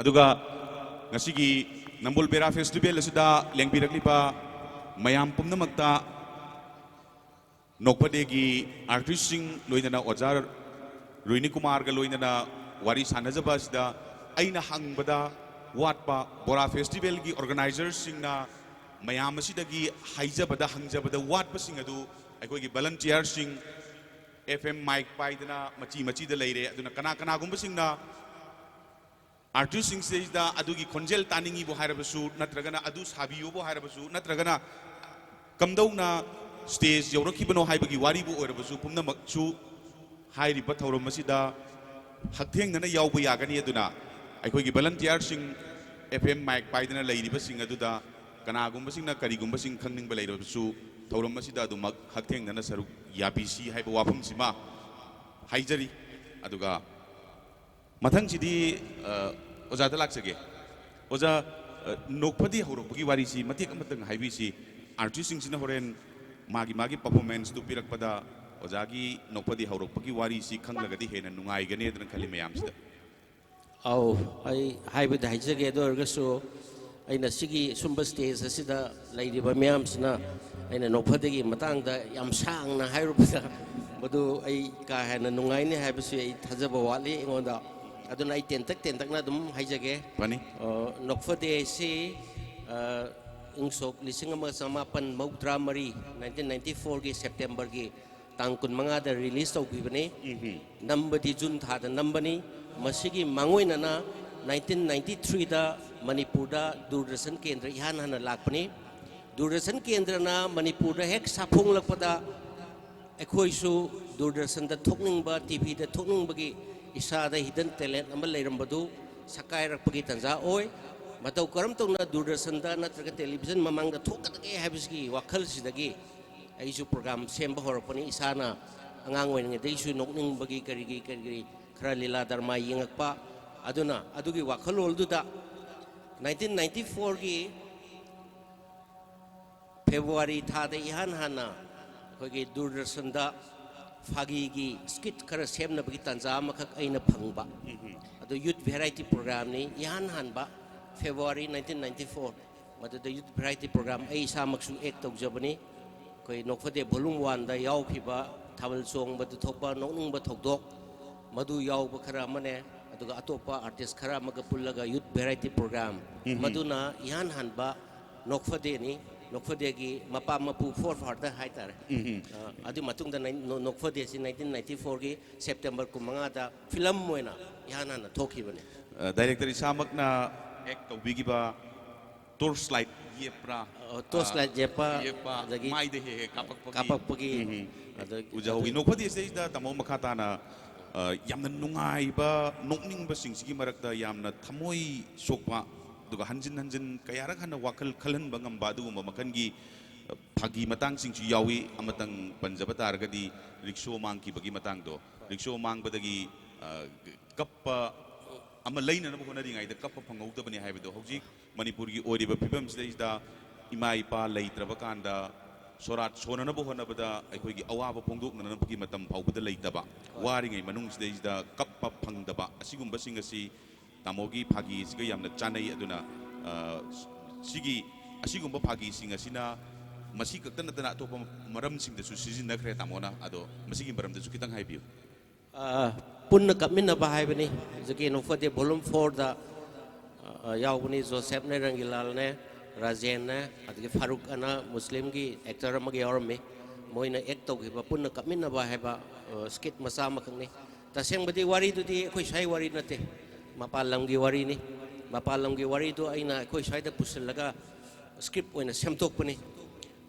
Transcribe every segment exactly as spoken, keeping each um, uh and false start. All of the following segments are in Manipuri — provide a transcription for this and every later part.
ꯑꯗꯨꯒ ꯉꯁꯤꯒꯤ ꯅꯝꯕꯣꯜ ꯕꯦꯔꯥ ꯐꯦꯁꯇꯤꯚꯦꯜ ꯑꯁꯤꯗ ꯂꯦꯡꯕꯤꯔꯛꯂꯤꯕ ꯃꯌꯥꯝ ꯄꯨꯝꯅꯃꯛꯇ ꯅꯣꯛꯐꯗꯦꯒꯤ ꯑꯥꯔꯇꯤꯁꯁꯤꯡ, ꯂꯣꯏꯅꯅ ꯑꯣꯖꯥ ꯔꯣꯍꯤꯅꯤ ꯀꯨꯃꯥꯔꯒ ꯂꯣꯏꯅꯅ ꯋꯥꯔꯤ ꯁꯥꯟꯅꯖꯕ ꯑꯁꯤꯗ ꯑꯩꯅ ꯍꯪꯕꯗ ꯋꯥꯠꯄ, ꯕꯣꯔꯥ ꯐꯦꯁꯇꯤꯚꯦꯜꯒꯤ ꯑꯣꯔꯒꯅꯥꯏꯖꯔꯁꯤꯡꯅ ꯃꯌꯥꯝ ꯑꯁꯤꯗꯒꯤ ꯍꯥꯏꯖꯕꯗ, ꯍꯪꯖꯕꯗ ꯋꯥꯠꯄꯁꯤꯡ ꯑꯗꯨ ꯑꯩꯈꯣꯏꯒꯤ ꯚꯂꯟꯇꯤꯌꯔꯁꯤꯡ, ꯑꯦꯐ ꯑꯦꯝ ꯃꯥꯏꯛ ꯄꯥꯏꯗꯅ ꯃꯆꯤ ꯃꯆꯤꯗ ꯂꯩꯔꯦ꯫ ꯑꯗꯨꯅ ꯀꯅꯥ ꯀꯅꯥꯒꯨꯝꯕꯁꯤꯡꯅ ꯑꯥꯔꯇꯤꯁꯁꯤꯡꯁꯤꯗꯩꯗ ꯑꯗꯨꯒꯤ ꯈꯣꯟꯖꯦꯜ ꯇꯥꯅꯤꯡꯉꯤꯕꯨ ꯍꯥꯏꯔꯕꯁꯨ, ꯅꯠꯇ꯭ꯔꯒꯅ ꯑꯗꯨ ꯁꯥꯕꯤꯌꯨꯕꯨ ꯍꯥꯏꯔꯕꯁꯨ, ꯅꯠꯇ꯭ꯔꯒꯅ ꯀꯝꯗꯧꯅ ꯁ꯭ꯇꯦꯖ ꯌꯧꯔꯛꯈꯤꯕꯅꯣ ꯍꯥꯏꯕꯒꯤ ꯋꯥꯔꯤꯕꯨ ꯑꯣꯏꯔꯕꯁꯨ, ꯄꯨꯝꯅꯃꯛꯁꯨ ꯍꯥꯏꯔꯤꯕ ꯊꯧꯔꯝ ꯑꯁꯤꯗ ꯍꯛꯊꯦꯡꯅꯅ ꯌꯥꯎꯕ ꯌꯥꯒꯅꯤ꯫ ꯑꯗꯨꯅ ꯑꯩꯈꯣꯏꯒꯤ ꯚꯂꯟꯇꯤꯌꯔꯁꯤꯡ, ꯑꯦꯐ ꯑꯦꯝ ꯃꯥꯏꯛ ꯄꯥꯏꯗꯅ ꯂꯩꯔꯤꯕꯁꯤꯡ ꯑꯗꯨꯗ ꯀꯅꯥꯒꯨꯝꯕꯁꯤꯡꯅ ꯀꯔꯤꯒꯨꯝꯕꯁꯤꯡ ꯈꯪꯅꯤꯡꯕ ꯂꯩꯔꯕꯁꯨ, ꯊꯧꯔꯝ ꯑꯁꯤꯗ ꯑꯗꯨꯃꯛ ꯍꯛꯊꯦꯡꯅꯅ ꯁꯔꯨꯛ ꯌꯥꯕꯤꯁꯤ ꯍꯥꯏꯕ ꯋꯥꯐꯝꯁꯤꯃ ꯍꯥꯏꯖꯔꯤ꯫ ꯑꯗꯨꯒ ꯃꯊꯪꯁꯤꯗꯤ, ꯑ, ꯑꯣꯖꯥꯗ ꯂꯥꯛꯆꯒꯦ꯫ ꯑꯣꯖꯥ, ꯑ, ꯅꯣꯛꯐꯗꯦ ꯍꯧꯔꯛꯄꯒꯤ ꯋꯥꯔꯤꯁꯤ ꯃꯇꯦꯛ ꯑꯃꯇꯪ ꯍꯥꯏꯕꯤꯁꯤ꯫ ꯑꯥꯔꯇꯤꯁꯁꯤꯡꯁꯤꯅ ꯍꯣꯔꯦꯟ ꯃꯥꯒꯤ ꯃꯥꯒꯤ ꯄꯔꯐꯣꯔꯃꯦꯟꯁꯇꯨ ꯄꯤꯔꯛꯄꯗ ꯑꯣꯖꯥꯒꯤ ꯅꯣꯛꯐꯗꯦ ꯍꯧꯔꯛꯄꯒꯤ ꯋꯥꯔꯤꯁꯤ ꯈꯪꯂꯒꯗꯤ ꯍꯦꯟꯅ ꯅꯨꯡꯉꯥꯏꯒꯅꯤ ꯑꯗꯨꯅ ꯈꯜꯂꯤ ꯃꯌꯥꯝꯁꯤꯗ꯫ ꯑꯧ, ꯑꯩ ꯍꯥꯏꯕꯗꯤ ꯍꯥꯏꯖꯒꯦ꯫ ꯑꯗꯨ ꯑꯣꯏꯔꯒꯁꯨ ꯑꯩꯅ ꯁꯤꯒꯤ ꯁꯨꯝꯕ ꯁ꯭ꯇꯦꯖ ꯑꯁꯤꯗ ꯂꯩꯔꯤꯕ ꯃꯤꯌꯥꯝꯁꯤꯅ ꯑꯩꯅ ꯅꯣꯛꯐꯗꯦꯒꯤ ꯃꯇꯥꯡꯗ ꯌꯥꯝ ꯁꯥꯡꯅ ꯍꯥꯏꯔꯨꯕꯗ ꯃꯗꯨ ꯑꯩ ꯀꯥ ꯍꯦꯟꯅ ꯅꯨꯡꯉꯥꯏꯅꯤ ꯍꯥꯏꯕꯁꯤ ꯑꯩ ꯊꯥꯖꯕ ꯋꯥꯠꯂꯤ ꯑꯩꯉꯣꯟꯗ꯫ ꯑꯗꯨꯅ ꯑꯩ ꯇꯦꯟꯇꯛ ꯇꯦꯟꯇꯛꯅ ꯑꯗꯨꯝ ꯍꯥꯏꯖꯒꯦ꯫ ꯐꯅꯤ꯫ ꯑ, ꯅꯣꯛꯐꯗꯦ ꯑꯁꯤ, ꯑ, ꯏꯪ ꯁꯣꯛ ꯂꯤꯁꯤꯡ ꯑꯃꯒ ꯆꯃꯥꯄꯟ ꯃꯧꯗ꯭ꯔꯥ ꯃꯔꯤ, ꯅꯥꯏꯟꯇꯤꯟ ꯅꯥꯏꯟꯇꯤ ꯐꯣꯔꯒꯤ ꯁꯦꯞꯇꯦꯝꯕꯔꯒꯤ ꯇꯥꯡ ꯀꯨꯟꯃꯉꯥꯗ ꯔꯤꯂꯤꯖ ꯇꯧꯈꯤꯕꯅꯤ꯫ ꯎꯝꯍꯨꯝ꯫ ꯅꯝꯕꯗꯤ ꯖꯨꯟ ꯊꯥꯗ ꯅꯝꯕꯅꯤ꯫ ꯃꯁꯤꯒꯤ ꯃꯥꯡꯑꯣꯏꯅꯅ ꯅꯥꯏꯟꯇꯤꯟ ꯅꯥꯏꯟꯇꯤ ꯊ꯭ꯔꯤꯗ ꯃꯅꯤꯄꯨꯔꯗ ꯗꯨꯔꯗꯔꯁꯟ ꯀꯦꯟꯗ꯭ꯔ ꯏꯍꯥꯟ ꯍꯥꯟꯅ ꯂꯥꯛꯄꯅꯤ꯫ ꯗꯨꯔꯗꯔꯁꯟ ꯀꯦꯟꯗ꯭ꯔꯅ ꯃꯅꯤꯄꯨꯔꯗ ꯍꯦꯛ ꯁꯥꯐꯣꯡꯂꯛꯄꯗ ꯑꯩꯈꯣꯏꯁꯨ ꯗꯨꯔꯗꯔꯁꯟꯗ ꯊꯣꯛꯅꯤꯡꯕ, ꯇꯤ ꯚꯤꯗ ꯊꯣꯛꯅꯤꯡꯕꯒꯤ ꯏꯁꯥꯗ ꯍꯤꯗꯟ ꯇꯦꯂꯦꯟ ꯑꯃ ꯂꯩꯔꯝꯕꯗꯨ ꯁꯛꯀꯥꯏꯔꯛꯄꯒꯤ ꯇꯥꯟꯖꯥ ꯑꯣꯏ꯫ ꯃꯇꯧ ꯀꯔꯝ ꯇꯧꯅ ꯗꯨꯔꯗꯔꯁꯟꯗ ꯅꯠꯇ꯭ꯔꯒ ꯇꯦꯂꯤꯚꯤꯖꯟ ꯃꯃꯥꯡꯗ ꯊꯣꯛꯀꯗꯒꯦ ꯍꯥꯏꯕꯁꯤꯒꯤ ꯋꯥꯈꯜꯁꯤꯗꯒꯤ ꯑꯩꯁꯨ ꯄ꯭ꯔꯣꯒ꯭ꯔꯥꯝ ꯁꯦꯝꯕ ꯍꯧꯔꯛꯄꯅꯤ꯫ ꯏꯁꯥꯅ ꯑꯉꯥꯡ ꯑꯣꯏꯔꯤꯉꯩꯗꯒꯤꯁꯨ ꯅꯣꯛꯅꯤꯡꯕꯒꯤ ꯀꯔꯤꯒꯤ ꯀꯔꯤꯒꯤ ꯈꯔ ꯂꯤꯂꯥ ꯗ꯭ꯔꯃꯥ ꯌꯦꯡꯉꯛꯄ꯫ ꯑꯗꯨꯅ ꯑꯗꯨꯒꯤ ꯋꯥꯈꯜꯂꯣꯟꯗꯨꯗ ꯅꯥꯏꯟꯇꯤꯟ ꯅꯥꯏꯟꯇꯤ ꯐꯣꯔꯒꯤ ꯐꯦꯕ꯭ꯔꯨꯋꯥꯔꯤ ꯊꯥꯗ ꯏꯍꯥꯟ ꯍꯥꯟꯅ ꯑꯩꯈꯣꯏꯒꯤ ꯗꯨꯔꯗꯔꯁꯟꯗ ꯐꯥꯒꯤꯒꯤ ꯁ꯭ꯀꯤꯠ ꯈꯔ ꯁꯦꯝꯅꯕꯒꯤ ꯇꯥꯟꯖꯥ ꯑꯃꯈꯛ ꯑꯩꯅ ꯐꯪꯕ꯫ ꯎꯝꯍꯨꯝ꯫ ꯌꯨꯠ ꯚꯦꯔꯥꯏꯇꯤ ꯄ꯭ꯔꯣꯒ꯭ꯔꯥꯝꯅꯤ꯫ ꯏꯍꯥꯟ ꯍꯥꯟꯕ ꯐꯦꯕ꯭ꯔꯨꯋꯥꯔꯤ ꯅꯥꯏꯟꯇꯤꯟ ꯅꯥꯏꯟꯇꯤ ꯐꯣꯔ, ꯃꯗꯨꯗ ꯌꯨꯠ ꯚꯦꯔꯥꯏꯇꯤ ꯄ꯭ꯔꯣꯒ꯭ꯔꯥꯝ ꯑꯩ ꯏꯁꯥꯃꯛꯁꯨ ꯑꯦꯛ ꯇꯧꯖꯕꯅꯤ꯫ ꯑꯩꯈꯣꯏ ꯅꯣꯛꯐꯗꯦ ꯚꯣꯂꯨꯝ ꯋꯥꯟꯗ ꯌꯥꯎꯈꯤꯕ ꯊꯥꯕꯜ ꯆꯣꯡꯕꯗ ꯊꯣꯛꯄ ꯅꯣꯛꯅꯤꯡꯕ ꯊꯧꯗꯣꯛ, ꯃꯗꯨ ꯌꯥꯎꯕ ꯈꯔ ꯑꯃꯅꯦ꯫ ꯑꯗꯨꯒ ꯑꯇꯣꯞꯄ ꯑꯥꯔꯇꯤꯁ ꯈꯔ ꯑꯃꯒ ꯄꯨꯜꯂꯒ ꯌꯨꯠ ꯚꯦꯔꯥꯏꯇꯤ ꯄ꯭ꯔꯣꯒ꯭ꯔꯥꯝ, ꯃꯗꯨꯅ ꯏꯍꯥꯟ ꯍꯥꯟꯕ ꯅꯣꯛꯐꯗꯦꯅꯤ꯫ ꯅꯣꯛꯐꯗꯦꯒꯤ ꯃꯄꯥ ꯃꯄꯨ ꯐꯣꯔ ꯐꯥꯗꯔ ꯍꯥꯏꯇꯥꯔꯦ꯫ ꯑ, ꯑꯗꯨꯒꯤ ꯃꯇꯨꯡꯗ ꯅꯥꯏꯟ-, ꯅꯣ-, ꯅꯣꯛꯐꯗꯦꯁꯤ ꯅꯥꯏꯟꯇꯤꯟ ꯅꯥꯏꯟꯇꯤ ꯐꯣꯔꯒꯤ ꯁꯦꯞꯇꯦꯝꯕꯔ ꯀꯨꯟꯃꯉꯥꯗ ꯐꯤꯂꯝ ꯑꯣꯏꯅ ꯏꯍꯥꯟ ꯍꯥꯟꯅ ꯊꯣꯛꯈꯤꯕꯅꯤ꯫ ꯗꯥꯏꯔꯦꯛꯇꯔ ꯏꯁꯥꯃꯛꯅ ꯑꯦꯛ ꯇꯧꯕꯤꯈꯤꯕ ꯇꯣꯔꯆ ꯂꯥꯏꯠ ꯌꯦꯞꯄ꯭ꯔꯥ? ꯑ, ꯇꯣꯔꯆ ꯂꯥꯏꯠ ꯌꯦꯞꯄ, ꯌꯦꯞꯄ, ꯑꯗꯒꯤ ꯃꯥꯏꯗ ꯍꯦꯛ ꯍꯦꯛ ꯀꯥꯞꯄꯛꯄꯒꯤ꯫ ꯀꯥꯞꯄꯛꯄꯒꯤ, ꯎꯝ, ꯎꯝ꯫ ꯑꯗꯒꯤ ꯎꯖꯍꯧꯋꯤ꯫ ꯅꯣꯛꯐꯗꯦ ꯁꯤꯗꯩꯁꯤꯗ ꯇꯥꯃꯣ ꯃꯈꯥ ꯇꯥꯅ, ꯑ, ꯌꯥꯝꯅ ꯅꯨꯡꯉꯥꯏꯕ ꯅꯣꯛꯅꯤꯡꯕꯁꯤꯡꯁꯤꯒꯤ ꯃꯔꯛꯇ ꯌꯥꯝꯅ ꯊꯃꯣꯏ ꯁꯣꯛꯄ, ꯑꯗꯨꯒ ꯍꯟꯖꯤꯟ ꯍꯟꯖꯤꯟ ꯀꯌꯥꯔꯛ ꯍꯟꯅ ꯋꯥꯈꯜ ꯈꯜꯍꯟꯕ ꯉꯝꯕ ꯑꯗꯨꯒꯨꯝꯕ ꯃꯈꯜꯒꯤ, ꯑ, ꯐꯥꯒꯤ ꯃꯇꯥꯡꯁꯤꯡꯁꯨ ꯌꯥꯎꯏ꯫ ꯑꯃꯇꯪ ꯄꯟꯖꯕ ꯇꯥꯔꯒꯗꯤ ꯔꯤꯛꯁꯣ ꯃꯥꯡꯈꯤꯕꯒꯤ ꯃꯇꯥꯡꯗꯣ, ꯔꯤꯛꯁꯣ ꯃꯥꯡꯕꯗꯒꯤ, ꯑ, ꯀꯞꯄ ꯑꯃ ꯂꯩꯅꯅꯕ ꯍꯣꯠꯅꯔꯤꯉꯩꯗ ꯀꯞꯄ ꯐꯪꯍꯧꯗꯕꯅꯤ ꯍꯥꯏꯕꯗꯣ, ꯍꯧꯖꯤꯛ ꯃꯅꯤꯄꯨꯔꯒꯤ ꯑꯣꯏꯔꯤꯕ ꯐꯤꯕꯝꯁꯤꯗꯩꯁꯤꯗ ꯏꯃꯥ ꯏꯄꯥ ꯂꯩꯇ꯭ꯔꯕ ꯀꯥꯟꯗ ꯁꯣꯔꯥꯠ ꯁꯣꯟꯅꯅꯕ ꯍꯣꯠꯅꯕꯗ ꯑꯩꯈꯣꯏꯒꯤ ꯑꯋꯥꯕ ꯐꯣꯡꯗꯣꯛꯅꯅꯕꯒꯤ ꯃꯇꯝ ꯐꯥꯎꯕꯗ ꯂꯩꯇꯕ, ꯋꯥꯔꯤꯉꯩ ꯃꯅꯨꯡꯁꯤꯗꯩꯁꯤꯗ ꯀꯞꯄ ꯐꯪꯗꯕ, ꯑꯁꯤꯒꯨꯝꯕꯁꯤꯡ ꯑꯁꯤ ꯇꯥꯃꯣꯒꯤ ꯐꯥꯒꯤꯁꯤꯒ ꯌꯥꯝꯅ ꯆꯥꯟꯅꯩ꯫ ꯑꯗꯨꯅ, ꯑ, ꯁꯤꯒꯤ ꯑꯁꯤꯒꯨꯝꯕ ꯐꯥꯒꯤꯁꯤꯡ ꯑꯁꯤꯅ ꯃꯁꯤ ꯈꯛꯇ ꯅꯠꯇꯅ ꯑꯇꯣꯞꯄ ꯃꯔꯝꯁꯤꯡꯗꯁꯨ ꯁꯤꯖꯤꯟꯅꯈ꯭ꯔꯦ ꯇꯥꯃꯣꯅ꯫ ꯑꯗꯣ ꯃꯁꯤꯒꯤ ꯃꯔꯝꯗꯁꯨ ꯈꯤꯇꯪ ꯍꯥꯏꯕꯤꯌꯨ꯫ ꯑ, ꯄꯨꯟꯅ ꯀꯞꯃꯤꯟꯅꯕ ꯍꯥꯏꯕꯅꯤ꯫ ꯍꯧꯖꯤꯛꯀꯤ ꯅꯣꯛꯐꯗꯦ ꯚꯣꯂꯨꯝ ꯐꯣꯔꯗ, ꯑ, ꯌꯥꯎꯕꯅꯤ꯫ ꯖꯣꯁꯦꯞꯅꯦ, ꯔꯪꯒꯤꯂꯥꯜꯅꯦ, ꯔꯥꯖꯦꯟꯅꯦ, ꯑꯗꯒꯤ ꯐꯥꯔꯨꯛ ꯑꯅ ꯃꯨꯁꯂꯤꯝꯒꯤ ꯑꯦꯛꯇꯔ ꯑꯃꯒ ꯌꯥꯎꯔꯝꯃꯤ꯫ ꯃꯣꯏꯅ ꯑꯦꯛ ꯇꯧꯈꯤꯕ ꯄꯨꯟꯅ ꯀꯞꯃꯤꯟꯅꯕ ꯍꯥꯏꯕ, ꯑ, ꯁ꯭ꯀꯤꯠ ꯃꯆꯥ ꯑꯃꯈꯛꯅꯤ꯫ ꯇꯁꯦꯡꯕꯗꯤ ꯋꯥꯔꯤꯗꯨꯗꯤ ꯑꯩꯈꯣꯏ ꯁ꯭ꯋꯥꯏ ꯋꯥꯔꯤ ꯅꯠꯇꯦ, ꯃꯄꯥꯟ ꯂꯝꯒꯤ ꯋꯥꯔꯤꯅꯤ꯫ ꯃꯄꯥꯟ ꯂꯝꯒꯤ ꯋꯥꯔꯤꯗꯨ ꯑꯩꯅ ꯑꯩꯈꯣꯏ ꯁ꯭ꯋꯥꯏꯗ ꯄꯨꯁꯤꯜꯂꯒ ꯁ꯭ꯀ꯭ꯔꯤꯞ ꯑꯣꯏꯅ ꯁꯦꯝꯗꯣꯛꯄꯅꯤ꯫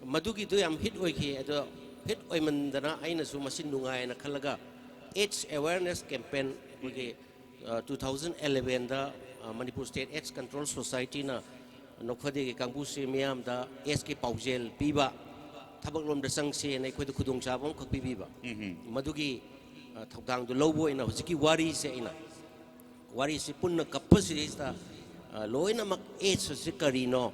ꯃꯗꯨꯒꯤꯗꯨ ꯌꯥꯝ ꯍꯤꯠ ꯑꯣꯏꯈꯤ꯫ ꯑꯗꯣ ꯍꯤꯠ ꯑꯣꯏꯃꯟꯗꯅ ꯑꯩꯅꯁꯨ ꯃꯁꯤ ꯅꯨꯡꯉꯥꯏꯅ ꯈꯜꯂꯒ AIDS awareness campaign ꯑꯩꯈꯣꯏꯒꯤ, ꯑ, ꯇꯨ ꯊꯥꯎꯖꯟ ꯑꯦꯂꯦꯚꯦꯟꯗ, ꯑ, ꯃꯅꯤꯄꯨꯔ ꯁ꯭ꯇꯦꯠ ꯑꯦꯗꯁ ꯀꯟꯇ꯭ꯔꯣꯜ ꯁꯣꯁꯥꯏꯇꯤꯅ ꯅꯣꯛꯐꯗꯦꯒꯤ ꯀꯥꯡꯕꯨꯁꯤ ꯃꯤꯌꯥꯝꯗ ꯑꯦꯗꯁꯀꯤ ꯄꯥꯎꯖꯦꯜ ꯄꯤꯕ, ꯊꯕꯛꯂꯣꯝꯗ ꯆꯪꯁꯦꯅ ꯑꯩꯈꯣꯏꯗ ꯈꯨꯗꯣꯡꯆꯥꯕ ꯑꯃꯈꯛ ꯄꯤꯕꯤꯕ꯫ ꯃꯗꯨꯒꯤ, ꯑ, ꯊꯧꯗꯥꯡꯗꯨ ꯂꯧꯕ ꯑꯣꯏꯅ ꯍꯧꯖꯤꯛꯀꯤ ꯋꯥꯔꯤꯁꯦ ꯑꯩꯅ ꯋꯥꯔꯤꯁꯤ ꯄꯨꯟꯅ ꯀꯞꯄꯁꯤꯗꯩꯁꯤꯗ, ꯑ, ꯂꯣꯏꯅꯃꯛ AIDS ꯑꯁꯤ ꯀꯔꯤꯅꯣ,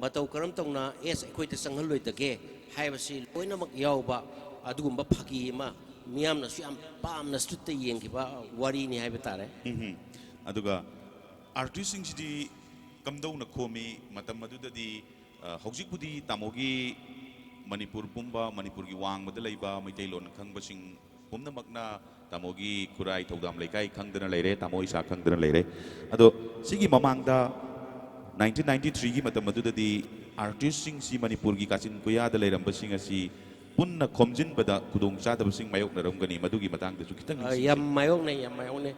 ꯃꯇꯧ ꯀꯔꯝ ꯇꯧꯅ AIDS ꯑꯩꯈꯣꯏꯗ ꯆꯪꯍꯜꯂꯣꯏꯗꯒꯦ ꯍꯥꯏꯕꯁꯤ ꯂꯣꯏꯅꯃꯛ ꯌꯥꯎꯕ ꯑꯗꯨꯒꯨꯝꯕ ꯐꯥꯒꯤ ꯑꯃ, ꯃꯤꯌꯥꯝꯅꯁꯨ ꯌꯥꯝ ꯄꯥꯝꯅ ꯁ꯭ꯇ꯭ꯔꯤꯠꯇ ꯌꯦꯡꯈꯤꯕ ꯋꯥꯔꯤꯅꯤ ꯍꯥꯏꯕ ꯇꯥꯔꯦ꯫ ꯑꯗꯨꯒ ꯑꯥꯔꯇꯤꯁꯁꯤꯡꯁꯤꯗꯤ ꯀꯝꯗꯧꯅ ꯈꯣꯝꯃꯤ? ꯃꯇꯝ ꯑꯗꯨꯗꯗꯤ, ꯑ, ꯍꯧꯖꯤꯛꯄꯨꯗꯤ ꯇꯥꯃꯣꯒꯤ ꯃꯅꯤꯄꯨꯔ ꯄꯨꯝꯕ, ꯃꯅꯤꯄꯨꯔꯒꯤ ꯋꯥꯡꯃꯗ ꯂꯩꯕ ꯃꯩꯇꯩꯂꯣꯟ ꯈꯪꯕꯁꯤꯡ ꯄꯨꯝꯅꯃꯛꯅ ꯇꯥꯃꯣꯒꯤ ꯈꯨꯔꯥꯏ ꯊꯧꯗꯥꯝ ꯂꯩꯀꯥꯏ ꯈꯪꯗꯅ ꯂꯩꯔꯦ, ꯇꯥꯃꯣ ꯏꯁꯥ ꯈꯪꯗꯅ ꯂꯩꯔꯦ꯫ ꯑꯗꯣ ꯁꯤꯒꯤ ꯃꯃꯥꯡꯗ nineteen ninety three ꯒꯤ ꯃꯇꯝ ꯑꯗꯨꯗꯗꯤ ꯑꯥꯔꯇꯤꯁꯁꯤꯡꯁꯤ ꯃꯅꯤꯄꯨꯔꯒꯤ ꯀꯥꯆꯤꯟ ꯀꯣꯌꯥꯗ ꯂꯩꯔꯝꯕꯁꯤꯡ ꯑꯁꯤ ꯄꯨꯟꯅ ꯈꯣꯝꯖꯤꯟꯕꯗ ꯈꯨꯗꯣꯡꯆꯥꯗꯕꯁꯤꯡ ꯃꯥꯌꯣꯛꯅꯔꯝꯒꯅꯤ, ꯃꯗꯨꯒꯤ ꯃꯇꯥꯡꯗꯁꯨ ꯈꯤꯇꯪ ꯑ, ꯅꯤꯡꯁꯤꯡꯁꯤ꯫ ꯌꯥꯝ ꯃꯥꯌꯣꯛꯅꯩ, ꯌꯥꯝ ꯃꯥꯌꯣꯛꯅꯩ꯫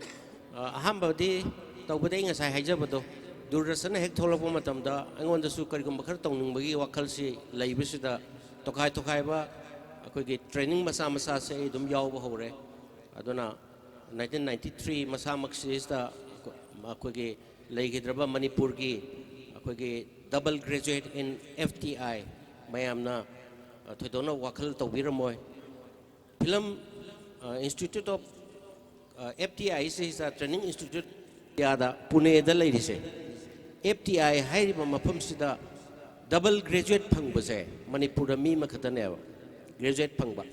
ꯑ, ꯑꯍꯥꯟꯕꯗꯤ ꯇꯧꯕꯗꯤ ꯑꯩ ꯉꯁꯥꯏ ꯍꯥꯏꯖꯕꯗꯣ, ꯗꯨꯔꯗꯔꯁꯟꯅ ꯍꯦꯛ ꯊꯣꯛꯂꯛꯄ ꯃꯇꯝꯗ ꯑꯩꯉꯣꯟꯗꯁꯨ ꯀꯔꯤꯒꯨꯝꯕ ꯈꯔ ꯇꯧꯅꯤꯡꯕꯒꯤ ꯋꯥꯈꯜꯁꯤ ꯂꯩꯕꯁꯤꯗ, ꯇꯣꯈꯥꯏ ꯇꯣꯈꯥꯏꯕ ꯑꯩꯈꯣꯏꯒꯤ ꯇ꯭ꯔꯦꯅꯤꯡ ꯃꯆꯥ ꯃꯆꯥꯁꯦ ꯑꯩ ꯑꯗꯨꯝ ꯌꯥꯎꯕ ꯍꯧꯔꯦ꯫ ꯑꯗꯨꯅ nineteen ninety three ꯃꯁꯥꯃꯛꯁꯤꯗ ꯑꯩꯈꯣꯏꯒꯤ ꯂꯩꯈꯤꯗ꯭ꯔꯕ ꯃꯅꯤꯄꯨꯔꯒꯤ ꯑꯩꯈꯣꯏꯒꯤ double graduate in F T I ꯃꯌꯥꯝꯅ, ꯑ, ꯊꯣꯏꯗꯣꯛꯅ ꯋꯥꯈꯜ ꯇꯧꯕꯤꯔꯝꯃꯣꯏ꯫ ꯐꯤꯂꯝ, ꯑ, Institute of, ꯑ, F T I ꯁꯤꯗ, Training Institute ꯏꯟꯗꯤꯌꯥꯗ ꯄꯨꯅꯦꯗ ꯂꯩꯔꯤꯁꯦ, F T I ꯍꯥꯏꯔꯤꯕ ꯃꯐꯝꯁꯤꯗ double graduate ꯐꯪꯕꯁꯦ ꯃꯅꯤꯄꯨꯔꯗ ꯃꯤ ꯑꯃꯈꯛꯇꯅꯦꯕ graduate ꯐꯪꯕ꯫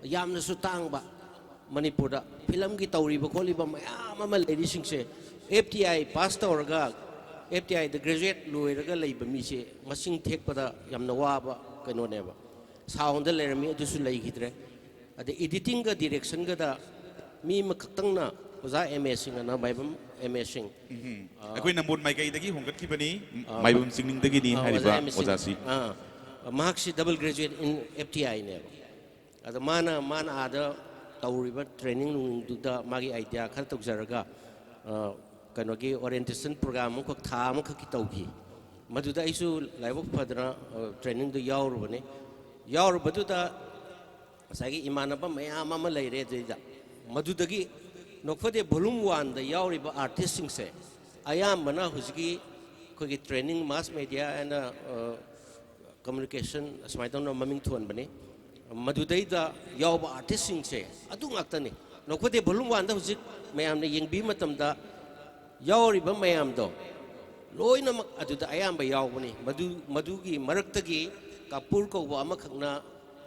ꯌꯥꯝꯅꯁꯨ ꯇꯥꯡꯕ꯫ ꯃꯅꯤꯄꯨꯔꯗ ꯐꯤꯂꯝꯒꯤ ꯇꯧꯔꯤꯕ ꯈꯣꯠꯂꯤꯕ ꯃꯌꯥꯝ ꯑꯃ ꯂꯩꯔꯤꯁꯤꯡꯁꯦ F T I pass ꯇꯧꯔꯒ, F T I the graduate ꯂꯣꯏꯔꯒ ꯂꯩꯕ ꯃꯤꯁꯦ ꯃꯁꯤꯡ ꯊꯦꯛꯄꯗ ꯌꯥꯝꯅ ꯋꯥꯕ ꯀꯩꯅꯣꯅꯦꯕ꯫ ꯁꯥꯎꯟꯗ ꯂꯩꯔꯝꯃꯤ, ꯑꯗꯨꯁꯨ ꯂꯩꯈꯤꯗ꯭ꯔꯦ꯫ ꯑꯗꯩ editing ꯒ direction ꯒꯗ ꯃꯤ ꯑꯃꯈꯛꯇꯪꯅ, ꯑꯣꯖꯥ ꯑꯦꯝ ꯑꯦ ꯁꯤꯡ ꯑꯅ, ꯃꯥꯏꯕꯝ ꯑꯦꯝ ꯑꯦ ꯁꯤꯡ꯫ ꯎꯝ꯫ ꯑ, ꯑꯩꯈꯣꯏ ꯅꯝꯕꯣꯜ ꯃꯥꯏꯀꯩꯗꯒꯤ ꯍꯣꯡꯒꯠꯈꯤꯕꯅꯤ, ꯑ, ꯃꯥꯏꯕꯝ ꯆꯤꯡꯅꯤꯡꯗꯒꯤꯅꯤ ꯑ, ꯍꯥꯏꯔꯤꯕ ꯑꯣꯖꯥ ꯑꯦꯝ ꯑꯦ ꯁꯤꯡ꯫ ꯑꯣꯖꯥꯁꯤ꯫ ꯑ, ꯃꯍꯥꯛꯁꯤ double graduate in F T I ꯅꯦꯕ꯫ ꯑꯗꯣ ꯃꯥꯅ, ꯃꯥꯅ ꯑꯥꯗ ꯇꯧꯔꯤꯕ training ꯅꯨꯡꯗꯨꯗ ꯃꯥꯒꯤ idea ꯈꯔ ꯇꯧꯖꯔꯒ, ꯑ, ꯀꯩꯅꯣꯒꯤ orientation program ꯑꯃꯈꯛ ꯊꯥ ꯑꯃꯈꯛꯀꯤ ꯇꯧꯈꯤ꯫ ꯃꯗꯨꯗ ꯑꯩꯁꯨ ꯂꯥꯏꯕꯛ ꯐꯗꯅ, ꯑ, training ꯗꯨ ꯌꯥꯎꯔꯨꯕꯅꯤ꯫ ꯌꯥꯎꯔꯨꯕꯗꯨꯗ ꯉꯁꯥꯏꯒꯤ ꯏꯃꯥꯟꯅꯕ ꯃꯌꯥꯝ ꯑꯃ ꯂꯩꯔꯦ ꯑꯗꯨꯗꯩꯗ꯫ ꯃꯗꯨꯗꯒꯤ ꯅꯣꯛꯐꯗꯦ volume one ꯗ ꯌꯥꯎꯔꯤꯕ artist ꯁꯤꯡꯁꯦ ꯑꯌꯥꯝꯕꯅ ꯍꯧꯖꯤꯛꯀꯤ ꯑꯩꯈꯣꯏꯒꯤ training, mass media and, ꯑ, communication ꯑꯁꯨꯃꯥꯏꯅ ꯇꯧꯅ ꯃꯃꯤꯡ ꯊꯣꯟꯕꯅꯤ꯫ ꯃꯗꯨꯗꯩꯗ ꯌꯥꯎꯕ artist ꯁꯤꯡꯁꯦ ꯑꯗꯨ ꯉꯥꯛꯇꯅꯤ꯫ ꯅꯣꯛꯐꯗꯦ volume one ꯗ ꯍꯧꯖꯤꯛ ꯃꯌꯥꯝꯅ ꯌꯦꯡꯕꯤꯕ ꯃꯇꯝꯗ ꯌꯥꯎꯔꯤꯕ ꯃꯌꯥꯝꯗꯣ ꯂꯣꯏꯅꯃꯛ ꯑꯗꯨꯗ ꯑꯌꯥꯝꯕ ꯌꯥꯎꯕꯅꯤ꯫ ꯃꯗꯨ, ꯃꯗꯨꯒꯤ ꯃꯔꯛꯇꯒꯤ ꯀꯥꯄꯨꯔ ꯀꯧꯕ ꯑꯃꯈꯛꯅ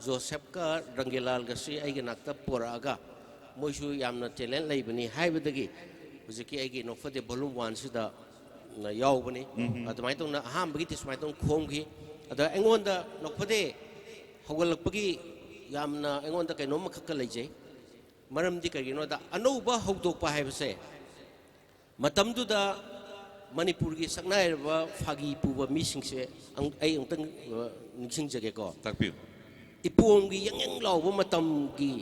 ꯖꯣꯁꯦꯞꯀ ꯔꯪꯒꯦꯂꯥꯜꯒꯁꯤ ꯑꯩꯒꯤ ꯅꯥꯛꯇ ꯄꯣꯔꯛꯑꯒ, ꯃꯣꯏꯁꯨ ꯌꯥꯝꯅ talent ꯂꯩꯕꯅꯤ ꯍꯥꯏꯕꯗꯒꯤ ꯍꯧꯖꯤꯛꯀꯤ ꯑꯩꯒꯤ ꯅꯣꯛꯐꯗꯦ ꯚꯣꯂꯨꯝ ꯋꯥꯟꯁꯤꯗ ꯌꯥꯎꯕꯅꯤ꯫ ꯑꯗꯨꯃꯥꯏꯅ ꯇꯧꯅ ꯑꯍꯥꯟꯕꯒꯤꯗꯤ ꯁꯨꯃꯥꯏꯅ ꯇꯧꯅ ꯈꯣꯝꯈꯤ꯫ ꯑꯗ ꯑꯩꯉꯣꯟꯗ ꯅꯣꯛꯐꯗꯦ ꯍꯧꯒꯠꯂꯛꯄꯒꯤ ꯌꯥꯝꯅ ꯑꯩꯉꯣꯟꯗ ꯀꯩꯅꯣꯝ ꯑꯃꯈꯛꯀ ꯂꯩꯖꯩ꯫ ꯃꯔꯝꯗꯤ ꯀꯔꯤꯒꯤꯅꯣꯗ, ꯑꯅꯧꯕ ꯍꯧꯗꯣꯛꯄ ꯍꯥꯏꯕꯁꯦ ꯃꯇꯝꯗꯨꯗ ꯃꯅꯤꯄꯨꯔꯒꯤ ꯁꯛꯅꯥꯏꯔꯕ ꯐꯥꯒꯤ ꯄꯨꯕ ꯃꯤꯁꯤꯡꯁꯦ ꯑꯪ-, ꯑꯩ ꯑꯃꯨꯛꯇꯪ, ꯑ, ꯅꯤꯡꯁꯤꯡꯖꯒꯦꯀꯣ꯫ ꯇꯥꯛꯄꯤꯌꯨ꯫ ꯏꯄꯣꯝꯒꯤ ꯌꯪ ꯌꯪ ꯂꯥꯎꯕ ꯃꯇꯝꯒꯤ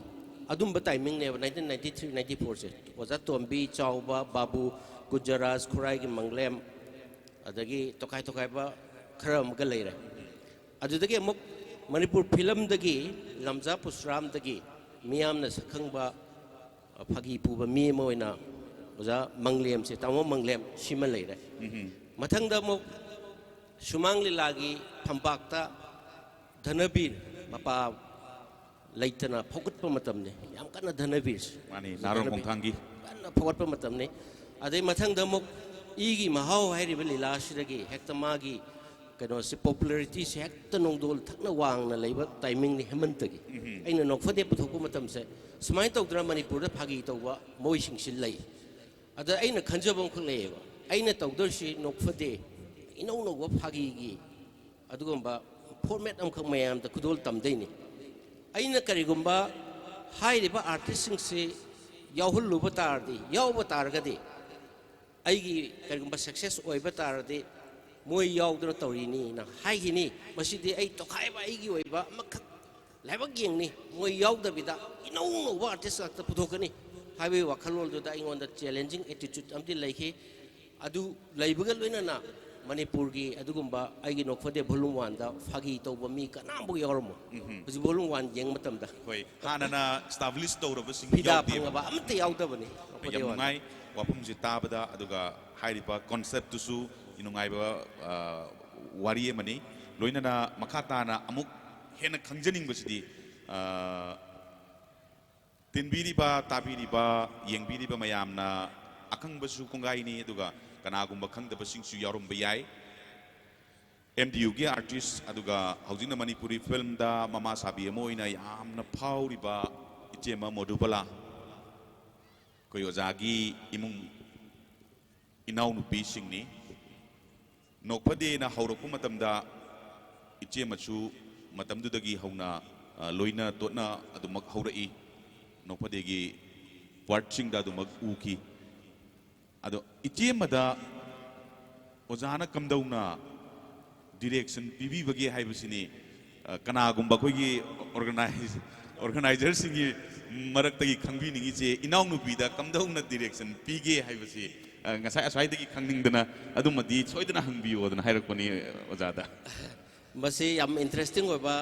ꯑꯗꯨꯝꯕ ꯇꯥꯏꯃꯤꯡꯅꯦꯕ, ꯅꯥꯏꯟꯇꯤꯟ ꯅꯥꯏꯟꯇꯤ ꯊ꯭ꯔꯤ ꯅꯥꯏꯟꯇꯤ ꯐꯣꯔꯁꯦ꯫ ꯑꯣꯖꯥ ꯇꯣꯝꯕꯤ, ꯆꯥꯎꯕ, ꯕꯥꯕꯨ, ꯒꯨꯟꯖꯔꯥꯖ, ꯈꯨꯔꯥꯏꯒꯤ ꯃꯪꯂꯦꯝ, ꯑꯗꯒꯤ ꯇꯣꯈꯥꯏ ꯇꯣꯈꯥꯏꯕ ꯈꯔ ꯑꯃꯒ ꯂꯩꯔꯦ꯫ ꯑꯗꯨꯗꯒꯤ ꯑꯃꯨꯛ ꯃꯅꯤꯄꯨꯔ ꯐꯤꯂꯝꯗꯒꯤ ꯂꯝꯖꯥ ꯄꯨꯁ꯭ꯔꯥꯝꯗꯒꯤ ꯃꯤꯌꯥꯝꯅ ꯁꯛꯈꯪꯕ ꯐꯥꯒꯤ ꯄꯨꯕ ꯃꯤ ꯑꯃ ꯑꯣꯏꯅ ꯑꯣꯖꯥ ꯃꯪꯂꯦꯝꯁꯦ, ꯇꯥꯃꯣ ꯃꯪꯂꯦꯝ ꯁꯤꯃ ꯂꯩꯔꯦ꯫ ꯃꯊꯪꯗ ꯑꯃꯨꯛ ꯁꯨꯃꯥꯡ ꯂꯤꯂꯥꯒꯤ ꯐꯝꯄꯥꯛꯇ ꯙꯅꯕꯤꯔ ꯃꯄꯥ ꯂꯩꯇꯅ ꯐꯧꯒꯠꯄ ꯃꯇꯝꯅꯤ꯫ ꯌꯥꯝ ꯀꯟꯅ ꯙꯅꯕꯤꯔꯁꯦ꯫ ꯃꯥꯅꯤ, ꯅꯥꯔꯣꯟ ꯈꯣꯡꯊꯥꯡꯒꯤ꯫ ꯀꯟꯅ ꯐꯧꯒꯠꯄ ꯃꯇꯝꯅꯤ꯫ ꯑꯗꯩ ꯃꯊꯪꯗ ꯑꯃꯨꯛ ꯏꯒꯤ ꯃꯍꯥꯎ ꯍꯥꯏꯔꯤꯕ ꯂꯤꯂꯥꯁꯤꯗꯒꯤ ꯍꯦꯛꯇ ꯃꯥꯒꯤ ꯀꯩꯅꯣꯁꯦ, ꯄꯣꯄꯨꯂꯔꯤꯇꯤꯁꯦ ꯍꯦꯛꯇ ꯅꯣꯡꯗꯣꯜ ꯊꯛꯅ ꯋꯥꯡꯅ ꯂꯩꯕ ꯇꯥꯏꯃꯤꯡꯅꯤ ꯍꯦꯃꯟꯇꯒꯤ꯫ ꯑꯩꯅ ꯅꯣꯛꯐꯗꯦ ꯄꯨꯊꯣꯛꯄ ꯃꯇꯝꯁꯦ ꯁꯨꯃꯥꯏꯅ ꯇꯧꯗꯅ ꯃꯅꯤꯄꯨꯔꯗ ꯐꯥꯒꯤ ꯇꯧꯕ ꯃꯣꯏꯁꯤꯡꯁꯤ ꯂꯩ꯫ ꯑꯗ ꯑꯩꯅ ꯈꯟꯖꯕ ꯑꯃꯈꯛ ꯂꯩꯌꯦꯕ, ꯑꯩꯅ ꯇꯧꯗꯣꯏꯁꯤ ꯅꯣꯛꯐꯗꯦ, ꯏꯅꯧ ꯅꯧꯕ ꯐꯥꯒꯤꯒꯤ ꯑꯗꯨꯒꯨꯝꯕ ꯐꯣꯔꯃꯦꯠ ꯑꯃꯈꯛ ꯃꯌꯥꯝꯗ ꯈꯨꯗꯣꯜ ꯇꯝꯗꯣꯏꯅꯤ꯫ ꯑꯩꯅ ꯀꯔꯤꯒꯨꯝꯕ ꯍꯥꯏꯔꯤꯕ ꯑꯥꯔꯇꯤꯁꯁꯤꯡꯁꯤ ꯌꯥꯎꯍꯜꯂꯨꯕ ꯇꯥꯔꯗꯤ, ꯌꯥꯎꯕ ꯇꯥꯔꯒꯗꯤ, ꯑꯩꯒꯤ ꯀꯔꯤꯒꯨꯝꯕ ꯁꯛꯁꯦꯁ ꯑꯣꯏꯕ ꯇꯥꯔꯗꯤ ꯃꯣꯏ ꯌꯥꯎꯗꯅ ꯇꯧꯔꯤꯅꯤꯅ ꯍꯥꯏꯈꯤꯅꯤ꯫ ꯃꯁꯤꯗꯤ ꯑꯩ ꯇꯣꯈꯥꯏꯕ ꯑꯩꯒꯤ ꯑꯣꯏꯕ ꯑꯃꯈꯛ ꯂꯥꯏꯕꯛ ꯌꯦꯡꯅꯤ꯫ ꯃꯣꯏ ꯌꯥꯎꯗꯕꯤꯗ ꯏꯅꯧ ꯅꯧꯕ ꯑꯥꯔꯇꯤꯁ ꯉꯥꯛꯇ ꯄꯨꯊꯣꯛꯀꯅꯤ ꯍꯥꯏꯕꯒꯤ ꯋꯥꯈꯜꯂꯣꯟꯗꯨꯗ ꯑꯩꯉꯣꯟꯗ ꯆꯦꯂꯦꯟꯖꯤꯡ ꯑꯦꯇꯤꯆꯨꯠ ꯑꯃꯗꯤ ꯂꯩꯈꯤ꯫ ꯑꯗꯨ ꯂꯩꯕꯒ ꯂꯣꯏꯅꯅ ꯃꯅꯤꯄꯨꯔꯒꯤ ꯑꯗꯨꯒꯨꯝꯕ ꯑꯩꯒꯤ ꯅꯣꯛꯐꯗꯦ ꯚꯣꯂꯨꯝ ꯋꯥꯟꯗ ꯐꯥꯒꯤ ꯇꯧꯕ ꯃꯤ ꯀꯅꯥꯝꯐꯥꯎ ꯌꯥꯎꯔꯝꯃꯣꯏ꯫ ꯍꯧꯖꯤꯛ ꯚꯣꯂꯨꯝ ꯋꯥꯟ ꯌꯦꯡꯕ ꯃꯇꯝꯗ ꯍꯣꯏ, ꯍꯥꯟꯅꯅ ꯏꯁꯇꯥꯕ꯭ꯂꯤꯁ ꯇꯧꯔꯕꯁꯤꯡ ꯐꯤꯗꯥ ꯌꯥꯎꯗꯦꯕ꯫ ꯐꯪꯉꯕ ꯑꯃꯠꯇ ꯌꯥꯎꯗꯕꯅꯤ ꯅꯣꯛꯐꯗꯦ ꯌꯥꯝ ꯋꯥꯟꯗ꯫ ꯅꯨꯡꯉꯥꯏ꯫ ꯋꯥꯐꯝꯁꯦ ꯇꯥꯕꯗ, ꯑꯗꯨꯒ ꯍꯥꯏꯔꯤꯕ ꯀꯣꯟꯁꯦꯞꯇꯨꯁꯨ ꯅꯨꯡꯉꯥꯏꯕ, ꯑ, ꯋꯥꯔꯤ ꯑꯃꯅꯤ꯫ ꯂꯣꯏꯅꯅ ꯃꯈꯥ ꯇꯥꯅ ꯑꯃꯨꯛ ꯍꯦꯟꯅ ꯈꯪꯖꯅꯤꯡꯕꯁꯤꯗꯤ, ꯑ, ꯇꯤꯟꯕꯤꯔꯤꯕ, ꯇꯥꯕꯤꯔꯤꯕ, ꯌꯦꯡꯕꯤꯔꯤꯕ ꯃꯌꯥꯝꯅ ꯑꯈꯪꯕꯁꯨ ꯀꯣꯡꯒꯥꯏꯅꯤ, ꯑꯗꯨꯒ ꯀꯅꯥꯒꯨꯝꯕ ꯈꯪꯗꯕꯁꯤꯡꯁꯨ ꯌꯥꯎꯔꯝꯕ ꯌꯥꯏ꯫ ꯑꯦꯝ ꯗꯤ ꯌꯨꯒꯤ ꯑꯥꯔꯇꯤꯁ, ꯑꯗꯨꯒ ꯍꯧꯖꯤꯛꯅ ꯃꯅꯤꯄꯨꯔꯤ ꯐꯤꯂꯝꯗ ꯃꯃꯥ ꯁꯥꯕꯤ ꯑꯃ ꯑꯣꯏꯅ ꯌꯥꯝꯅ ꯐꯥꯎꯔꯤꯕ ꯏꯆꯦꯃ ꯃꯣꯗꯨꯕꯂꯥ, ꯑꯩꯈꯣꯏ ꯑꯣꯖꯥꯒꯤ ꯏꯃꯨꯡ ꯏꯅꯥꯎꯅꯨꯄꯤꯁꯤꯡꯅꯤ꯫ ꯅꯣꯛꯐꯗꯦꯅ ꯍꯧꯔꯛꯄ ꯃꯇꯝꯗ ꯏꯆꯦꯃꯁꯨ ꯃꯇꯝꯗꯨꯗꯒꯤ ꯍꯧꯅ, ꯑ, ꯂꯣꯏꯅ ꯇꯣꯠꯅ ꯑꯗꯨꯃꯛ ꯍꯧꯔꯛꯏ꯫ ꯅꯣꯛꯐꯗꯦꯒꯤ ꯄꯥꯔꯠꯁꯤꯡꯗ ꯑꯗꯨꯃꯛ ꯎꯈꯤ꯫ ꯑꯗꯣ ꯏꯆꯦꯃꯗ ꯑꯣꯖꯥꯅ ꯀꯝꯗꯧꯅ ꯗꯤꯔꯦꯛꯁꯟ ꯄꯤꯕꯤꯕꯒꯦ ꯍꯥꯏꯕꯁꯤꯅꯤ, ꯑ, ꯀꯅꯥꯒꯨꯝꯕ ꯑꯩꯈꯣꯏꯒꯤ ꯑꯣꯔꯒꯅꯥꯏꯖ-, ꯑꯣꯔꯒꯅꯥꯏꯖꯔꯁꯤꯡꯒꯤ ꯃꯔꯛꯇꯒꯤ ꯈꯪꯕꯤꯅꯤꯡꯉꯤꯁꯦ, ꯏꯅꯥꯎꯅꯨꯄꯤꯗ ꯀꯝꯗꯧꯅ ꯗꯤꯔꯦꯛꯁꯟ ꯄꯤꯒꯦ ꯍꯥꯏꯕꯁꯤ, ꯑ, ꯉꯁꯥꯏ ꯑꯁ꯭ꯋꯥꯏꯗꯒꯤ ꯈꯪꯅꯤꯡꯗꯅ ꯑꯗꯨꯃꯗꯤ ꯁꯣꯏꯗꯅ ꯍꯪꯕꯤꯌꯣꯗꯅ ꯍꯥꯏꯔꯛꯄꯅꯤ, ꯑꯣꯖꯥꯗ꯫ ꯃꯁꯤ ꯌꯥꯝ ꯏꯟꯇꯔꯦꯁꯇꯤꯡ ꯑꯣꯏꯕ,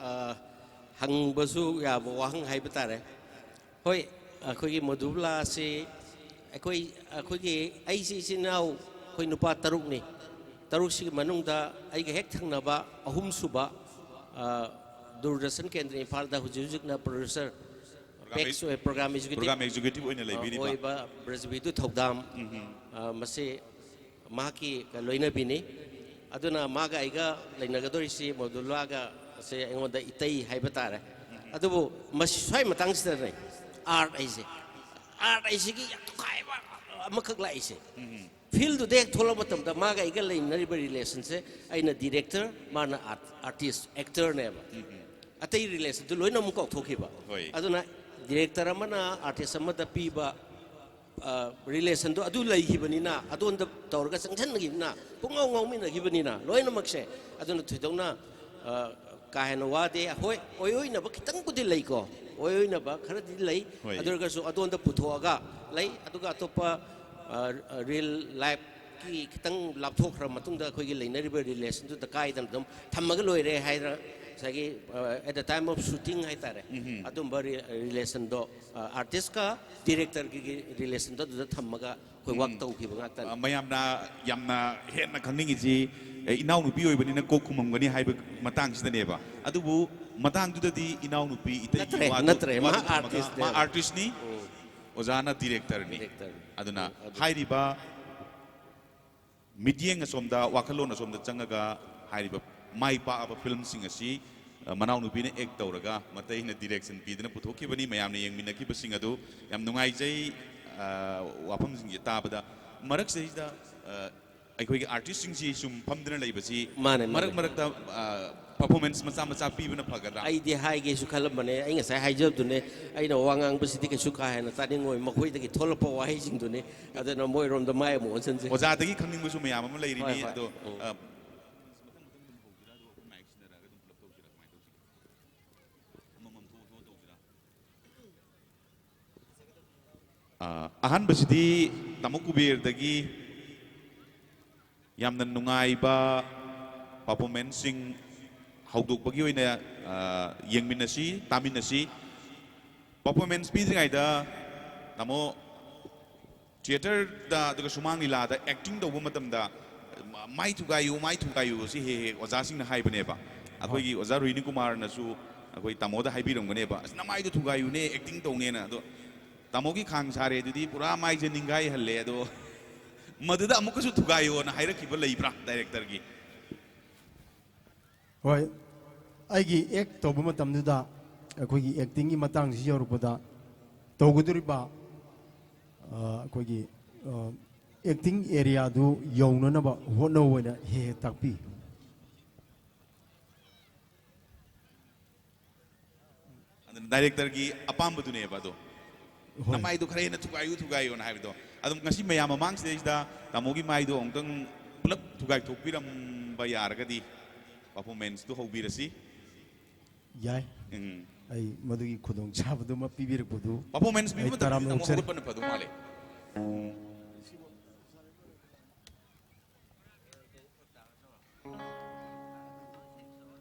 ꯑ, ꯍꯪꯕꯁꯨ ꯌꯥꯕ ꯋꯥꯍꯪ ꯍꯥꯏꯕ ꯇꯥꯔꯦ꯫ ꯍꯣꯏ, ꯑꯩꯈꯣꯏꯒꯤ ꯃꯣꯗꯨꯂꯥ ꯑꯁꯤ ꯑꯩꯈꯣꯏ, ꯑꯩꯈꯣꯏꯒꯤ, ꯑꯩꯁꯤ ꯏꯆꯤꯟ ꯏꯅꯥꯎ ꯑꯩꯈꯣꯏ ꯅꯨꯄꯥ ꯇꯔꯨꯛꯅꯤ꯫ ꯇꯔꯨꯛꯁꯤꯒꯤ ꯃꯅꯨꯡꯗ ꯑꯩꯒ ꯍꯦꯛ ꯊꯪꯅꯕ ꯑꯍꯨꯝꯁꯨꯕ, ꯑ, ꯗꯨꯔꯗꯔꯁꯟ ꯀꯦꯟꯗ꯭ꯔ ꯏꯝꯐꯥꯜꯗ ꯍꯧꯖꯤꯛ ꯍꯧꯖꯤꯛꯅ ꯄ꯭ꯔꯣꯗ꯭ꯌꯨꯁꯔ, ꯄ꯭ꯔꯣꯒ꯭ꯔꯥꯝ ꯄꯦꯛꯁ ꯑꯣꯏ-, ꯄ꯭ꯔꯣꯒ꯭ꯔꯥꯝ ꯑꯦꯛꯖꯤꯀ꯭ꯌꯨꯇꯤꯚ ꯄ꯭ꯔꯣꯒ꯭ꯔꯥꯝ ꯑꯦꯛꯖꯤꯀ꯭ꯌꯨꯇꯤꯚ ꯑꯣꯏꯅ ꯑ, ꯂꯩꯕꯤꯔꯤꯕ꯫ ꯑꯣꯏꯕ ꯕ꯭ꯔꯖꯕꯤꯗꯨ ꯊꯧꯗꯥꯝ, ꯑ, ꯃꯁꯤ ꯃꯍꯥꯛꯀꯤ ꯂꯣꯏꯅꯕꯤꯅꯤ꯫ ꯑꯗꯨꯅ ꯃꯥꯒ ꯑꯩꯒ ꯂꯩꯅꯒꯗꯧꯔꯤꯁꯤ ꯃꯣꯗꯨꯂꯥꯒ ꯑꯁꯦ ꯑꯩꯉꯣꯟꯗ ꯏꯇꯩ ꯍꯥꯏꯕ ꯇꯥꯔꯦ꯫ ꯑꯗꯨꯕꯨ ꯃꯁꯤ ꯁ꯭ꯋꯥꯏ ꯃꯇꯥꯡꯁꯤꯗꯅꯦ ꯑꯥꯔꯠ ꯑꯩꯁꯦ, ꯑꯥꯔꯠ ꯑꯩꯁꯤꯒꯤ ꯌꯥꯝ ꯇꯣꯈꯥꯏꯕ ꯑꯃꯈꯛ ꯂꯥꯛꯏꯁꯦ꯫ ꯐꯤꯜꯗꯨꯗ ꯍꯦꯛ ꯊꯣꯛꯂꯛꯄ ꯃꯇꯝꯗ ꯃꯥꯒ ꯑꯩꯒ ꯂꯩꯅꯔꯤꯕ ꯔꯤꯂꯦꯁꯟꯁꯦ, ꯑꯩꯅ ꯗꯤꯔꯦꯛꯇꯔ, ꯃꯥꯅ ꯑꯥꯔꯠ-, ꯑꯥꯔꯇꯤꯁ, ꯑꯦꯛꯇꯔꯅꯦꯕ꯫ ꯑꯇꯩ ꯔꯤꯂꯦꯁꯟꯗꯨ ꯂꯣꯏꯅ ꯑꯃꯨꯛ ꯀꯥꯎꯊꯣꯛꯈꯤꯕ꯫ ꯍꯣꯏ꯫ ꯑꯗꯨꯅ ꯗꯤꯔꯦꯛꯇꯔ ꯑꯃꯅ ꯑꯥꯔꯇꯤꯁ ꯑꯃꯗ ꯄꯤꯕ, ꯑ, ꯔꯤꯂꯦꯁꯟꯗꯣ ꯑꯗꯨ ꯂꯩꯈꯤꯕꯅꯤꯅ, ꯑꯗꯣꯝꯗ ꯇꯧꯔꯒ ꯆꯪꯁꯤꯟꯈꯤꯕꯅꯤꯅ, ꯄꯨꯡꯉꯥꯎ ꯉꯥꯎꯃꯤꯟꯅꯈꯤꯕꯅꯤꯅ ꯂꯣꯏꯅꯃꯛꯁꯦ꯫ ꯑꯗꯨꯅ ꯊꯣꯏꯗꯣꯛꯅ, ꯑ, ꯀꯥ ꯍꯦꯟꯅ ꯋꯥꯗꯦ꯫ ꯍꯣꯏ, ꯑꯣꯏꯑꯣꯏꯅꯕ ꯈꯤꯇꯪꯕꯨꯗꯤ ꯂꯩꯀꯣ, ꯑꯣꯏꯑꯣꯏꯅꯕ ꯈꯔꯗꯤ ꯂꯩ꯫ ꯍꯣꯏ꯫ ꯑꯗꯨ ꯑꯣꯏꯔꯒꯁꯨ ꯑꯗꯣꯝꯗ ꯄꯨꯊꯣꯛꯑꯒ ꯂꯩ꯫ ꯑꯗꯨꯒ ꯑꯇꯣꯞꯄ, ꯑ, ꯔꯤꯌꯦꯜ ꯂꯥꯏꯐꯀꯤ ꯈꯤꯇꯪ ꯂꯥꯞꯊꯣꯛꯈ꯭ꯔ ꯃꯇꯨꯡꯗ ꯑꯩꯈꯣꯏꯒꯤ ꯂꯩꯅꯔꯤꯕ ꯔꯤꯂꯦꯁꯟꯗꯨꯗ ꯀꯥꯏꯗꯅ ꯑꯗꯨꯝ ꯊꯝꯃꯒ ꯂꯣꯏꯔꯦ ꯍꯥꯏꯗꯅ ꯉꯁꯥꯏꯒꯤ, ꯑ, at the time of shooting ꯍꯥꯏꯇꯥꯔꯦ, ꯑꯗꯨꯝꯕ ꯔꯤ-, ꯔꯤꯂꯦꯁꯟꯗꯣ, ꯑ, ꯑꯥꯔꯇꯤꯁꯀ ꯗꯤꯔꯦꯛꯇꯔꯒꯤ ꯔꯤꯂꯦꯁꯟꯗꯣ ꯑꯗꯨꯗ ꯊꯝꯃꯒ ꯑꯩꯈꯣꯏ ꯋꯥꯛ ꯇꯧꯈꯤꯕ ꯉꯥꯛꯇꯅꯤ꯫ ꯑ, ꯃꯌꯥꯝꯅ ꯌꯥꯝꯅ ꯍꯦꯟꯅ ꯈꯪꯅꯤꯡꯉꯤꯁꯤ, ꯑꯦ, ꯏꯅꯥꯎꯅꯨꯄꯤ ꯑꯣꯏꯕꯅꯤꯅ ꯀꯣꯛ ꯈꯨꯝꯃꯝꯒꯅꯤ ꯍꯥꯏꯕ ꯃꯇꯥꯡꯁꯤꯗꯅꯦꯕ꯫ ꯑꯗꯨꯕꯨ ꯃꯇꯥꯡꯗꯨꯗꯗꯤ ꯏꯅꯥꯎꯅꯨꯄꯤ ꯏꯇꯩꯒꯤ ꯅꯠꯇ꯭ꯔꯦ, ꯋꯥꯗꯨ, ꯅꯠꯇ꯭ꯔꯦ, ꯃꯥ ꯋꯥꯗꯨ ꯊꯝꯃꯒ, ꯑꯥꯔꯇꯤꯁꯅꯦ꯫ ꯃꯥ ꯑꯥꯔꯇꯤꯁꯅꯤ, ꯑꯣꯖꯥꯅ ꯗꯤꯔꯦꯛꯇꯔꯅꯤ꯫ ꯗꯤꯔꯦꯛꯇꯔꯅꯤ꯫ ꯑꯗꯨꯅ ꯎꯝ, ꯑꯗꯨ ꯍꯥꯏꯔꯤꯕ ꯃꯤꯠꯌꯦꯡ ꯑꯁꯣꯝꯗ, ꯋꯥꯈꯜꯂꯣꯟ ꯑꯁꯣꯝꯗ ꯆꯪꯉꯒ ꯍꯥꯏꯔꯤꯕ ꯃꯥꯏ ꯄꯥꯛꯑꯕ ꯐꯤꯂꯝꯁꯤꯡ ꯑꯁꯤ, ꯑ, ꯃꯅꯥꯎꯅꯨꯄꯤꯅ ꯑꯦꯛ ꯇꯧꯔꯒ ꯃꯇꯩꯅ ꯗꯤꯔꯦꯛꯁꯟ ꯄꯤꯗꯨꯅ ꯄꯨꯊꯣꯛꯈꯤꯕꯅꯤ꯫ ꯃꯌꯥꯝꯅ ꯌꯦꯡꯃꯤꯟꯅꯈꯤꯕꯁꯤꯡ ꯑꯗꯨ ꯌꯥꯝ ꯅꯨꯡꯉꯥꯏꯖꯩ, ꯑ, ꯋꯥꯐꯝꯁꯤꯡꯁꯦ ꯇꯥꯕꯗ꯫ ꯃꯔꯛꯁꯤꯗꯩꯁꯤꯗ ꯑ, ꯑꯩꯈꯣꯏꯒꯤ ꯑꯥꯔꯇꯤꯁꯁꯤꯡꯁꯤ ꯁꯨꯝ ꯐꯝꯗꯨꯅ ꯂꯩꯕꯁꯤ ꯃꯥꯅꯦ, ꯃꯥꯅꯦ꯫ ꯃꯔꯛ ꯃꯔꯛꯇ ꯄꯔꯐꯣꯔꯃꯦꯟꯁ ꯃꯆꯥ ꯃꯆꯥ ꯄꯤꯕꯅ ꯐꯒꯗ꯭ꯔꯥ? ꯑꯩꯗꯤ ꯍꯥꯏꯒꯦꯁꯨ ꯈꯜꯂꯝꯕꯅꯦ꯫ ꯑꯩ ꯉꯁꯥꯏ ꯍꯥꯏꯖꯕꯗꯨꯅꯦ, ꯑꯩꯅ ꯋꯥ ꯉꯥꯡꯕꯁꯤꯗꯤ ꯀꯩꯁꯨ ꯀꯥ ꯍꯦꯟꯅ ꯇꯥꯅꯤꯡꯉꯣꯏ, ꯃꯈꯣꯏꯗꯒꯤ ꯊꯣꯛꯂꯛꯄ ꯋꯥꯍꯩꯁꯤꯡꯗꯨꯅꯤ꯫ ꯑꯗꯨꯅ ꯃꯣꯏꯔꯣꯝꯗ ꯃꯥꯏ ꯑꯃꯨꯛ ꯑꯣꯟꯁꯤꯟꯁꯦ꯫ ꯑꯣꯖꯥꯗꯒꯤ ꯈꯪꯅꯤꯡꯕꯁꯨ ꯃꯌꯥꯝ ꯑꯃ ꯂꯩꯔꯤꯅꯤ꯫ ꯍꯣꯏ, ꯍꯣꯏ꯫ ꯑꯗꯣ ꯎꯝ꯫ ꯑ, ꯑ, ꯑꯍꯥꯟꯕꯁꯤꯗꯤ ꯇꯥꯃꯣ ꯀꯨꯕꯦꯔꯗꯒꯤ ꯌꯥꯝꯅ ꯅꯨꯡꯉꯥꯏꯕ ꯄꯔꯐꯣꯔꯃꯦꯟꯁꯁꯤꯡ ꯍꯧꯗꯣꯛꯄꯒꯤ ꯑꯣꯏꯅ ꯑ, ꯌꯦꯡꯃꯤꯟꯅꯁꯤ, ꯇꯥꯃꯤꯟꯅꯁꯤ꯫ ꯄꯔꯐꯣꯔꯃꯦꯟꯁ ꯄꯤꯗ꯭ꯔꯤꯉꯩꯗ ꯇꯥꯃꯣ ꯊꯤꯌꯦꯇꯔꯗ ꯑꯗꯨꯒ ꯁꯨꯃꯥꯡ ꯂꯤꯂꯥꯗ ꯑꯦꯛꯇꯤꯡ ꯇꯧꯕ ꯃꯇꯝꯗ ꯃꯥꯏ ꯊꯨꯒꯥꯏꯌꯨ, ꯃꯥꯏ ꯊꯨꯒꯥꯏꯌꯨ ꯑꯁꯤ ꯍꯦꯛ ꯍꯦꯛ ꯑꯣꯖꯥꯁꯤꯡꯅ ꯍꯥꯏꯕꯅꯦꯕ꯫ ꯑꯩꯈꯣꯏꯒꯤ ꯑꯣꯖꯥ ꯔꯣꯍꯤꯅꯤ ꯀꯨꯃꯥꯔꯅꯁꯨ ꯑꯩꯈꯣꯏ ꯇꯥꯃꯣꯗ ꯍꯥꯏꯕꯤꯔꯝꯒꯅꯦꯕ, "ꯑꯁ, ꯅꯃꯥꯏꯗꯣ ꯊꯨꯒꯥꯏꯌꯨꯅꯦ, ꯑꯦꯛꯇꯤꯡ ꯇꯧꯅꯦꯅ"꯫ ꯑꯗꯣ ꯇꯥꯃꯣꯒꯤ ꯈꯥꯡ ꯁꯥꯔꯦ ꯑꯗꯨꯗꯤ ꯄꯨꯔꯥ ꯃꯥꯏꯁꯦ ꯅꯤꯡꯒꯥꯏꯍꯜꯂꯦ꯫ ꯑꯗꯣ ꯃꯗꯨꯗ ꯑꯃꯨꯛꯀꯁꯨ ꯊꯨꯒꯥꯏꯌꯣꯅ ꯍꯥꯏꯔꯛꯈꯤꯕ ꯂꯩꯕ꯭ꯔꯥ ꯗꯥꯏꯔꯦꯛꯇꯔꯒꯤ? ꯍꯣꯏ, ꯑꯩꯒꯤ ꯑꯦꯛ ꯇꯧꯕ ꯃꯇꯝꯗꯨꯗ ꯑꯩꯈꯣꯏꯒꯤ ꯑꯦꯛꯇꯤꯡꯒꯤ ꯃꯇꯥꯡꯁꯤ ꯌꯧꯔꯛꯄꯗ ꯇꯧꯒꯗꯧꯔꯤꯕ ꯑ, ꯑꯩꯈꯣꯏꯒꯤ ꯑꯦꯛꯇꯤꯡ ꯑꯦꯔꯤꯌꯥꯗꯨ ꯌꯧꯅꯅꯕ ꯍꯣꯠꯅꯧ ꯍꯥꯏꯅ ꯍꯦꯛ ꯍꯦꯛ ꯇꯥꯛꯄꯤ꯫ ꯑꯗꯨꯅ ꯗꯥꯏꯔꯦꯛꯇꯔꯒꯤ ꯑꯄꯥꯝꯕꯗꯨꯅꯦꯕ ꯑꯗꯣ꯫ ꯍꯣꯏ꯫ "ꯅꯃꯥꯏꯗꯣ ꯈꯔ ꯍꯦꯟꯅ ꯊꯨꯒꯥꯏꯌꯨ, ꯊꯨꯒꯥꯏꯌꯨꯅ" ꯍꯥꯏꯕꯗꯣ꯫ ꯑꯗꯨꯝ ꯉꯁꯤ ꯃꯌꯥꯝ ꯃꯃꯥꯡꯁꯤꯗꯩꯁꯤꯗ ꯇꯥꯃꯣꯒꯤ ꯃꯥꯏꯗꯣ ꯑꯃꯨꯛꯇꯪ ꯄꯨꯂꯞ ꯊꯨꯒꯥꯏꯊꯣꯛꯄꯤꯔꯝꯕ ꯌꯥꯔꯒꯗꯤ ꯄꯔꯐꯣꯔꯃꯦꯟꯁꯇꯨ ꯍꯧꯕꯤꯔꯁꯤ꯫ ꯌꯥꯏ꯫ ꯎꯝ꯫ ꯑꯩ ꯃꯗꯨꯒꯤ ꯈꯨꯗꯣꯡꯆꯥꯕꯗꯨꯃ ꯄꯤꯕꯤꯔꯛꯄꯗꯨ ꯄꯔꯐꯣꯔꯃꯦꯟꯁ ꯄꯤꯕ ꯑꯩ ꯃꯇꯝꯗ ꯇꯔꯥꯝꯅ ꯇꯥꯃꯣ ꯑꯣꯛꯆꯔꯤ꯫ ꯍꯧꯒꯠꯄꯅ ꯐꯗꯧ ꯃꯥꯜꯂꯦ꯫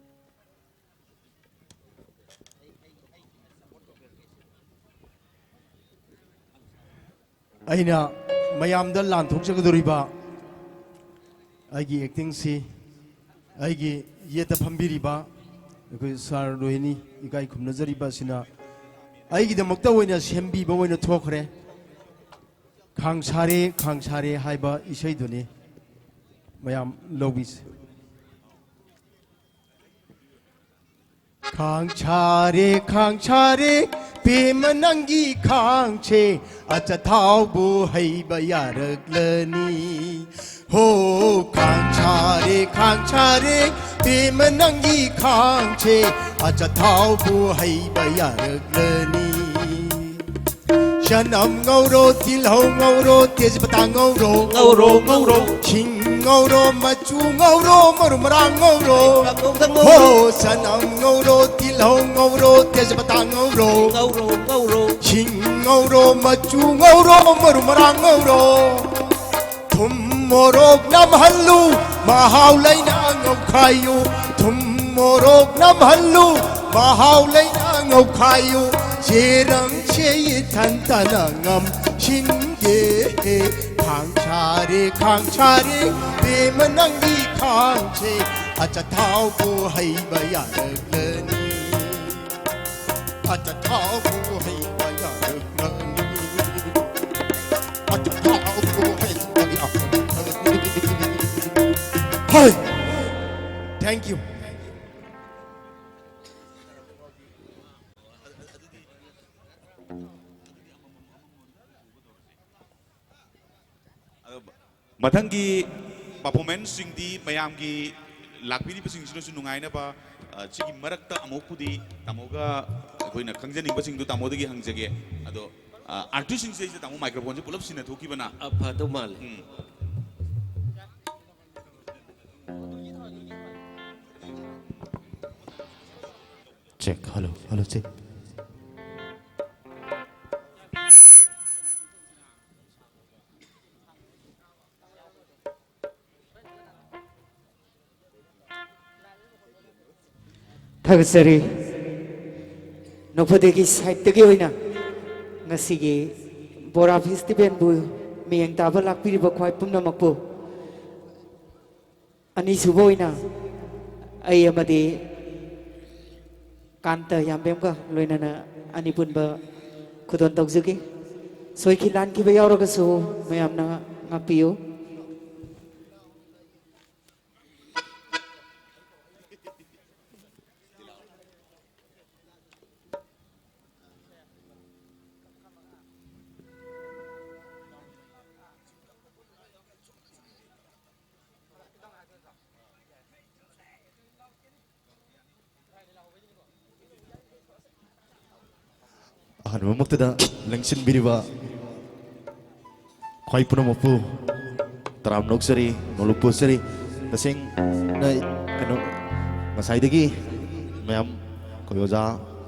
ꯑꯩꯅ ꯃꯌꯥꯝꯗ ꯂꯥꯟꯊꯣꯛꯆꯒꯗꯧꯔꯤꯕ ꯑꯩꯒꯤ ꯑꯦꯛꯇꯤꯡꯁꯤ, ꯑꯩꯒꯤ ꯌꯦꯠꯇ ꯐꯝꯕꯤꯔꯤꯕ ꯑꯩꯈꯣꯏ ꯁꯥꯔ ꯔꯣꯍꯤꯅꯤ ꯏꯀꯥꯏ ꯈꯨꯝꯅꯖꯔꯤꯕ ꯑꯁꯤꯅ ꯑꯩꯒꯤꯗꯃꯛꯇ ꯑꯣꯏꯅ ꯁꯦꯝꯕꯤꯕ ꯑꯣꯏꯅ ꯊꯣꯛꯈ꯭ꯔꯦ꯫ "ꯈꯥꯡ ꯁꯥꯔꯦ, ꯈꯥꯡ ꯁꯥꯔꯦ" ꯍꯥꯏꯕ ꯏꯁꯩꯗꯨꯅꯤ꯫ ꯃꯌꯥꯝ ꯂꯧꯕꯤꯁꯦ꯫ ꯈꯥꯡ ꯁꯥꯔꯦ, ꯈꯥꯡ ꯁꯥꯔꯦ, ꯄꯦꯝꯃ ꯅꯪꯒꯤ ꯈꯥꯡꯁꯦ ꯑꯆꯥꯊꯥꯎꯕꯨ ꯍꯩꯕ ꯌꯥꯔꯛꯂꯅꯤ꯫ ꯍꯣ, ꯈꯥꯡ ꯁꯥꯔꯦ, ꯈꯥꯡ ꯁꯥꯔꯦ, ꯄꯦꯝꯃ ꯅꯪꯒꯤ ꯈꯥꯡꯁꯦ ꯑꯆꯥꯊꯥꯎꯕꯨ ꯍꯩꯕ ꯌꯥꯔꯛꯂꯅꯤ꯫ ꯆꯅꯝ ꯉꯧꯔꯣ, ꯇꯤꯜꯍꯧ ꯉꯧꯔꯣ, ꯇꯦꯖꯄꯇꯥ ꯉꯧꯔꯣ꯫ ꯉꯧꯔꯣ, ꯉꯧꯔꯣ꯫ ꯁꯤꯡ ꯉꯧꯔꯣ, ꯃꯆꯨ ꯉꯧꯔꯣ, ꯃꯔꯨ ꯃꯔꯥꯡ ꯉꯧꯔꯣ꯫ ꯉꯧꯔꯣ, ꯉꯧꯔꯣ꯫ ꯍꯣ, ꯆꯅꯝ ꯉꯧꯔꯣ, ꯇꯤꯜꯍꯧ ꯉꯧꯔꯣ, ꯇꯦꯖꯄꯇꯥ ꯉꯧꯔꯣ꯫ ꯉꯧꯔꯣ, ꯉꯧꯔꯣ꯫ ꯁꯤꯡ ꯉꯧꯔꯣ, ꯃꯆꯨ ꯉꯧꯔꯣ, ꯃꯔꯨ ꯃꯔꯥꯡ ꯉꯧꯔꯣ꯫ ꯊꯨꯝ ꯃꯣꯔꯣꯛ ꯅꯝꯍꯜꯂꯨ, ꯃꯍꯥꯎ ꯂꯩꯅ ꯉꯧꯈꯥꯏꯌꯨ꯫ ꯊꯨꯝ ꯃꯣꯔꯣꯛ ꯅꯝꯍꯜꯂꯨ, ꯃꯍꯥꯎ ꯂꯩꯅ ꯉꯧꯈꯥꯏꯌꯨ꯫ ꯆꯦꯔꯪꯁꯦ ꯏꯊꯟꯇꯅ ꯉꯝꯁꯤꯟꯒꯦ꯫ ꯈꯥꯡ ꯁꯥꯔꯦ, ꯈꯥꯡ ꯁꯥꯔꯦ, ꯄꯦꯝꯃ ꯅꯪꯒꯤ ꯈꯥꯡꯁꯦ꯫ ꯑꯆꯥꯊꯥꯎꯕꯨ ꯍꯩꯕ ꯌꯥꯔꯛꯂꯅꯤ꯫ ꯑꯆꯥꯊꯥꯎꯕꯨ ꯍꯩꯕ ꯌꯥꯔꯛꯂꯅꯤ꯫ ꯑꯆꯥꯊꯥꯎꯕꯨ ꯍꯩꯕ ꯌꯥꯔꯛꯂꯅꯤ꯫ ꯍꯣꯏ꯫ Thank you. ꯑꯗꯣ ꯃꯊꯪꯒꯤ performanceꯁꯤꯡꯗꯤ ꯃꯌꯥꯝꯒꯤ ꯂꯥꯛꯄꯤꯔꯤꯕꯁꯤꯡꯁꯤꯅꯁꯨ ꯅꯨꯡꯉꯥꯏꯅꯕ, ꯑ, ꯁꯤꯒꯤ ꯃꯔꯛꯇ ꯑꯃꯨꯛꯄꯨꯗꯤ ꯇꯥꯃꯣꯒ ꯑꯩꯈꯣꯏꯅ ꯈꯪꯖꯅꯤꯡꯕꯁꯤꯡꯗꯨ ꯇꯥꯃꯣꯗꯒꯤ ꯍꯪꯖꯒꯦ꯫ ꯑꯗꯣ, ꯑ, artistꯁꯤꯡꯁꯦ ꯑꯩꯁꯦ ꯇꯥꯃꯣ microphoneꯁꯦ ꯄꯨꯂꯞ ꯁꯤꯟꯅꯊꯣꯛꯈꯤꯕꯅ꯫ ꯑ, ꯐꯗꯧ ꯃꯥꯜꯂꯦ꯫ ꯎꯝ꯫ Check, hello, hello, check. ꯊꯥꯒꯠꯆꯔꯤ꯫ ꯅꯣꯛꯐꯗꯦꯒꯤ sideꯇꯒꯤ ꯑꯣꯏꯅ ꯉꯁꯤꯒꯤ ꯕꯣꯔꯥ festivalꯕꯨ ꯃꯤꯠꯌꯦꯡ ꯇꯥꯕ ꯂꯥꯛꯄꯤꯔꯤꯕ ꯈ꯭ꯋꯥꯏ ꯄꯨꯝꯅꯃꯛꯄꯨ ꯑꯅꯤꯁꯨꯕ ꯑꯣꯏꯅ ꯑꯩ ꯑꯃꯗꯤ ꯀꯥꯟꯇ ꯌꯥꯝꯕꯦꯝꯒ ꯂꯣꯏꯅꯅ ꯑꯅꯤ ꯄꯨꯟꯕ ꯈꯨꯗꯣꯜ ꯇꯧꯖꯒꯦ꯫ ꯁꯣꯏꯈꯤ ꯂꯥꯟꯈꯤꯕ ꯌꯥꯎꯔꯒꯁꯨ ꯃꯌꯥꯝꯅ ꯉꯥꯛꯄꯤꯌꯨ꯫ ꯑꯍꯥꯟꯕꯃꯛꯇꯗ ꯂꯦꯡꯁꯤꯟꯕꯤꯔꯤꯕ ꯈ꯭ꯋꯥꯏ ꯄꯨꯝꯅꯃꯛꯄꯨ ꯇꯔꯥꯝꯅ ꯑꯣꯛꯆꯔꯤ, ꯅꯣꯂꯨꯛꯄ ꯑꯣꯛꯆꯔꯤ꯫ ꯇꯁꯦꯡꯅ ꯀꯩꯅꯣ, ꯉꯁꯥꯏꯗꯒꯤ ꯃꯌꯥꯝ, ꯑꯩꯈꯣꯏ ꯑꯣꯖꯥ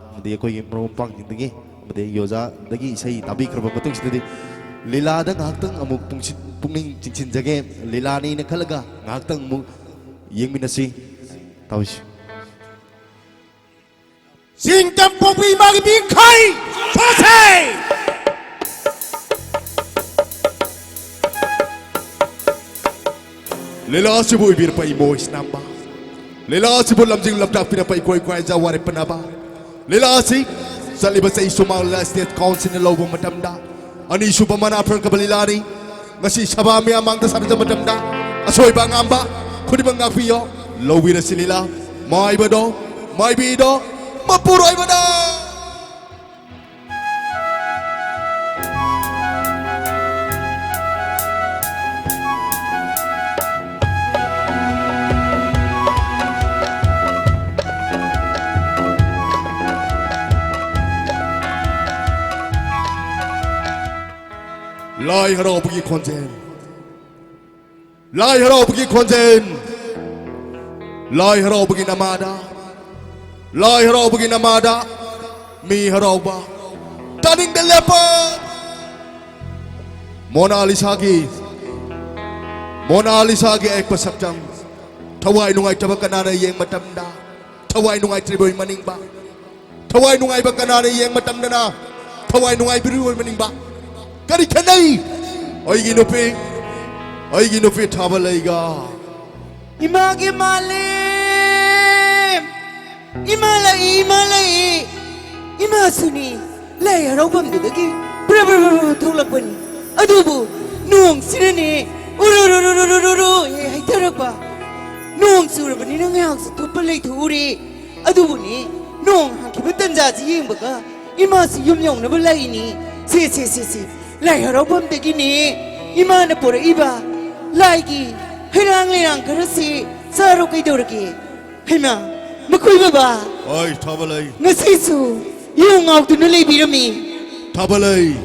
ꯑꯃꯗꯤ ꯑꯩꯈꯣꯏꯒꯤ ꯃꯔꯨꯞ ꯃꯄꯥꯡꯁꯤꯡꯗꯒꯤ ꯑꯃꯗꯤ ꯑꯩꯒꯤ ꯑꯣꯖꯥꯗꯒꯤ ꯏꯁꯩ ꯇꯥꯕꯤꯈ꯭ꯔꯕ ꯃꯇꯨꯡꯁꯤꯗꯗꯤ, ꯂꯤꯂꯥꯗ ꯉꯥꯏꯍꯥꯛꯇꯪ ꯑꯃꯨꯛ ꯄꯨꯡꯁꯤꯟ-, ꯄꯨꯛꯅꯤꯡ ꯆꯤꯡꯁꯤꯟꯖꯒꯦ꯫ ꯂꯤꯂꯥꯅꯤꯅ ꯈꯜꯂꯒ ꯉꯥꯏꯍꯥꯛꯇꯪ ꯑꯃꯨꯛ ꯌꯦꯡꯃꯤꯟꯅꯁꯤ꯫ ꯇꯧꯁꯤ꯫ ꯆꯤꯡ ꯇꯝ ꯄꯣꯛꯄꯤ ꯏꯃꯥꯒꯤ ꯄꯤꯡꯈꯩ ꯁꯣꯁꯦ! ꯂꯤꯂꯥ ꯑꯁꯤꯕꯨ ꯑꯣꯏꯕꯤꯔꯛꯄ ꯏꯃꯣ ꯏꯁꯅꯥꯝꯕ, ꯂꯤꯂꯥ ꯑꯁꯤꯕꯨ ꯂꯝꯖꯤꯡ ꯂꯝꯇꯥꯛꯄꯤꯔꯛꯄ ꯏꯈꯣꯏ ꯈ꯭ꯋꯥꯏꯖꯥ ꯋꯥꯔꯦꯞ ꯄꯅꯕ, ꯂꯤꯂꯥ ꯑꯁꯤ ꯆꯠꯂꯤꯕ ꯆꯍꯤ ꯁꯨꯃꯥꯡ ꯂꯤꯂꯥ ꯁ꯭ꯇꯦꯠ ꯀꯥꯎꯟꯁꯤꯜꯅ ꯂꯧꯕ ꯃꯇꯝꯗ ꯑꯅꯤꯁꯨꯕ ꯃꯅꯥ ꯐꯪꯂꯛꯀꯕ ꯂꯤꯂꯥꯅꯤ꯫ ꯉꯁꯤ ꯁꯚꯥ ꯃꯌꯥꯝ ꯃꯥꯡꯗ ꯁꯥꯟꯅꯖꯕ ꯃꯇꯝꯗ ꯑꯁꯣꯏꯕ ꯑꯉꯥꯝꯕ ꯈꯨꯗꯤꯡꯃꯛ ꯉꯥꯛꯄꯤꯌꯣ꯫ ꯂꯧꯕꯤꯔꯁꯤ ꯂꯤꯂꯥ꯫ ꯃꯥꯏꯕꯗꯣ, ꯃꯥꯏꯕꯤꯗꯣ, ꯃꯄꯨꯔꯣꯏꯕꯗ! ꯂꯥꯏ ꯍꯔꯥꯎꯕꯒꯤ ꯈꯣꯟꯖꯦꯜ, ꯂꯥꯏ ꯍꯔꯥꯎꯕꯒꯤ ꯈꯣꯟꯖꯦꯜ, ꯂꯥꯏ ꯍꯔꯥꯎꯕꯒꯤ ꯅꯃꯥꯗ, ꯂꯥꯏ ꯍꯔꯥꯎꯕꯒꯤ ꯅꯃꯥꯗ ꯃꯤ ꯍꯔꯥꯎꯕ꯫ ꯇꯥꯅꯤꯡꯗ ꯂꯦꯞꯄ꯫ ꯃꯣꯅꯥꯂꯤꯁꯥꯒꯤ, ꯃꯣꯅꯥꯂꯤꯁꯥꯒꯤ ꯑꯌꯦꯛꯄ ꯁꯛꯇꯝ꯫ ꯊꯋꯥꯏ ꯅꯨꯡꯉꯥꯏꯇꯕ ꯀꯅꯥꯅ ꯌꯦꯡ ꯃꯇꯝꯗ ꯊꯋꯥꯏ ꯅꯨꯡꯉꯥꯏꯇ꯭ꯔꯤꯕꯣꯏ ꯃꯅꯤꯡꯕ? ꯊꯋꯥꯏ ꯅꯨꯡꯉꯥꯏꯕ ꯀꯅꯥꯅ ꯌꯦꯡ ꯃꯇꯝꯗꯅ ꯊꯋꯥꯏ ꯅꯨꯡꯉꯥꯏꯕꯤꯔꯣꯏ ꯃꯅꯤꯡꯕ? ꯀꯔꯤ ꯈꯦꯠꯅꯩ? ꯑꯩꯒꯤ ꯅꯨꯄꯤ, ꯑꯩꯒꯤ ꯅꯨꯄꯤ ꯊꯥꯕ ꯂꯩꯒ꯫ ꯏꯃꯥꯒꯤ ꯃꯥꯂꯦꯝ! ꯏꯃꯥ ꯂꯥꯛꯏ, ꯏꯃꯥ ꯂꯥꯛꯏ! ꯏꯃꯥꯁꯨꯅꯤ ꯂꯥꯏ ꯍꯔꯥꯎꯐꯝꯗꯨꯗꯒꯤ ꯕ꯭ꯔ ꯕ꯭ꯔ ꯕ꯭ꯔ ꯕ꯭ꯔ ꯊꯣꯛꯂꯛꯄꯅꯤ꯫ ꯑꯗꯨꯕꯨ ꯅꯣꯡꯁꯤꯅꯅꯦ ꯎꯔꯨꯔꯨꯔꯨꯔꯨꯔꯨꯔꯨ ꯍꯦꯛ ꯍꯩꯊꯔꯛꯄ꯫ ꯅꯣꯡ ꯆꯨꯔꯕꯅꯤꯅ ꯉꯥꯏꯍꯥꯛꯁꯨ ꯊꯨꯞꯄ ꯂꯩꯊꯣꯛꯎꯔꯦ꯫ ꯑꯗꯨꯕꯨꯅꯤ, ꯅꯣꯡ ꯍꯥꯡꯈꯤꯕ ꯇꯟꯖꯥꯁꯤ ꯌꯦꯡꯕꯒ ꯏꯃꯥꯁꯤ ꯌꯨꯝ ꯌꯧꯅꯕ ꯂꯥꯛꯏꯅꯤ꯫ ꯁꯦ, ꯁꯦ, ꯁꯦ, ꯁꯦ, ꯂꯥꯏ ꯍꯔꯥꯎꯐꯝꯗꯒꯤꯅꯤ ꯏꯃꯥꯅ ꯄꯨꯔꯛꯏꯕ ꯂꯥꯏꯒꯤ ꯍꯩꯔꯥꯡ ꯂꯩꯔꯥꯡ ꯈꯔꯁꯤ ꯆꯥꯔꯣ ꯀꯩꯗꯧꯔꯒꯦ? ꯍꯩꯃꯥ, ꯃꯈꯣꯏ ꯕꯕꯥ! ꯍꯣꯏ, ꯊꯥꯕ ꯂꯩ꯫ ꯉꯁꯤꯁꯨ ꯌꯨ ꯉꯥꯎꯗꯨꯅ ꯂꯩꯕꯤꯔꯝꯃꯤ꯫ ꯊꯥꯕ ꯂꯩ꯫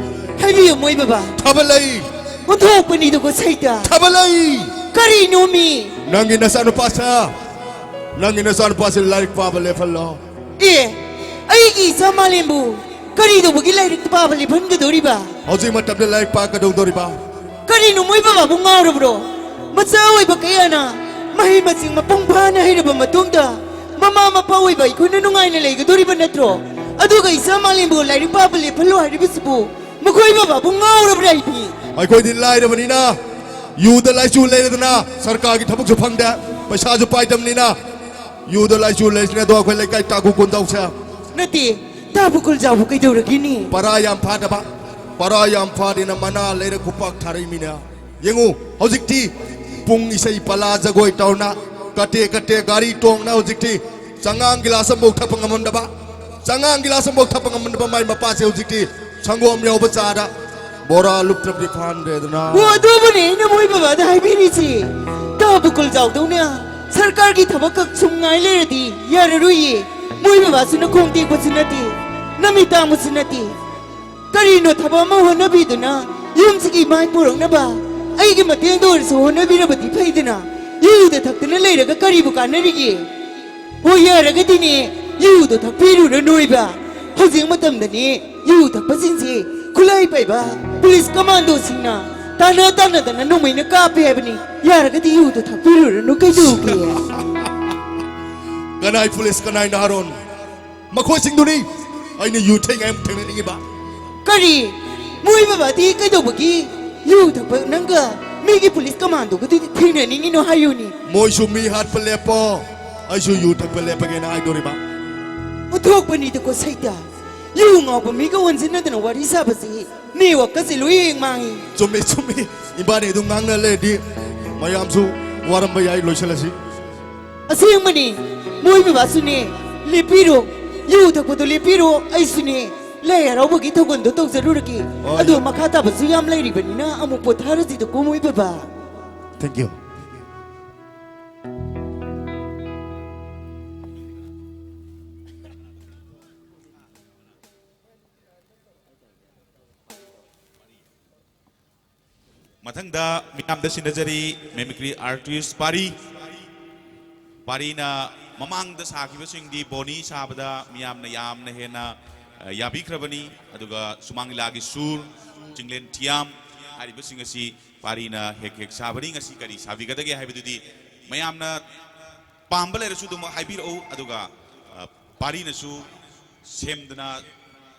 ꯍꯥꯏꯕꯤꯌꯨ ꯃꯣꯏ ꯕꯕꯥ꯫ ꯊꯥꯕ ꯂꯩ꯫ ꯑꯣꯟꯊꯣꯛꯄꯅꯤꯗꯀꯣ ꯁꯩꯇ꯫ ꯊꯥꯕ ꯂꯩ꯫ ꯀꯔꯤꯅꯣꯃꯤ? ꯅꯪꯒꯤ ꯅꯆꯥꯅꯨꯄꯥꯁꯦ, ꯅꯪꯒꯤ ꯅꯆꯥꯅꯨꯄꯥꯁꯦ ꯂꯥꯏꯔꯤꯛ ꯄꯥꯕ ꯂꯦꯞꯍꯜꯂꯣ꯫ ꯑꯦ, ꯑꯩꯒꯤ ꯏꯆꯥ ꯃꯥꯂꯦꯝꯕꯨ ꯀꯔꯤ ꯇꯧꯕꯒꯤ ꯂꯥꯏꯔꯤꯛ ꯄꯥꯕ ꯂꯦꯞꯍꯟꯒꯗꯧꯔꯤꯕ? ꯍꯧꯖꯤꯛ ꯃꯇꯝꯗ ꯂꯥꯏꯔꯤꯛ ꯄꯥ ꯀꯩꯗꯧꯗꯧꯔꯤꯕ? ꯀꯔꯤꯅꯣ ꯃꯣꯏ ꯕꯕꯥꯕꯨ ꯉꯥꯎꯔꯕ꯭ꯔꯣ? ꯃꯆꯥ ꯑꯣꯏꯕ ꯀꯌꯥꯅ ꯃꯍꯩ ꯃꯁꯤꯡ ꯃꯄꯨꯡ ꯐꯥꯅ ꯍꯩꯔꯕ ꯃꯇꯨꯡꯗ ꯃꯃꯥ ꯃꯄꯥ ꯑꯣꯏꯕ ꯑꯩꯈꯣꯏꯅ ꯅꯨꯡꯉꯥꯏꯅ ꯂꯩꯒꯗꯧꯔꯤꯕ ꯅꯠꯇ꯭ꯔꯣ? ꯑꯗꯨꯒ ꯏꯆꯥ ꯃꯥꯂꯦꯝꯕꯨ ꯂꯥꯏꯔꯤꯛ ꯄꯥꯕ ꯂꯦꯞꯍꯜꯂꯣ ꯍꯥꯏꯔꯤꯕꯁꯤꯕꯨ ꯃꯈꯣꯏ ꯕꯕꯥꯕꯨ ꯉꯥꯎꯔꯕ꯭ꯔꯥ ꯍꯥꯏꯕꯅꯤ꯫ ꯑꯩꯈꯣꯏꯗꯤ ꯂꯥꯏꯔꯕꯅꯤꯅ ꯌꯨꯗ ꯂꯥꯏꯆꯨ ꯂꯩꯔꯗꯅ ꯁꯔꯀꯥꯔꯒꯤ ꯊꯕꯛꯁꯨ ꯐꯪꯗꯦ, ꯄꯩꯁꯥꯁꯨ ꯄꯥꯏꯗꯕꯅꯤꯅ ꯌꯨꯗ ꯂꯥꯏꯆꯨ ꯂꯩꯔꯤꯁꯤꯅꯦ꯫ ꯑꯗꯣ ꯑꯩꯈꯣꯏ ꯂꯩꯀꯥꯏ ꯇꯥꯒꯨ ꯀꯨꯟꯗꯧꯁꯦ ꯅꯠꯇꯦ, ꯇꯥꯕꯨ ꯀꯨꯜꯖꯥꯎꯕꯨ ꯀꯩꯗꯧꯔꯒꯦꯅꯤ? ꯄꯔꯥ ꯌꯥꯝ ꯐꯥꯗꯕ, ꯄꯔꯥ ꯌꯥꯝ ꯐꯥꯗꯦꯅ ꯃꯅꯥ ꯂꯩꯔ ꯈꯨꯄꯥꯛ ꯊꯥꯔꯛꯏꯃꯤꯅ꯫ ꯌꯦꯡꯉꯨ, ꯍꯧꯖꯤꯛꯇꯤ ꯄꯨꯡ ꯏꯁꯩ ꯄꯂꯥ ꯖꯒꯣꯏ ꯇꯧꯅ, ꯀꯇꯦ ꯀꯇꯦ ꯒꯥꯔꯤ ꯇꯣꯡꯅ ꯍꯧꯖꯤꯛꯇꯤ ꯆꯉꯥꯡ ꯒꯤꯂꯥꯁ ꯑꯃꯐꯥꯎ ꯊꯛꯄ ꯉꯝꯃꯝꯗꯕ, ꯆꯉꯥꯡ ꯒꯤꯂꯥꯁ ꯑꯃꯐꯥꯎ ꯊꯛꯄ ꯉꯝꯃꯝꯗꯕ ꯃꯥꯏ ꯃꯄꯥꯁꯦ ꯍꯧꯖꯤꯛꯇꯤ ꯁꯪꯒꯣꯝ ꯌꯥꯎꯕ ꯆꯥꯗ ꯕꯣꯔꯥ ꯂꯨꯞꯇ꯭ꯔꯕꯗꯤ ꯐꯥꯟꯗ꯭ꯔꯦꯗꯅ꯫ ꯑꯣ, ꯑꯗꯨꯕꯨꯅꯦ ꯑꯩꯅ ꯃꯣꯏ ꯕꯕꯥꯗ ꯍꯥꯏꯕꯤꯔꯤꯁꯤ꯫ ꯇꯥꯕꯨ ꯀꯨꯜꯖꯥꯎꯗꯧꯅ ꯁꯔꯀꯥꯔꯒꯤ ꯊꯕꯛ ꯈꯛ ꯁꯨꯝ ꯉꯥꯏ ꯂꯩꯔꯗꯤ ꯌꯥꯔꯔꯣꯏꯌꯦ꯫ ꯃꯣꯏ ꯕꯕꯥꯁꯨ ꯅꯈꯣꯡ ꯇꯦꯛꯄꯁꯨ ꯅꯠꯇꯦ, ꯅꯃꯤꯠ ꯇꯥꯡꯕꯁꯨ ꯅꯠꯇꯦ꯫ ꯀꯔꯤꯅꯣ ꯊꯕꯛ ꯑꯃ ꯍꯣꯠꯅꯕꯤꯗꯨꯅ ꯌꯨꯝꯁꯤꯒꯤ ꯃꯥꯏ ꯄꯨꯔꯛꯅꯕ ꯑꯩꯒꯤ ꯃꯇꯦꯡꯗ ꯑꯣꯏꯔꯁꯨ ꯍꯣꯠꯅꯕꯤꯔꯕꯗꯤ ꯐꯩꯗꯅ꯫ ꯌꯨꯗ ꯊꯛꯇꯅ ꯂꯩꯔꯒ ꯀꯔꯤꯕꯨ ꯀꯥꯟꯅꯔꯤꯒꯦ? ꯍꯣꯏ, ꯌꯥꯔꯒꯗꯤꯅꯦ, ꯌꯨꯗꯣ ꯊꯛꯄꯤꯔꯨꯔꯅꯨ ꯍꯥꯏꯕ꯫ ꯍꯧꯖꯤꯛ ꯃꯇꯝꯗꯅꯦ, ꯌꯨ ꯊꯛꯄꯁꯤꯡꯁꯦ ꯈꯨꯠꯂꯥꯏ ꯄꯥꯏꯕ ꯄꯨꯂꯤꯁ ꯀꯃꯥꯟꯗꯣꯁꯤꯡꯅ ꯇꯥꯟꯅ ꯇꯥꯟꯅꯗꯅ ꯅꯣꯡꯃꯩꯅ ꯀꯥꯞꯄꯦ ꯍꯥꯏꯕꯅꯤ꯫ ꯌꯥꯔꯒꯗꯤ ꯌꯨꯗꯣ ꯊꯛꯄꯤꯔꯨꯔꯅꯨ ꯀꯩꯗꯧꯒꯦ? ꯀꯅꯥꯏ ꯄꯨꯂꯤꯁ, ꯀꯅꯥꯏ ꯅꯍꯥꯔꯣꯟ? ꯃꯈꯣꯏꯁꯤꯡꯗꯨꯅꯤ ꯑꯩꯅ ꯌꯨ ꯊꯛꯏꯉꯩ ꯑꯃꯨꯛ ꯊꯦꯡꯅꯅꯤꯡꯉꯤꯕ꯫ ꯀꯔꯤ? ꯃꯣꯏ ꯕꯕꯥꯗꯤ ꯀꯩꯗꯧꯕꯒꯤ ꯌꯨ ꯊꯛꯄ ꯅꯪꯒ ꯃꯤꯒꯤ ꯄꯨꯂꯤꯁ ꯀꯃꯥꯟꯗꯣꯒꯗꯨꯗꯤ ꯊꯦꯡꯅꯅꯤꯡꯉꯤꯅꯣ ꯍꯥꯏꯌꯨꯅꯤ? ꯃꯣꯏꯁꯨ ꯃꯤ ꯍꯥꯠꯄ ꯂꯦꯞꯄꯣ, ꯑꯩꯁꯨ ꯌꯨ ꯊꯛꯄ ꯂꯦꯞꯄꯒꯦꯅ ꯍꯥꯏꯗꯣꯔꯤꯕ꯫ ꯑꯣꯟꯊꯣꯛꯄꯅꯤꯗꯀꯣ ꯁꯩꯇ, ꯌꯨ ꯉꯥꯎꯕ ꯃꯤꯒ ꯑꯣꯟꯁꯤꯟꯅꯗꯅ ꯋꯥꯔꯤ ꯁꯥꯕꯁꯤ ꯅꯦꯠꯋꯥꯛꯀꯁꯦ ꯂꯣꯏ ꯍꯦꯛ ꯃꯥꯡꯉꯤ꯫ ꯆꯨꯝꯃꯤ, ꯆꯨꯝꯃꯤ꯫ ꯏꯕꯥꯅꯤ ꯑꯗꯨꯝ ꯉꯥꯡꯅ ꯂꯩꯔꯗꯤ ꯃꯌꯥꯝꯁꯨ ꯋꯥꯔꯝꯕ ꯌꯥꯏ꯫ ꯂꯣꯏꯁꯤꯜꯂꯁꯤ꯫ ꯑꯁꯦꯡꯕꯅꯤ, ꯃꯣꯏ ꯕꯕꯥꯁꯨꯅꯦ, ꯂꯦꯞꯄꯤꯔꯣ, ꯌꯨ ꯊꯛꯄꯗꯣ ꯂꯦꯞꯄꯤꯔꯣ, ꯑꯩꯁꯨꯅꯦ ꯂꯥꯏ ꯍꯔꯥꯎꯕꯒꯤ ꯊꯧꯒꯜꯗꯣ ꯇꯧꯖꯔꯨꯔꯒꯦ꯫ ꯍꯣꯏ꯫ ꯑꯗꯣ ꯃꯈꯥ ꯇꯥꯕꯁꯨ ꯌꯥꯝ ꯂꯩꯔꯤꯕꯅꯤꯅ ꯑꯃꯨꯛ ꯄꯣꯊꯥꯔꯁꯤꯗꯀꯣ ꯃꯣꯏ ꯕꯕꯥ꯫ Thank you꯫ ꯗ ꯃꯤꯌꯥꯝꯗ ꯁꯤꯟꯅꯖꯔꯤ ꯃꯤꯃꯤꯀ꯭ꯔꯤ ꯑꯥꯔꯇꯤꯁ ꯄꯥꯔꯤ꯫ ꯄꯥꯔꯤꯅ ꯃꯃꯥꯡꯗ ꯁꯥꯈꯤꯕꯁꯤꯡꯗꯤ ꯕꯣꯅꯤ ꯁꯥꯕꯗ ꯃꯤꯌꯥꯝꯅ ꯌꯥꯝꯅ ꯍꯦꯟꯅ, ꯑ, ꯌꯥꯕꯤꯈ꯭ꯔꯕꯅꯤ꯫ ꯑꯗꯨꯒ ꯁꯨꯃꯥꯡ ꯂꯤꯂꯥꯒꯤ ꯁꯨꯔ, ꯆꯤꯡꯂꯦꯟ ꯊꯤꯌꯥꯝ ꯍꯥꯏꯔꯤꯕꯁꯤꯡ ꯑꯁꯤ ꯄꯥꯔꯤꯅ ꯍꯦꯛ ꯍꯦꯛ ꯁꯥꯕꯅꯤ꯫ ꯉꯁꯤ ꯀꯔꯤ ꯁꯥꯕꯤꯒꯗꯒꯦ ꯍꯥꯏꯕꯗꯨꯗꯤ ꯃꯌꯥꯝꯅ ꯄꯥꯝꯕ ꯂꯩꯔꯁꯨ ꯑꯗꯨꯃꯛ ꯍꯥꯏꯕꯤꯔꯛꯎ꯫ ꯑꯗꯨꯒ, ꯑ, ꯄꯥꯔꯤꯅꯁꯨ ꯁꯦꯝꯗꯅ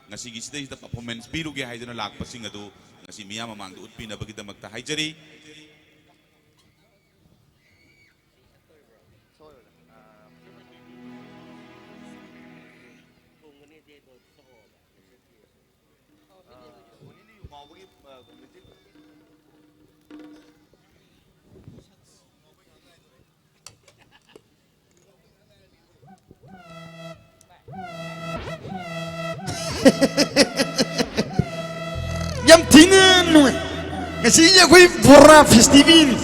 ꯉꯁꯤꯒꯤ ꯁꯤꯗꯩꯁꯤꯗ ꯄꯔꯐꯣꯔꯃꯦꯟꯁ ꯄꯤꯔꯨꯒꯦ ꯍꯥꯏꯗꯨꯅ ꯂꯥꯛꯄꯁꯤꯡ ꯑꯗꯨ ꯉꯁꯤ ꯃꯤꯌꯥꯝ ꯃꯃꯥꯡꯗ ꯎꯠꯄꯤꯅꯕꯒꯤꯗꯃꯛꯇ ꯍꯥꯏꯖꯔꯤ꯫ ꯌꯥꯝ ꯊꯤꯅ ꯅꯨꯡꯉꯥꯏ꯫ ꯉꯁꯤꯁꯦ ꯑꯩꯈꯣꯏ ꯕꯣꯔꯥ ꯐꯦꯁꯇꯤꯚꯦꯜꯅꯤ꯫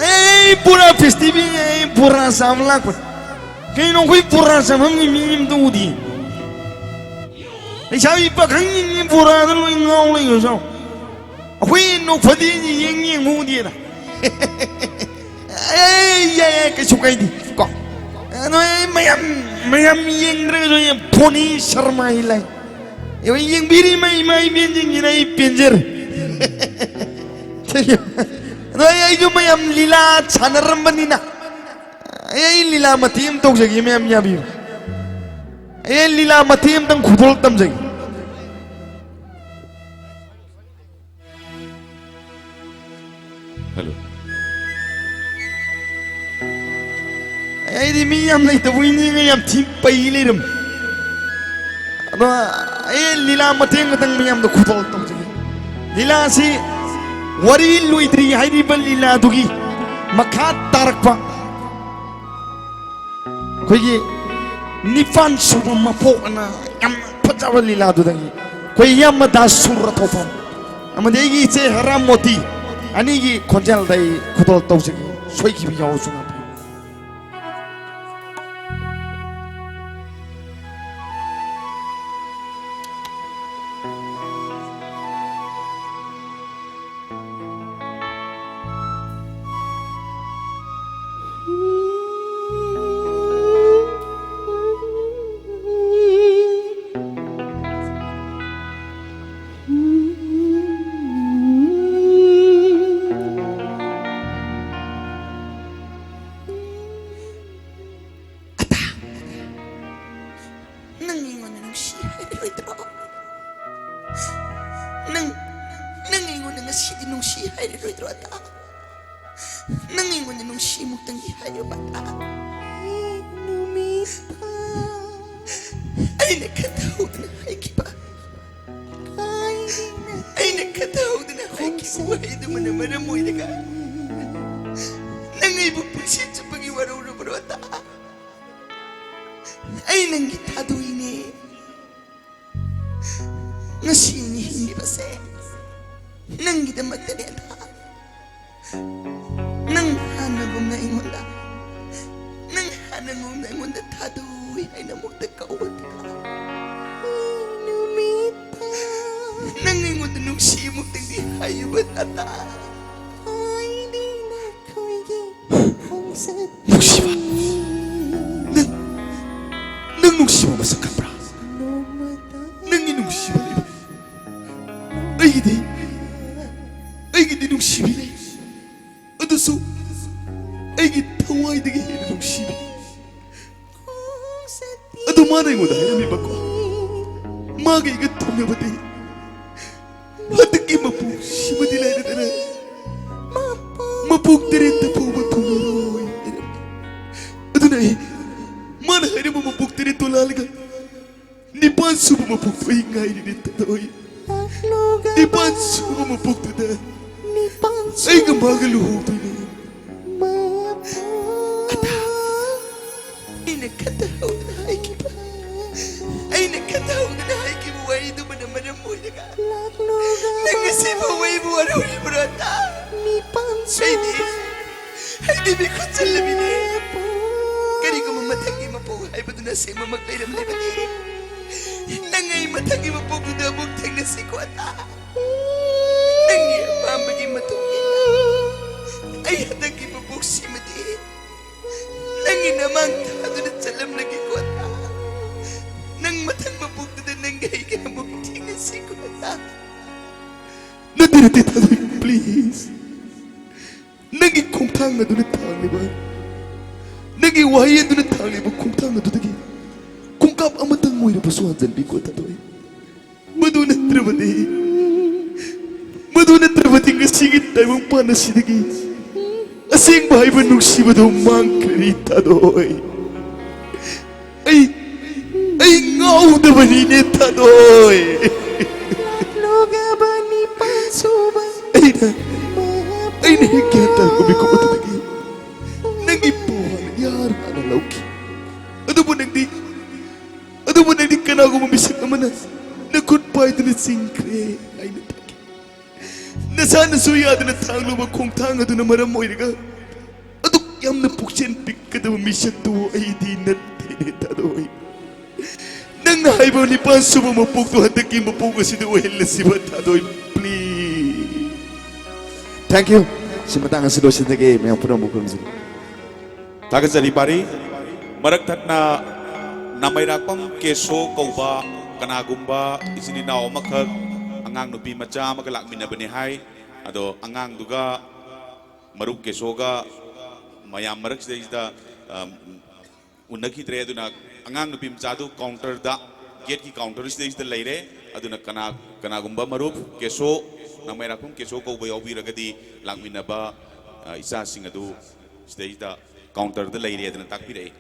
ꯑꯩ ꯕꯣꯔꯥ ꯐꯦꯁꯇꯤꯚꯦꯜꯅꯤ, ꯑꯩ ꯕꯣꯔꯥ ꯆꯥꯕ ꯂꯥꯛꯄꯅꯤ꯫ ꯀꯩꯅꯣ, ꯑꯩꯈꯣꯏ ꯕꯣꯔꯥ ꯆꯥꯐꯝꯒꯤ ꯃꯤ ꯑꯝꯇ ꯎꯗꯦ꯫ ꯂꯩꯁꯥꯕꯤ ꯄꯥꯈꯪꯁꯤꯡꯁꯤ ꯕꯣꯔꯥꯗ ꯂꯣꯏ ꯉꯥꯎ ꯂꯩꯈ꯭ꯔꯖꯥꯠꯂꯣ? ꯑꯩꯈꯣꯏ ꯅꯣꯛꯐꯗꯦꯁꯤ ꯌꯦꯡ ꯌꯦꯡꯕ ꯎꯗꯦꯗ꯫ ꯑꯦ, ꯌꯥꯏ, ꯌꯥꯏ, ꯀꯩꯁꯨ ꯀꯥꯏꯗꯦ ꯀꯣ꯫ ꯑꯗꯣ ꯑꯩ ꯃꯌꯥꯝ, ꯃꯌꯥꯝ ꯌꯦꯡꯗ꯭ꯔꯒꯁꯨ ꯑꯩ ꯕꯣꯅꯤ ꯁꯔꯃꯥꯒꯤ ꯂꯥꯏ꯫ ꯑꯩ ꯌꯦꯡꯕꯤꯔꯤ ꯃꯩ, ꯏꯃꯥ ꯏꯕꯦꯟꯁꯤꯡꯁꯤꯅ ꯑꯩ ꯄꯦꯟꯖꯔꯦ꯫ ꯑꯗꯣ ꯑꯩ, ꯑꯩꯁꯨ ꯃꯌꯥꯝ ꯂꯤꯂꯥ ꯁꯥꯟꯅꯔꯝꯕꯅꯤꯅ ꯑꯩ, ꯑꯩ ꯂꯤꯂꯥ ꯃꯇꯦꯛ ꯑꯃ ꯇꯧꯖꯒꯦ, ꯃꯌꯥꯝ ꯌꯥꯕꯤꯌꯨ꯫ ꯑꯩ, ꯑꯩ ꯂꯤꯂꯥ ꯃꯇꯦꯛ ꯑꯃꯇꯪ ꯈꯨꯗꯣꯜ ꯇꯝꯖꯒꯦ꯫ ꯍꯜꯂꯣ꯫ ꯑꯩꯗꯤ ꯃꯤ ꯌꯥꯝ ꯂꯩꯇꯕꯣꯏ ꯅꯤꯡꯉ ꯌꯥꯝ ꯊꯤ ꯄꯩ ꯂꯩꯔꯝꯃꯤ꯫ ꯑꯗꯣ ꯑꯩ ꯂꯤꯂꯥ ꯃꯇꯦꯛ ꯈꯛꯇꯪ ꯃꯌꯥꯝꯗ ꯈꯨꯗꯣꯜ ꯇꯧꯖꯒꯦ꯫ ꯂꯤꯂꯥꯁꯤ ꯋꯥꯔꯤ ꯂꯣꯏꯗ꯭ꯔꯤ ꯍꯥꯏꯔꯤꯕ ꯂꯤꯂꯥꯗꯨꯒꯤ ꯃꯈꯥ ꯇꯥꯔꯛꯄ ꯑꯩꯈꯣꯏꯒꯤ ꯅꯤꯄꯥꯟ ꯁꯨꯕ ꯃꯄꯣꯛ ꯑꯅ ꯌꯥꯝ ꯐꯖꯕ ꯂꯤꯂꯥꯗꯨꯗꯒꯤ ꯑꯩꯈꯣꯏ ꯏꯌꯥꯝꯕ ꯗꯥꯁ ꯁꯨꯔ ꯊꯣꯛꯐꯝ ꯑꯃꯗꯤ ꯑꯩꯒꯤ ꯏꯆꯦ ꯍꯦꯔꯥ ꯃꯣꯇꯤ ꯑꯅꯤꯒꯤ ꯈꯣꯟꯖꯦꯜꯗ ꯑꯩ ꯈꯨꯗꯣꯜ ꯇꯧꯖꯒꯦ꯫ ꯁꯣꯏꯈꯤꯕ ꯌꯥꯎꯔꯁꯨ ꯉꯥꯛꯄꯤꯌꯨ꯫ ꯑꯇꯥ, ꯅꯪ ꯑꯩꯉꯣꯟꯗ ꯅꯨꯡꯁꯤ ꯑꯃꯨꯛꯇꯪꯗꯤ ꯍꯥꯏꯌꯨꯕ ꯑꯇꯥ꯫ ꯅꯨꯃꯤꯠ ꯑꯩꯅ ꯈꯟꯊꯍꯧꯗꯅ ꯍꯥꯏꯈꯤꯕ, ꯑꯩꯅ ꯈꯟꯊꯍꯧꯗꯅ ꯍꯥꯏꯈꯤꯕ ꯋꯥꯍꯩꯗꯨꯃꯅ ꯃꯔꯝ ꯑꯣꯏꯔꯒ ꯅꯪ ꯑꯩꯕꯨ ꯄꯨꯟꯁꯤ ꯆꯨꯞꯄꯒꯤ ꯋꯥꯔꯧꯔꯕ꯭ꯔꯣ ꯑꯇꯥ? ꯑꯩ ꯅꯪꯒꯤ ꯊꯥꯗꯣꯏꯅꯦ꯫ ꯉꯁꯤ ꯑꯩꯅ ꯍꯤꯡꯂꯤꯕꯁꯦ ꯅꯪꯒꯤꯗꯃꯛꯇꯅꯦ ꯑꯇꯥ꯫ ꯅꯪ ꯍꯥꯟꯅꯒꯨꯝꯅ ꯑꯩꯉꯣꯟꯗ, ꯅꯪ ꯍꯥꯟꯅꯒꯨꯝꯅ ꯑꯩꯉꯣꯟꯗ ꯊꯥꯗꯣꯏ ꯍꯥꯏꯅ ꯑꯃꯨꯛꯇ ꯀꯧꯕ ꯑꯇꯥ꯫ ꯅꯨꯃꯤꯠꯇ ꯅꯪ ꯑꯩꯉꯣꯟꯗ ꯅꯨꯡꯁꯤ ꯑꯃꯨꯛꯇꯪꯗꯤ ꯍꯥꯏꯌꯨꯕ ꯑꯇꯥ꯫ ꯅꯨꯡꯁꯤꯕ, ꯅꯪ, ꯅꯪ ꯅꯨꯡꯁꯤꯕ ꯃꯁꯛ ꯈꯪꯕ꯭ꯔꯥ? ꯅꯪꯒꯤ ꯅꯨꯡꯁꯤꯕ ꯂꯩꯕ꯫ ꯑꯩꯒꯤꯗꯤ, ꯑꯩꯒꯤꯗꯤ ꯅꯨꯡꯁꯤꯕꯤ ꯂꯩ꯫ ꯑꯗꯨꯁꯨ ꯑꯩꯒꯤ ꯊꯋꯥꯏꯗꯒꯤ ꯍꯦꯟꯅ ꯅꯨꯡꯁꯤꯕꯤ꯫ ꯑꯗꯨ ꯃꯥꯅ ꯑꯩꯉꯣꯟꯗ ꯍꯥꯏꯔꯝꯃꯤꯕꯀꯣ, ꯃꯥꯒ ꯑꯩꯒ ꯊꯨꯡꯅꯕꯗꯤ ꯍꯟꯗꯛꯀꯤ ꯃꯄꯣꯛꯁꯤꯃꯗꯤ ꯂꯩꯔꯗꯅ ꯃꯄꯣꯛ ꯇꯔꯦꯠꯇ ꯐꯥꯎꯕ ꯊꯨꯡꯅꯔꯣꯏ ꯍꯥꯏꯔꯝꯃꯤ꯫ ꯑꯗꯨꯅ ꯑꯩ ꯃꯥꯅ ꯍꯥꯏꯔꯤꯕ ꯃꯄꯣꯛ ꯇꯔꯦꯠꯇꯣ ꯂꯥꯜꯂꯒ ꯅꯤꯄꯥꯟ ꯁꯨꯕ ꯃꯄꯣꯛꯇꯣ ꯑꯩ ꯉꯥꯏꯔꯤꯅꯦ ꯊꯥꯗꯣꯏ꯫ ꯅꯤꯄꯥꯟ ꯁꯨꯕ ꯃꯄꯣꯛꯇꯨꯗ ꯑꯩꯒ ꯃꯥꯒ ꯂꯨꯍꯣꯡꯗꯣꯏꯅꯦ꯫ ꯑꯇꯥ, ꯑꯩꯅ ꯈꯟꯊꯍꯧꯗꯅ ꯍꯥꯏꯈꯤꯕ, ꯑꯩꯅ ꯈꯟꯊꯍꯧꯗꯅ ꯍꯥꯏꯈꯤꯕ ꯋꯥꯍꯩꯗꯨꯃꯅ ꯃꯔꯝ ꯑꯣꯏꯔꯒ ꯅꯪ ꯉꯁꯤꯐꯥꯎ ꯑꯩꯕꯨ ꯋꯥꯔꯧꯔꯤꯕ꯭ꯔꯥ ꯑꯇꯥ? ꯑꯩꯗꯤ, ꯑꯩꯗꯤ ꯃꯤꯈꯨꯠ ꯆꯜꯂꯕꯤꯅꯦ꯫ ꯀꯔꯤꯒꯨꯝꯕ ꯃꯊꯪꯒꯤ ꯃꯄꯣꯛ ꯍꯥꯏꯕꯗꯨꯅ ꯑꯁꯦꯡꯕꯃꯛ ꯂꯩꯔꯝꯂꯕꯗꯤ ꯅꯪ ꯑꯩ ꯃꯊꯪꯒꯤ ꯃꯄꯣꯛꯇꯨꯗ ꯑꯃꯨꯛ ꯊꯦꯡꯅꯁꯤꯀꯣ ꯑꯇꯥ꯫ ꯅꯪꯒꯤ ꯑꯄꯥꯝꯕꯒꯤ ꯃꯇꯨꯡ ꯏꯟꯅ ꯑꯩ ꯍꯟꯗꯛꯀꯤ ꯃꯄꯣꯛꯁꯤꯃꯗꯤ ꯅꯪꯒꯤ ꯅꯃꯥꯡ ꯊꯥꯗꯨꯅ ꯆꯠꯂꯝꯂꯒꯦꯀꯣ ꯑꯇꯥ꯫ ꯅꯪ ꯃꯊꯪ ꯃꯄꯣꯛꯇꯨꯗ ꯅꯪꯒ ꯑꯩꯒ ꯑꯃꯨꯛ ꯊꯦꯡꯅꯁꯤꯀꯣ ꯑꯇꯥ꯫ ꯅꯠꯇꯦ, ꯅꯠꯇꯦ, ꯊꯥꯗꯣꯏ, please꯫ ꯅꯪꯒꯤ ꯈꯣꯡꯊꯥꯡ ꯑꯗꯨꯅ ꯊꯥꯡꯂꯤꯕ, ꯅꯪꯒꯤ ꯋꯥꯍꯩ ꯑꯗꯨꯅ ꯊꯥꯡꯂꯤꯕ ꯈꯣꯡꯊꯥꯡ ꯑꯗꯨꯗꯒꯤ ꯈꯣꯡꯀꯥꯞ ꯑꯃꯇꯪ ꯑꯣꯏꯔꯕꯁꯨ ꯍꯟꯖꯤꯟꯕꯤꯀꯣ ꯊꯥꯗꯣꯏ꯫ ꯃꯗꯨ ꯅꯠꯇ꯭ꯔꯕꯗꯤ, ꯃꯗꯨ ꯑꯗꯨ ꯅꯠꯇ꯭ꯔꯕꯗꯤ ꯉꯁꯤꯒꯤ ꯇꯥꯏꯕꯪꯄꯥꯟ ꯑꯁꯤꯗꯒꯤ ꯑꯁꯦꯡꯕ ꯍꯥꯏꯕ ꯅꯨꯡꯁꯤꯕꯗꯨ ꯃꯥꯡꯈ꯭ꯔꯅꯤ, ꯊꯥꯗꯣꯏ꯫ ꯑꯩ, ꯑꯩ ꯉꯥꯎꯗꯕꯅꯤꯅꯦ, ꯊꯥꯗꯣꯏ꯫ ꯑꯩꯅ, ꯑꯩꯅ ꯍꯦꯛ ꯒ꯭ꯌꯥꯟ ꯇꯥꯔꯛꯄ ꯃꯤꯀꯨꯞ ꯑꯗꯨꯗꯒꯤ ꯅꯪꯒꯤ ꯄꯥꯎ ꯍꯥꯟꯅ ꯌꯥꯔ ꯍꯥꯟꯅ ꯂꯧꯈꯤ꯫ ꯑꯗꯨꯕꯨ ꯅꯪꯗꯤ, ꯑꯗꯨꯕꯨ ꯅꯪꯗꯤ ꯀꯅꯥꯒꯨꯝꯕ ꯃꯤꯁꯛ ꯑꯃꯅ ꯅꯈꯨꯠ ꯄꯥꯏꯗꯨꯅ ꯆꯤꯡꯈ꯭ꯔꯦ ꯍꯥꯏꯅ ꯇꯥꯈꯤ꯫ ꯅꯁꯥꯅꯁꯨ ꯌꯥꯗꯅ ꯊꯥꯡꯂꯨꯕ ꯈꯣꯡꯊꯥꯡ ꯑꯗꯨꯅ ꯃꯔꯝ ꯑꯣꯏꯔꯒ ꯑꯗꯨꯛ ꯌꯥꯝꯅ ꯄꯨꯛꯆꯦꯜ ꯄꯤꯛꯀꯗꯕ ꯃꯤꯁꯛꯇꯨ ꯑꯩꯗꯤ ꯅꯠꯇꯦꯅꯦ, ꯊꯥꯗꯣꯏ꯫ ꯅꯪꯅ ꯍꯥꯏꯕ ꯅꯤꯄꯥꯟ ꯁꯨꯕ ꯃꯄꯣꯛꯇꯣ ꯍꯟꯗꯛꯀꯤ ꯃꯄꯣꯛ ꯑꯁꯤꯗ ꯑꯣꯏꯍꯜꯂꯁꯤꯕ, ꯊꯥꯗꯣꯏ, please꯫ Thank you꯫ ꯁꯤ ꯃꯇꯥꯡ ꯑꯁꯤ ꯂꯣꯏꯁꯤꯟꯖꯒꯦ, ꯃꯌꯥꯝ ꯄꯨꯝꯅꯃꯛ ꯈꯨꯔꯨꯝꯖꯔꯤ꯫ ꯊꯥꯒꯠꯆꯔꯤ ꯄꯥꯔꯤ꯫ ꯃꯔꯛ ꯊꯠꯅ ꯅꯥꯃꯩꯔꯥꯛꯄꯝ ꯀꯦꯁꯣ ꯀꯧꯕ ꯀꯅꯥꯒꯨꯝꯕ ꯏꯆꯤꯟ ꯏꯅꯥꯎ ꯑꯃꯈꯛ ꯑꯉꯥꯡ ꯅꯨꯄꯤ ꯃꯆꯥ ꯑꯃꯒ ꯂꯥꯛꯃꯤꯟꯅꯕꯅꯤ ꯍꯥꯏ꯫ ꯑꯗꯣ ꯑꯉꯥꯡꯗꯨꯒ ꯃꯔꯨꯞ ꯀꯦꯁꯣꯒ ꯃꯌꯥꯝ ꯃꯔꯛꯁꯤꯗꯩꯁꯤꯗ, ꯑꯝ, ꯎꯅꯈꯤꯗ꯭ꯔꯦ꯫ ꯑꯗꯨꯅ ꯑꯉꯥꯡ ꯅꯨꯄꯤ ꯃꯆꯥꯗꯨ ꯀꯥꯎꯟꯇꯔꯗ, ꯒꯦꯠꯀꯤ ꯀꯥꯎꯟꯇꯔꯁꯤꯗꯩꯁꯤꯗ ꯂꯩꯔꯦ꯫ ꯑꯗꯨꯅ ꯀꯅꯥ, ꯀꯅꯥꯒꯨꯝꯕ ꯃꯔꯨꯞ ꯀꯦꯁꯣ, ꯅꯥꯃꯩꯔꯥꯛꯄꯝ ꯀꯦꯁꯣ ꯀꯧꯕ ꯌꯥꯎꯕꯤꯔꯒꯗꯤ ꯂꯥꯛꯃꯤꯟꯅꯕ, ꯑ, ꯏꯆꯥꯁꯤꯡ ꯑꯗꯨ ꯁꯤꯗꯩꯁꯤꯗ ꯀꯥꯎꯟꯇꯔꯗ ꯂꯩꯔꯦꯗꯅ ꯇꯥꯛꯄꯤꯔꯛꯏ꯫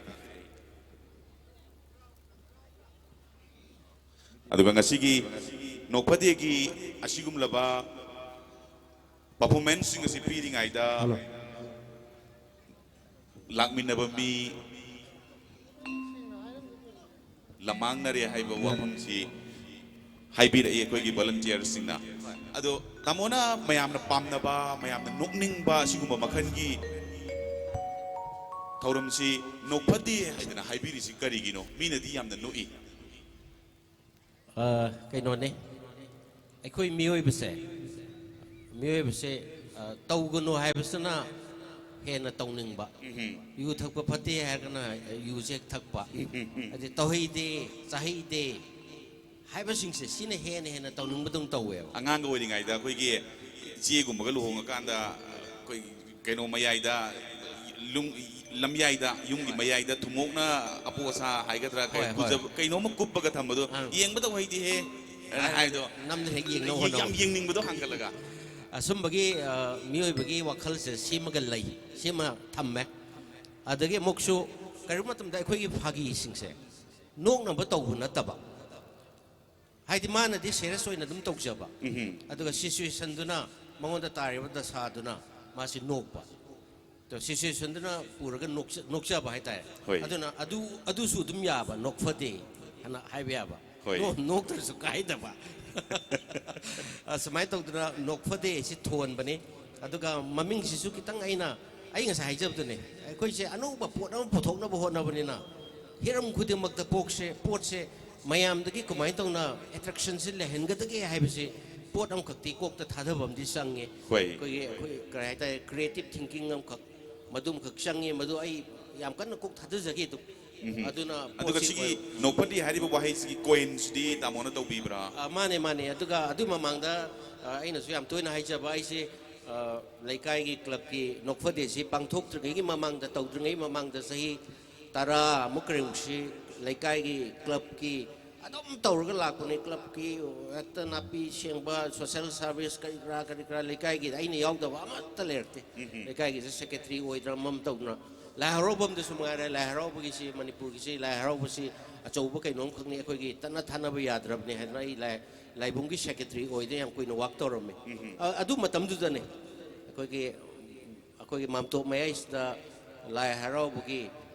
ꯑꯗꯨꯒ ꯉꯁꯤꯒꯤ ꯅꯣꯛꯐꯗꯦꯒꯤ ꯑꯁꯤꯒꯨꯝꯂꯕ ꯄꯔꯐꯣꯔꯃꯦꯟꯁꯁꯤꯡ ꯑꯁꯤ ꯄꯤꯔꯤꯉꯩꯗ ꯍꯜꯂꯣ꯫ ꯂꯥꯛꯃꯤꯟꯅꯕ ꯃꯤ ꯂꯃꯥꯡꯅꯔꯦ ꯍꯥꯏꯕ ꯋꯥꯐꯝꯁꯤ ꯍꯥꯏꯕꯤꯔꯛꯏ ꯑꯩꯈꯣꯏꯒꯤ ꯚꯣꯂꯟꯇꯤꯌꯔꯁꯤꯡꯅ꯫ ꯑꯗꯣ ꯇꯥꯃꯣꯅ ꯃꯌꯥꯝꯅ ꯄꯥꯝꯅꯕ, ꯃꯌꯥꯝꯅ ꯅꯣꯛꯅꯤꯡꯕ ꯑꯁꯤꯒꯨꯝꯕ ꯃꯈꯜꯒꯤ ꯊꯧꯔꯝꯁꯤ ꯅꯣꯛꯐꯗꯦ ꯍꯥꯏꯗꯅ ꯍꯥꯏꯕꯤꯔꯤꯁꯤ ꯀꯔꯤꯒꯤꯅꯣ? ꯃꯤꯅꯗꯤ ꯌꯥꯝꯅ ꯅꯣꯛꯏ꯫ ꯑ, ꯀꯩꯅꯣꯅꯦ, ꯑꯩꯈꯣꯏ ꯃꯤꯑꯣꯏꯕꯁꯦ, ꯃꯤꯑꯣꯏꯕꯁꯦ, ꯑ, ꯇꯧꯒꯅꯨ ꯍꯥꯏꯕꯁꯤꯅ ꯍꯦꯟꯅ ꯇꯧꯅꯤꯡꯕ꯫ ꯎꯝꯍꯨꯝ꯫ ꯌꯨ ꯊꯛꯄ ꯐꯠꯇꯦ ꯍꯥꯏꯔꯒꯅ ꯌꯨꯁꯦ ꯍꯦꯛ ꯊꯛꯄ꯫ ꯎꯝꯍꯨꯝ꯫ ꯑꯗꯩ ꯇꯧꯍꯩꯗꯦ, ꯆꯥꯍꯩꯗꯦ ꯍꯥꯏꯕꯁꯤꯡꯁꯦ, ꯁꯤꯅ ꯍꯦꯟꯅ ꯍꯦꯟꯅ ꯇꯧꯅꯤꯡꯕꯗꯧꯅ ꯇꯧꯋꯦꯕ꯫ ꯑꯉꯥꯡꯒ ꯑꯣꯏꯔꯤꯉꯩꯗ ꯑꯩꯈꯣꯏꯒꯤ ꯏꯆꯦꯒꯨꯝꯕꯒ ꯂꯨꯍꯣꯡꯉꯀꯥꯟꯗ ꯑꯩꯈꯣꯏ ꯀꯩꯅꯣ ꯃꯌꯥꯏꯗ, ꯂꯨꯡ-, ꯂꯝꯌꯥꯏꯗ, ꯌꯨꯝꯒꯤ ꯃꯌꯥꯏꯗ ꯊꯨꯝꯃꯣꯛꯅ ꯑꯄꯣ ꯑꯁꯥ ꯍꯥꯏꯒꯗ꯭ꯔꯥ, ꯀꯩ ꯍꯣꯏ, ꯍꯣꯏ꯫ ꯀꯨꯖꯕ-, ꯀꯩꯅꯣꯝꯃ ꯀꯨꯞꯄꯒ ꯊꯝꯕꯗꯣ, ꯑꯥ꯫ "ꯌꯦꯡꯕ ꯇꯧꯍꯩꯗꯦꯍꯦ" ꯍꯥꯏꯅ ꯍꯥꯏꯗꯣ꯫ ꯅꯝꯅ ꯍꯦꯛ ꯌꯦꯡꯅꯕ ꯌꯥꯝ ꯍꯣꯠꯅꯕ꯫ ꯌꯦꯡꯅꯤꯡꯕꯗꯣ ꯍꯥꯡꯒꯠꯂꯒ꯫ ꯑꯁꯨꯝꯕꯒꯤ ꯑ, ꯃꯤꯑꯣꯏꯕꯒꯤ ꯋꯥꯈꯜꯁꯦ ꯁꯦꯝꯃꯒ ꯂꯩ, ꯁꯦꯝꯃ ꯊꯝꯃꯦ꯫ ꯑꯗꯒꯤ ꯑꯃꯨꯛꯁꯨ ꯀꯔꯤꯒꯨꯝꯕ ꯃꯇꯝꯗ ꯑꯩꯈꯣꯏꯒꯤ ꯐꯥꯒꯤꯁꯤꯡꯁꯦ ꯅꯣꯛꯅꯕ ꯇꯧꯕ ꯅꯠꯇꯕ, ꯍꯥꯏꯗꯤ ꯃꯥꯅꯗꯤ ꯁꯦꯔꯤꯌꯁ ꯑꯣꯏꯅ ꯑꯗꯨꯝ ꯇꯧꯖꯕ, ꯑꯗꯨꯒ ꯁꯤꯆꯨꯋꯦꯁꯟꯗꯨꯅ, ꯃꯉꯣꯟꯗ ꯇꯥꯔꯤꯕ ꯗꯁꯥꯗꯨꯅ ꯃꯥꯁꯤ ꯅꯣꯛꯄ, ꯑꯗꯣ ꯁꯤꯆꯨꯋꯦꯁꯟꯗꯨꯅ ꯄꯨꯔꯒ ꯅꯣꯛꯆ- ꯅꯣꯛꯆꯕ ꯍꯥꯏꯇꯥꯔꯦ꯫ ꯍꯣꯏ꯫ ꯑꯗꯨꯅ ꯑꯗꯨ ꯑꯗꯨꯁꯨ ꯑꯗꯨꯝ ꯌꯥꯕ, ꯅꯣꯛꯐꯗꯦ ꯍꯥꯏꯅ ꯍꯥꯏꯕ ꯌꯥꯕ꯫ ꯍꯣꯏ꯫ ꯅꯣ- ꯅꯣꯛꯇ꯭ꯔꯁꯨ ꯀꯥꯏꯗꯕ꯫ ꯑꯁꯨꯃꯥꯏꯅ ꯇꯧꯗꯅ ꯅꯣꯛꯐꯗꯦ ꯁꯤ ꯊꯣꯟꯕꯅꯤ꯫ ꯑꯗꯨꯒ ꯃꯃꯤꯡꯁꯤꯁꯨ ꯈꯤꯇꯪ ꯑꯩꯅ, ꯑꯩ ꯉꯁꯥꯏ ꯍꯥꯏꯖꯕꯗꯨꯅꯦ, ꯑꯩꯈꯣꯏꯁꯦ ꯑꯅꯧꯕ ꯄꯣꯠ ꯑꯃ ꯄꯨꯊꯣꯛꯅꯕ ꯍꯣꯠꯅꯕꯅꯤꯅ, ꯍꯤꯔꯝ ꯈꯨꯗꯤꯡꯃꯛꯇ ꯄꯣꯛꯁꯦ ꯄꯣꯠꯁꯦ ꯃꯌꯥꯝꯗꯒꯤ ꯀꯃꯥꯏꯅ ꯇꯧꯅ ꯑꯦꯇ꯭ꯔꯦꯛꯁꯟꯁꯤ ꯂꯩꯍꯟꯒꯗꯒꯦ ꯍꯥꯏꯕꯁꯤ ꯄꯣꯠ ꯑꯃꯈꯛꯇꯤ ꯀꯣꯛꯇ ꯊꯥꯗꯕ ꯑꯃꯗꯤ ꯆꯪꯉꯦ꯫ ꯍꯣꯏ꯫ ꯑꯩꯈꯣꯏꯒꯤ, ꯑꯩꯈꯣꯏ ꯀꯔꯤ ꯍꯥꯏꯇꯥꯔꯦ, ꯀ꯭ꯔꯤꯌꯦꯇꯤꯞ ꯊꯤꯡꯀꯤꯡ ꯑꯃꯈꯛ, ꯃꯗꯨꯃꯈꯛ ꯆꯪꯉꯤ꯫ ꯃꯗꯨ ꯑꯩ ꯌꯥꯝ ꯀꯟꯅ ꯀꯣꯛ ꯊꯥꯗꯖꯈꯤ ꯑꯗꯨꯝ꯫ ꯑꯗꯨꯅ ꯑꯗꯨꯒ ꯄꯣꯠꯁꯤ ꯁꯤꯒꯤ ꯑꯣꯏ- ꯅꯣꯛꯐꯗꯦ ꯍꯥꯏꯔꯤꯕ ꯋꯥꯍꯩꯁꯤꯒꯤ ꯀꯣꯏꯟꯁꯤꯗꯤ ꯇꯥꯃꯣꯅ ꯇꯧꯕꯤꯕ꯭ꯔꯥ? ꯑ, ꯃꯥꯅꯦ, ꯃꯥꯅꯦ꯫ ꯑꯗꯨꯒ ꯑꯗꯨ ꯃꯃꯥꯡꯗ, ꯑ, ꯑꯩꯅꯁꯨ ꯌꯥꯝ ꯇꯣꯏꯅ ꯍꯥꯏꯖꯕ ꯑꯩꯁꯦ, ꯑ, ꯂꯩꯀꯥꯏꯒꯤ ꯀ꯭ꯂꯕꯀꯤ ꯅꯣꯛꯐꯗꯦꯁꯤ ꯄꯥꯡꯊꯣꯛꯇ꯭ꯔꯤꯉꯩꯒꯤ ꯃꯃꯥꯡꯗ, ꯇꯧꯗ꯭ꯔꯤꯉꯩ ꯃꯃꯥꯡꯗ ꯆꯍꯤ ꯇꯔꯥꯃꯨꯛ ꯀꯔꯤꯃꯨꯛꯁꯤ ꯂꯩꯀꯥꯏꯒꯤ ꯀ꯭ꯂꯕꯀꯤ ꯑꯗꯨꯝ ꯇꯧꯔꯒ ꯂꯥꯛꯄꯅꯦ꯫ ꯀ꯭ꯂꯕꯀꯤ ꯍꯦꯛꯇ ꯅꯥꯄꯤ ꯁꯦꯡꯕ, ꯁꯣꯁꯦꯜ ꯁꯥꯔꯚꯤꯁ, ꯀꯔꯤ ꯀꯔꯥ, ꯀꯔꯤ ꯀꯔꯥ, ꯂꯩꯀꯥꯏꯒꯤꯗ ꯑꯩꯅ ꯌꯥꯎꯗꯕ ꯑꯃꯠꯇ ꯂꯩꯔꯛꯇꯦ꯫ ꯂꯩꯀꯥꯏꯒꯤꯁꯦ ꯁꯦꯀ꯭ꯔꯦꯇꯔꯤ ꯑꯣꯏꯗꯅ ꯑꯃꯃꯝ ꯇꯧꯗꯅ, ꯂꯥꯏ ꯍꯔꯥꯎꯐꯝꯗꯁꯨ ꯃꯉꯥꯏꯔꯦ, ꯂꯥꯏ ꯍꯔꯥꯎꯕꯒꯤꯁꯤ, ꯃꯅꯤꯄꯨꯔꯒꯤꯁꯤ ꯂꯥꯏ ꯍꯔꯥꯎꯕꯁꯤ ꯑꯆꯧꯕ ꯀꯩꯅꯣꯝꯈꯛꯅꯤ, ꯑꯩꯈꯣꯏꯒꯤ ꯇꯠꯅ ꯊꯥꯅꯕ ꯌꯥꯗ꯭ꯔꯕꯅꯤ ꯍꯥꯏꯗꯅ ꯑꯩ ꯂꯥꯏ, ꯂꯥꯏꯕꯨꯡꯒꯤ ꯁꯦꯀ꯭ꯔꯦꯇꯔꯤ ꯑꯣꯏꯗꯅ ꯌꯥꯝ ꯀꯨꯏꯅ ꯋꯥꯛ ꯇꯧꯔꯝꯃꯤ꯫ ꯑ, ꯑꯗꯨ ꯃꯇꯝꯗꯨꯗꯅꯦ ꯑꯩꯈꯣꯏꯒꯤ, ꯑꯩꯈꯣꯏꯒꯤ ꯃꯥꯝꯇꯣꯞ ꯃꯌꯥꯏꯁꯤꯗ ꯂꯥꯏ ꯍꯔꯥꯎꯕꯒꯤ,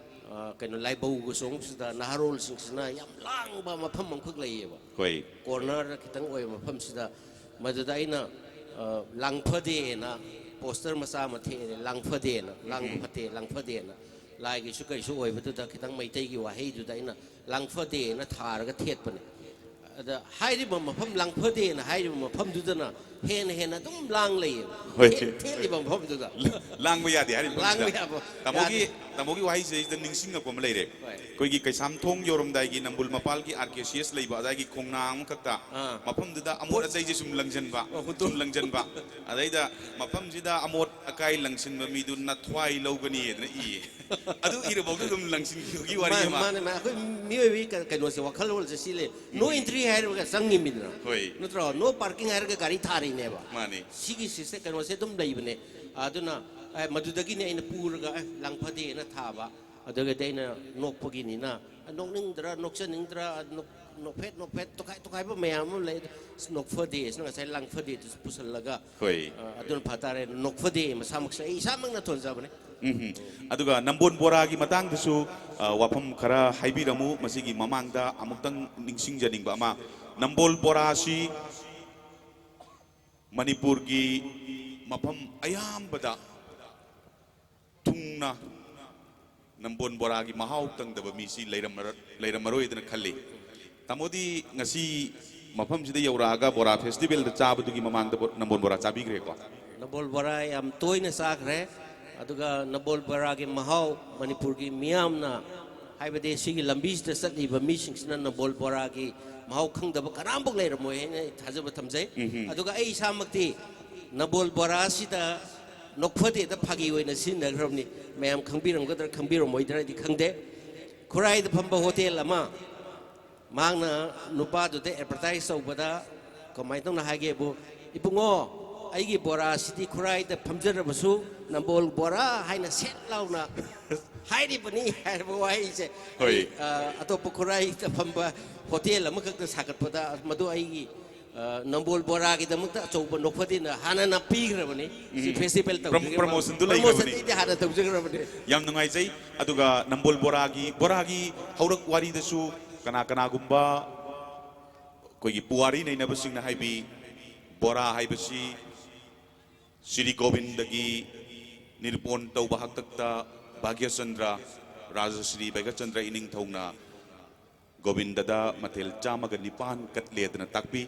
ꯑ, ꯀꯩꯅꯣ, ꯂꯥꯏꯕꯧꯒ ꯆꯣꯡꯕꯁꯤꯗ ꯅꯍꯥꯔꯣꯜꯁꯤꯡꯁꯤꯅ ꯌꯥꯝ ꯂꯥꯡꯕ ꯃꯐꯝ ꯑꯃꯈꯛ ꯂꯩꯌꯦꯕ꯫ ꯍꯣꯏ꯫ ꯀꯣꯔꯅꯔꯗ ꯈꯤꯇꯪ ꯑꯣꯏꯕ ꯃꯐꯝꯁꯤꯗ, ꯃꯗꯨꯗ ꯑꯩꯅ, ꯑ, ꯂꯥꯡꯐꯗꯦꯅ ꯄꯣꯁꯇꯔ ꯃꯆꯥ ꯑꯃ ꯊꯦꯛꯑꯦ, "ꯂꯥꯡꯐꯗꯦꯅ, ꯂꯥꯡꯕ ꯐꯠꯇꯦ, ꯂꯥꯡꯐꯗꯦꯅ"꯫ ꯂꯥꯏꯒꯤꯁꯨ ꯀꯩꯁꯨ ꯑꯣꯏꯕꯗꯨꯗ ꯈꯤꯇꯪ ꯃꯩꯇꯩꯒꯤ ꯋꯥꯍꯩꯗꯨꯗ ꯑꯩꯅ "ꯂꯥꯡꯐꯗꯦꯅ" ꯊꯥꯔꯒ ꯊꯦꯠꯄꯅꯦ꯫ ꯑꯗ ꯍꯥꯏꯔꯤꯕ ꯃꯐꯝ, "ꯂꯥꯡꯐꯗꯦꯅ" ꯍꯥꯏꯔꯤꯕ ꯃꯐꯝꯗꯨꯗꯅ ꯍꯦꯟꯅ ꯍꯦꯟꯅ ꯑꯗꯨꯝ ꯂꯥꯡ ꯂꯩꯌꯦꯕ꯫ ꯍꯣꯏ꯫ ꯊꯦꯠ-, ꯊꯦꯠꯂꯤꯕ ꯃꯐꯝꯗꯨꯗ꯫ ꯂꯥꯡꯕ ꯌꯥꯗꯦ ꯍꯥꯏꯔꯤꯕ ꯂꯥꯡꯕ ꯃꯐꯝꯁꯤꯗ꯫ ꯌꯥꯕ ꯇꯥꯃꯣꯒꯤ, ꯌꯥꯗꯦ꯫ ꯇꯥꯃꯣꯒꯤ ꯋꯥꯍꯩꯁꯤꯗꯩꯗ ꯅꯤꯡꯁꯤꯡꯉꯛꯄ ꯑꯃ ꯂꯩꯔꯦ꯫ ꯍꯣꯏ꯫ ꯑꯩꯈꯣꯏꯒꯤ ꯀꯩꯁꯥꯝꯊꯣꯡ ꯌꯧꯔꯝꯗꯥꯏꯒꯤ ꯅꯝꯕꯨꯜ ꯃꯄꯥꯜꯒꯤ ꯑꯥꯔ ꯀꯦ ꯁꯤ ꯑꯦꯁ ꯂꯩꯕ ꯑꯗꯥꯏꯒꯤ ꯈꯣꯡꯅꯥꯡ ꯑꯃꯈꯛꯇ ꯑꯥ꯫ ꯃꯐꯝꯗꯨꯗ ꯑꯃꯣꯠ ꯑꯆꯩꯁꯦ ꯁꯨꯝ ꯂꯪꯁꯤꯟꯕ, ꯑꯣ, ꯍꯨꯟꯗꯣꯛ- ꯁꯨꯝ ꯂꯪꯁꯤꯟꯕ꯫ ꯑꯗꯩꯗ ꯃꯐꯝꯁꯤꯗ ꯑꯃꯣꯠ ꯑꯀꯥꯏ ꯂꯪꯁꯤꯟꯕ ꯃꯤꯗꯨ ꯅꯊ꯭ꯋꯥꯏ ꯂꯧꯒꯅꯤ ꯍꯥꯏꯗꯅ ꯏꯌꯦ꯫ ꯑꯗꯨ ꯏꯔꯐꯥꯎꯗ ꯑꯗꯨꯝ ꯂꯪꯁꯤꯟꯈꯤꯕꯒꯤ ꯋꯥꯔꯤ ꯃꯥꯅꯦ, ꯑꯃ꯫ ꯃꯥꯅꯦ, ꯃꯥꯅꯦ꯫ ꯑꯩꯈꯣꯏ ꯃꯤꯑꯣꯏꯕꯒꯤ ꯀ-, ꯀꯩꯅꯣꯁꯦ, ꯋꯥꯈꯜꯂꯣꯟꯁꯦ ꯁꯤ ꯂꯩ꯫ No entry ꯍꯥꯏꯔꯒ ꯆꯪꯉꯤꯃꯤꯗꯅ꯫ ꯍꯣꯏ꯫ ꯅꯠꯇ꯭ꯔꯣ? ꯅꯣ ꯄꯥꯔꯀꯤꯡ ꯍꯥꯏꯔꯒ ꯒꯥꯔꯤ ꯊꯥꯔꯤꯅꯦꯕ꯫ ꯃꯥꯅꯤ꯫ ꯁꯤꯒꯤ ꯁꯤꯁꯇꯦꯝ ꯀꯩꯅꯣꯁꯦ ꯑꯗꯨꯝ ꯂꯩꯕꯅꯦ꯫ ꯑꯗꯨꯅ ꯑꯦ, ꯃꯗꯨꯗꯒꯤꯅꯦ ꯑꯩꯅ ꯄꯨꯔꯒ ꯑꯦ, ꯂꯥꯡꯐꯗꯦꯅ ꯊꯥꯕ꯫ ꯑꯗꯨꯒꯗꯤ ꯑꯩꯅ ꯅꯣꯛꯄꯒꯤꯅꯤꯅ, ꯅꯣꯛꯅꯤꯡꯗ꯭ꯔꯥ, ꯅꯣꯛꯆꯅꯤꯡꯗ꯭ꯔꯥ, ꯅꯣꯛ-, ꯅꯣꯛꯐꯦꯠ ꯅꯣꯛꯐꯦꯠ ꯇꯣꯈꯥꯏ ꯇꯣꯈꯥꯏꯕ ꯃꯌꯥꯝ ꯑꯃ ꯂꯩ꯫ ꯑꯁ, ꯅꯣꯛꯐꯗꯦꯁꯤꯅ ꯉꯁꯥꯏ ꯂꯥꯡꯐꯗꯦꯗꯨꯁꯨ ꯄꯨꯁꯜꯂꯒ, ꯍꯣꯏ꯫ ꯑ, ꯑꯗꯨꯅ ꯐꯇꯥꯔꯦ꯫ ꯅꯣꯛꯐꯗꯦ ꯃꯁꯥꯃꯛꯁꯦ ꯑꯩ ꯏꯁꯥꯃꯛꯅ ꯊꯣꯟꯖꯕꯅꯦ꯫ ꯎꯝ꯫ ꯑꯗꯨꯒ ꯅꯝꯕꯣꯜ ꯕꯣꯔꯥꯒꯤ ꯃꯇꯥꯡꯗꯁꯨ ꯑ, ꯋꯥꯐꯝ ꯈꯔ ꯍꯥꯏꯕꯤꯔꯝꯃꯨ꯫ ꯃꯁꯤꯒꯤ ꯃꯃꯥꯡꯗ ꯑꯃꯨꯛꯇꯪ ꯅꯤꯡꯁꯤꯡꯖꯅꯤꯡꯕ ꯑꯃ, ꯅꯝꯕꯣꯜ ꯕꯣꯔꯥꯁꯤ ꯃꯅꯤꯄꯨꯔꯒꯤ ꯃꯐꯝ ꯑꯌꯥꯝꯕꯗ ꯊꯨꯡꯅ ꯅꯝꯕꯣꯜ ꯕꯣꯔꯥꯒꯤ ꯃꯍꯥꯎ ꯇꯪꯗꯕ ꯃꯤꯁꯤ ꯂꯩꯔꯝꯃꯔ-, ꯂꯩꯔꯝꯃꯔꯣꯏꯗꯅ ꯈꯜꯂꯤ꯫ ꯇꯥꯃꯣꯗꯤ ꯉꯁꯤ ꯃꯐꯝꯁꯤꯗ ꯌꯧꯔꯛꯑꯒ ꯕꯣꯔꯥ ꯐꯦꯁꯇꯤꯚꯦꯜꯗ ꯆꯥꯕꯗꯨꯒꯤ ꯃꯃꯥꯡꯗ ꯕꯣ-, ꯅꯝꯕꯣꯜ ꯕꯣꯔꯥ ꯆꯥꯕꯤꯈ꯭ꯔꯦꯀꯣ? ꯅꯝꯕꯣꯜ ꯕꯣꯔꯥ ꯌꯥꯝ ꯇꯣꯏꯅ ꯆꯥꯈ꯭ꯔꯦ꯫ ꯑꯗꯨꯒ ꯅꯝꯕꯣꯜ ꯕꯣꯔꯥꯒꯤ ꯃꯍꯥꯎ ꯃꯅꯤꯄꯨꯔꯒꯤ ꯃꯤꯌꯥꯝꯅ, ꯍꯥꯏꯕꯗꯤ ꯁꯤꯒꯤ ꯂꯝꯕꯤꯁꯤꯗ ꯆꯠꯂꯤꯕ ꯃꯤꯁꯤꯡꯁꯤꯅ ꯅꯝꯕꯣꯜ ꯕꯣꯔꯥꯒꯤ ꯃꯍꯥꯎ ꯈꯪꯗꯕ ꯀꯅꯥꯝꯐꯥꯎ ꯂꯩꯔꯝꯃꯣꯏ ꯍꯥꯏꯅ ꯑꯩ ꯊꯥꯖꯕ ꯊꯝꯖꯩ꯫ ꯑꯗꯨꯒ ꯑꯩ ꯏꯁꯥꯃꯛꯇꯤ ꯅꯝꯕꯣꯜ ꯕꯣꯔꯥꯁꯤꯗ ꯅꯣꯛꯐꯗꯦꯗ ꯐꯥꯒꯤ ꯑꯣꯏꯅ ꯁꯤꯖꯤꯟꯅꯈ꯭ꯔꯕꯅꯤ꯫ ꯃꯌꯥꯝ ꯈꯪꯕꯤꯔꯝꯒꯗ꯭ꯔꯥ ꯈꯪꯕꯤꯔꯝꯃꯣꯏꯗ꯭ꯔꯗꯤ ꯈꯪꯗꯦ꯫ ꯈꯨꯔꯥꯏꯗ ꯐꯝꯕ ꯍꯣꯇꯦꯜ ꯑꯃ, ꯃꯍꯥꯛꯅ ꯅꯨꯄꯥꯗꯨꯗ ꯑꯦꯗꯚꯔꯇꯥꯏꯁ ꯇꯧꯕꯗ ꯀꯃꯥꯏꯅ ꯇꯧꯅ ꯍꯥꯏꯒꯦꯕꯨ, "ꯏꯕꯨꯡꯉꯣ, ꯑꯩꯒꯤ ꯕꯣꯔꯥꯁꯤꯗꯤ ꯈꯨꯔꯥꯏꯗ ꯐꯝꯖꯔꯕꯁꯨ ꯅꯝꯕꯣꯜ ꯕꯣꯔꯥ ꯍꯥꯏꯅ ꯁꯦꯠ ꯂꯥꯎꯅ ꯍꯥꯏꯔꯤꯕꯅꯤ" ꯍꯥꯏꯔꯕ ꯋꯥꯍꯩꯁꯦ꯫ ꯍꯣꯏ꯫ ꯑ, ꯑꯇꯣꯞꯄ ꯈꯨꯔꯥꯏꯗ ꯐꯝꯕ ꯍꯣꯇꯦꯜ ꯑꯃꯈꯛꯇ ꯁꯥꯒꯠꯄꯗ ꯃꯗꯨ ꯑꯩꯒꯤ, ꯑ, ꯅꯝꯕꯣꯜ ꯕꯣꯔꯥꯒꯤꯗꯃꯛꯇ ꯑꯆꯧꯕ ꯅꯣꯛꯐꯗꯦꯅ ꯍꯥꯟꯅꯅ ꯄꯤꯈ꯭ꯔꯕꯅꯤ꯫ ꯁꯤ ꯐꯦꯁꯇꯤꯚꯦꯜ ꯄ꯭ꯔꯝ-, ꯇꯧꯗ꯭ꯔꯤꯉꯩ ꯄ꯭ꯔꯃꯣꯁꯟꯗꯨ ꯄ꯭ꯔꯃꯣꯁꯟꯗꯤ ꯂꯩꯈ꯭ꯔꯕꯅꯤ꯫ ꯑꯩꯗꯤ ꯍꯥꯟꯅ ꯇꯧꯖꯈ꯭ꯔꯕꯅꯤ꯫ ꯌꯥꯝ ꯅꯨꯡꯉꯥꯏꯖꯩ꯫ ꯑꯗꯨꯒ ꯅꯝꯕꯣꯜ ꯕꯣꯔꯥꯒꯤ, ꯕꯣꯔꯥꯒꯤ ꯍꯧꯔꯛ ꯋꯥꯔꯤꯗꯁꯨ ꯀꯅꯥ ꯀꯅꯥꯒꯨꯝꯕ ꯑꯩꯈꯣꯏꯒꯤ ꯄꯨꯋꯥꯔꯤ ꯅꯩꯅꯕꯁꯤꯡꯅ ꯍꯥꯏꯕꯤ, ꯕꯣꯔꯥ ꯍꯥꯏꯕꯁꯤ ꯁ꯭ꯔꯤ ꯒꯣꯕꯤꯟꯗꯒꯤ ꯅꯤꯔꯨꯄꯣꯟ ꯇꯧꯕ ꯍꯥꯛꯇꯛꯇ ꯚꯥꯒ꯭ꯌꯆꯟꯗ꯭ꯔ, ꯔꯥꯖꯁ꯭ꯔꯤ ꯚꯥꯒ꯭ꯌꯆꯟꯗ꯭ꯔ ꯏꯅꯤꯡꯊꯧꯅ ꯒꯣꯕꯤꯟꯗꯗ ꯃꯊꯦꯜ ꯆꯥꯝꯃꯒ ꯅꯤꯄꯥꯟ ꯀꯠꯂꯦꯗꯅ ꯇꯥꯛꯄꯤ꯫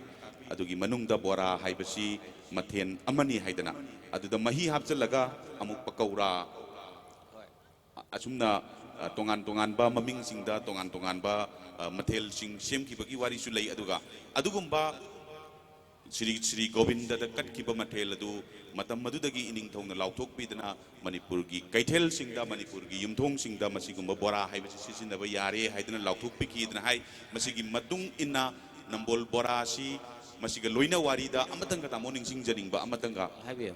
ꯑꯗꯨꯒꯤ ꯃꯅꯨꯡꯗ ꯕꯣꯔꯥ ꯍꯥꯏꯕꯁꯤ ꯃꯊꯦꯜ ꯑꯃꯅꯤ ꯍꯥꯏꯗꯅ, ꯑꯗꯨꯗ ꯃꯍꯤ ꯍꯥꯞꯆꯤꯜꯂꯒ ꯑꯃꯨꯛ ꯄꯀꯧꯔꯥ, ꯑꯁꯨꯝꯅ, ꯑ, ꯇꯣꯉꯥꯟ ꯇꯣꯉꯥꯟꯕ ꯃꯃꯤꯡꯁꯤꯡꯗ ꯇꯣꯉꯥꯟ ꯇꯣꯉꯥꯟꯕ, ꯑ, ꯃꯊꯦꯜꯁꯤꯡ ꯁꯦꯝꯈꯤꯕꯒꯤ ꯋꯥꯔꯤꯁꯨ ꯂꯩ꯫ ꯑꯗꯨꯒ ꯑꯗꯨꯒꯨꯝꯕ ꯁ꯭ꯔꯤ, ꯁ꯭ꯔꯤ ꯒꯣꯕꯤꯟꯗꯗ ꯀꯠꯈꯤꯕ ꯃꯊꯦꯜ ꯑꯗꯨ ꯃꯇꯝ ꯑꯗꯨꯗꯒꯤ ꯏꯅꯤꯡꯊꯧꯅ ꯂꯥꯎꯊꯣꯛꯄꯤꯗꯅ ꯃꯅꯤꯄꯨꯔꯒꯤ ꯀꯩꯊꯦꯜꯁꯤꯡꯗ, ꯃꯅꯤꯄꯨꯔꯒꯤ ꯌꯨꯝꯊꯣꯡꯁꯤꯡꯗ ꯃꯁꯤꯒꯨꯝꯕ ꯕꯣꯔꯥ ꯍꯥꯏꯕꯁꯤ ꯁꯤꯖꯤꯟꯅꯕ ꯌꯥꯔꯦ ꯍꯥꯏꯗꯨꯅ ꯂꯥꯎꯊꯣꯛꯄꯤꯈꯤꯗꯅ ꯍꯥꯏ꯫ ꯃꯁꯤꯒꯤ ꯃꯇꯨꯡ ꯏꯟꯅ ꯅꯝꯕꯣꯜ ꯕꯣꯔꯥꯁꯤ ꯃꯁꯤꯒ ꯂꯣꯏꯅ ꯋꯥꯔꯤꯗ ꯑꯃꯇꯪꯒ ꯇꯥꯃꯣ ꯅꯤꯡꯁꯤꯡꯖꯅꯤꯡꯕ ꯑꯃꯇꯪꯒ꯫ ꯍꯥꯏꯕꯤꯌꯨ꯫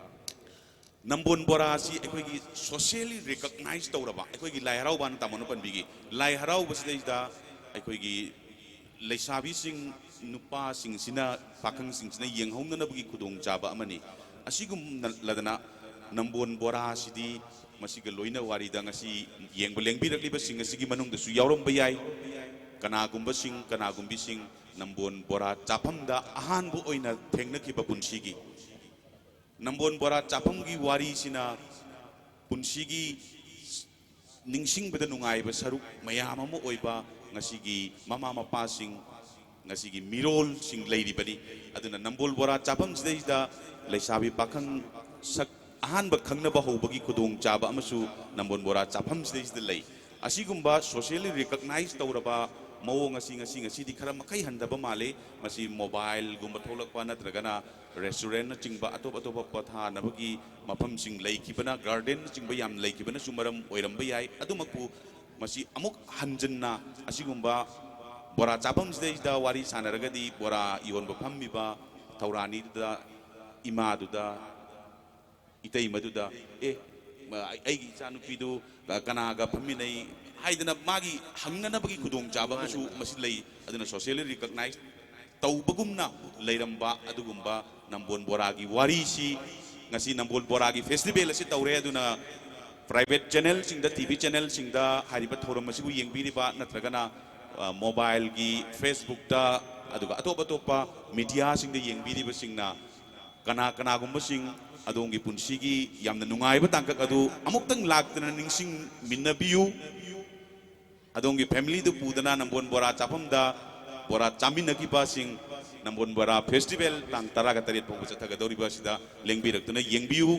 ꯅꯝꯕꯣꯟ ꯕꯣꯔꯥ ꯑꯁꯤ ꯑꯩꯈꯣꯏꯒꯤ socially recognize ꯇꯧꯔꯕ, ꯑꯩꯈꯣꯏꯒꯤ ꯂꯥꯏ ꯍꯔꯥꯎꯕ ꯍꯥꯏꯅ ꯇꯥꯃꯣꯅ ꯄꯟꯕꯤꯈꯤ, ꯂꯥꯏ ꯍꯔꯥꯎꯕꯁꯤꯗꯩꯗ ꯑꯩꯈꯣꯏꯒꯤ ꯂꯩꯁꯥꯕꯤꯁꯤꯡ, ꯅꯨꯄꯥꯁꯤꯡꯁꯤꯅ, ꯄꯥꯈꯪꯁꯤꯡꯁꯤꯅ ꯌꯦꯡꯍꯧꯅꯅꯕꯒꯤ ꯈꯨꯗꯣꯡꯆꯥꯕ ꯑꯃꯅꯤ꯫ ꯑꯁꯤꯒꯨꯝꯂꯗꯅ ꯅꯝꯕꯣꯟ ꯕꯣꯔꯥꯁꯤꯗꯤ ꯃꯁꯤꯒ ꯂꯣꯏꯅ ꯋꯥꯔꯤꯗ ꯉꯁꯤ ꯌꯦꯡꯕ ꯂꯦꯡꯕꯤꯔꯛꯂꯤꯕꯁꯤꯡ ꯑꯁꯤꯒꯤ ꯃꯅꯨꯡꯗꯁꯨ ꯌꯥꯎꯔꯝꯕ ꯌꯥꯏ꯫ ꯀꯅꯥꯒꯨꯝꯕꯁꯤꯡ, ꯀꯅꯥꯒꯨꯝꯕꯤꯁꯤꯡ ꯅꯝꯕꯣꯟ ꯕꯣꯔꯥ ꯆꯥꯐꯝꯗ ꯑꯍꯥꯟꯕ ꯑꯣꯏꯅ ꯊꯦꯡꯅꯈꯤꯕ ꯄꯨꯟꯁꯤꯒꯤ ꯅꯝꯕꯣꯟ ꯕꯣꯔꯥ ꯆꯥꯐꯝꯒꯤ ꯋꯥꯔꯤꯁꯤꯅ ꯄꯨꯟꯁꯤꯒꯤ ꯅꯤꯡꯁꯤꯡꯕꯗ ꯅꯨꯡꯉꯥꯏꯕ ꯁꯔꯨꯛ ꯃꯌꯥꯝ ꯑꯃ ꯑꯣꯏꯕ ꯉꯁꯤꯒꯤ ꯃꯃꯥ ꯃꯄꯥꯁꯤꯡ, ꯉꯁꯤꯒꯤ ꯃꯤꯔꯣꯜꯁꯤꯡ ꯂꯩꯔꯤꯕꯅꯤ꯫ ꯑꯗꯨꯅ ꯅꯝꯕꯣꯜ ꯕꯣꯔꯥ ꯆꯥꯐꯝꯁꯤꯗꯩꯁꯤꯗ ꯂꯩꯁꯥꯕꯤ ꯄꯥꯈꯪ ꯁꯛ ꯑꯍꯥꯟꯕ ꯈꯪꯅꯕ ꯍꯧꯕꯒꯤ ꯈꯨꯗꯣꯡꯆꯥꯕ ꯑꯃꯁꯨ ꯅꯝꯕꯣꯜ ꯕꯣꯔꯥ ꯆꯥꯐꯝꯁꯤꯗꯩꯁꯤꯗ ꯂꯩ꯫ ꯑꯁꯤꯒꯨꯝꯕ socially recognize ꯇꯧꯔꯕ ꯃꯑꯣꯡ ꯑꯁꯤ ꯉꯁꯤ, ꯉꯁꯤꯗꯤ ꯈꯔ ꯃꯈꯩ ꯍꯟꯊꯕ ꯃꯥꯜꯂꯤ꯫ ꯃꯁꯤ mobileꯒꯨꯝꯕ ꯊꯣꯛꯂꯛꯄ ꯅꯠꯇ꯭ꯔꯒꯅ restaurantꯅꯆꯤꯡꯕ ꯑꯇꯣꯞ ꯑꯇꯣꯞꯄ ꯄꯣꯊꯥꯅꯕꯒꯤ ꯃꯐꯝꯁꯤꯡ ꯂꯩꯈꯤꯕꯅ, gardenꯅꯆꯤꯡꯕ ꯌꯥꯝ ꯂꯩꯈꯤꯕꯅꯁꯨ ꯃꯔꯝ ꯑꯣꯏꯔꯝꯕ ꯌꯥꯏ꯫ ꯑꯗꯨꯃꯛꯄꯨ ꯃꯁꯤ ꯑꯃꯨꯛ ꯍꯟꯖꯤꯟꯅ ꯑꯁꯤꯒꯨꯝꯕ ꯕꯣꯔꯥ ꯆꯥꯐꯝꯁꯤꯗꯩꯗ ꯋꯥꯔꯤ ꯁꯥꯟꯅꯔꯒꯗꯤ ꯕꯣꯔꯥ ꯌꯣꯟꯕ ꯐꯝꯃꯤꯕ ꯊꯧꯔꯥꯅꯤꯗꯨꯗ, ꯏꯃꯥꯗꯨꯗ, ꯏꯇꯩꯃꯗꯨꯗ, "ꯑꯦ, ꯃ-, ꯑꯩꯒꯤ ꯏꯆꯥꯅꯨꯄꯤꯗꯨ ꯀ-, ꯀꯅꯥꯒ ꯐꯝꯃꯤꯟꯅꯩ?" ꯍꯥꯏꯗꯅ ꯃꯥꯒꯤ ꯍꯪꯅꯅꯕꯒꯤ ꯈꯨꯗꯣꯡꯆꯥꯕ ꯑꯃꯁꯨ ꯃꯁꯤ ꯂꯩ꯫ ꯑꯗꯨꯅ socially recognize ꯇꯧꯕꯒꯨꯝꯅ ꯂꯩꯔꯝꯕ ꯑꯗꯨꯒꯨꯝꯕ ꯅꯝꯕꯣꯜ ꯕꯣꯔꯥꯒꯤ ꯋꯥꯔꯤꯁꯤ ꯉꯁꯤ ꯅꯝꯕꯣꯜ ꯕꯣꯔꯥꯒꯤ festival ꯑꯁꯤ ꯇꯧꯔꯦ꯫ ꯑꯗꯨꯅ private channelꯁꯤꯡꯗ, TV channelꯁꯤꯡꯗ ꯍꯥꯏꯔꯤꯕ ꯊꯧꯔꯝ ꯑꯁꯤꯕꯨ ꯌꯦꯡꯕꯤꯔꯤꯕ ꯅꯠꯇ꯭ꯔꯒꯅ, ꯑ, mobileꯒꯤ Facebookꯇ ꯑꯗꯨꯒ ꯑꯇꯣꯞ ꯑꯇꯣꯞꯄ mediaꯁꯤꯡꯗ ꯌꯦꯡꯕꯤꯔꯤꯕꯁꯤꯡꯅ ꯀꯅꯥ ꯀꯅꯥꯒꯨꯝꯕꯁꯤꯡ ꯑꯗꯣꯝꯒꯤ ꯄꯨꯟꯁꯤꯒꯤ ꯌꯥꯝꯅ ꯅꯨꯡꯉꯥꯏꯕ ꯇꯥꯡꯀꯛ ꯑꯗꯨ ꯑꯃꯨꯛꯇꯪ ꯂꯥꯛꯇꯨꯅ ꯅꯤꯡꯁꯤꯡꯃꯤꯟꯅꯕꯤꯌꯨ꯫ ꯑꯗꯣꯝꯒꯤ familyꯗꯨ ꯄꯨꯗꯨꯅ ꯅꯝꯕꯣꯜ ꯕꯣꯔꯥ ꯆꯥꯐꯝꯗ ꯕꯣꯔꯥ ꯆꯥꯃꯤꯟꯅꯈꯤꯕꯁꯤꯡ, ꯅꯝꯕꯣꯜ ꯕꯣꯔꯥ festival ꯇꯥꯡ ꯇꯔꯥꯒ ꯇꯔꯦꯠ ꯐꯥꯎꯕ ꯆꯠꯊꯒꯗꯧꯔꯤꯕ ꯑꯁꯤꯗ ꯂꯦꯡꯕꯤꯔꯛꯇꯨꯅ ꯌꯦꯡꯕꯤꯌꯨ꯫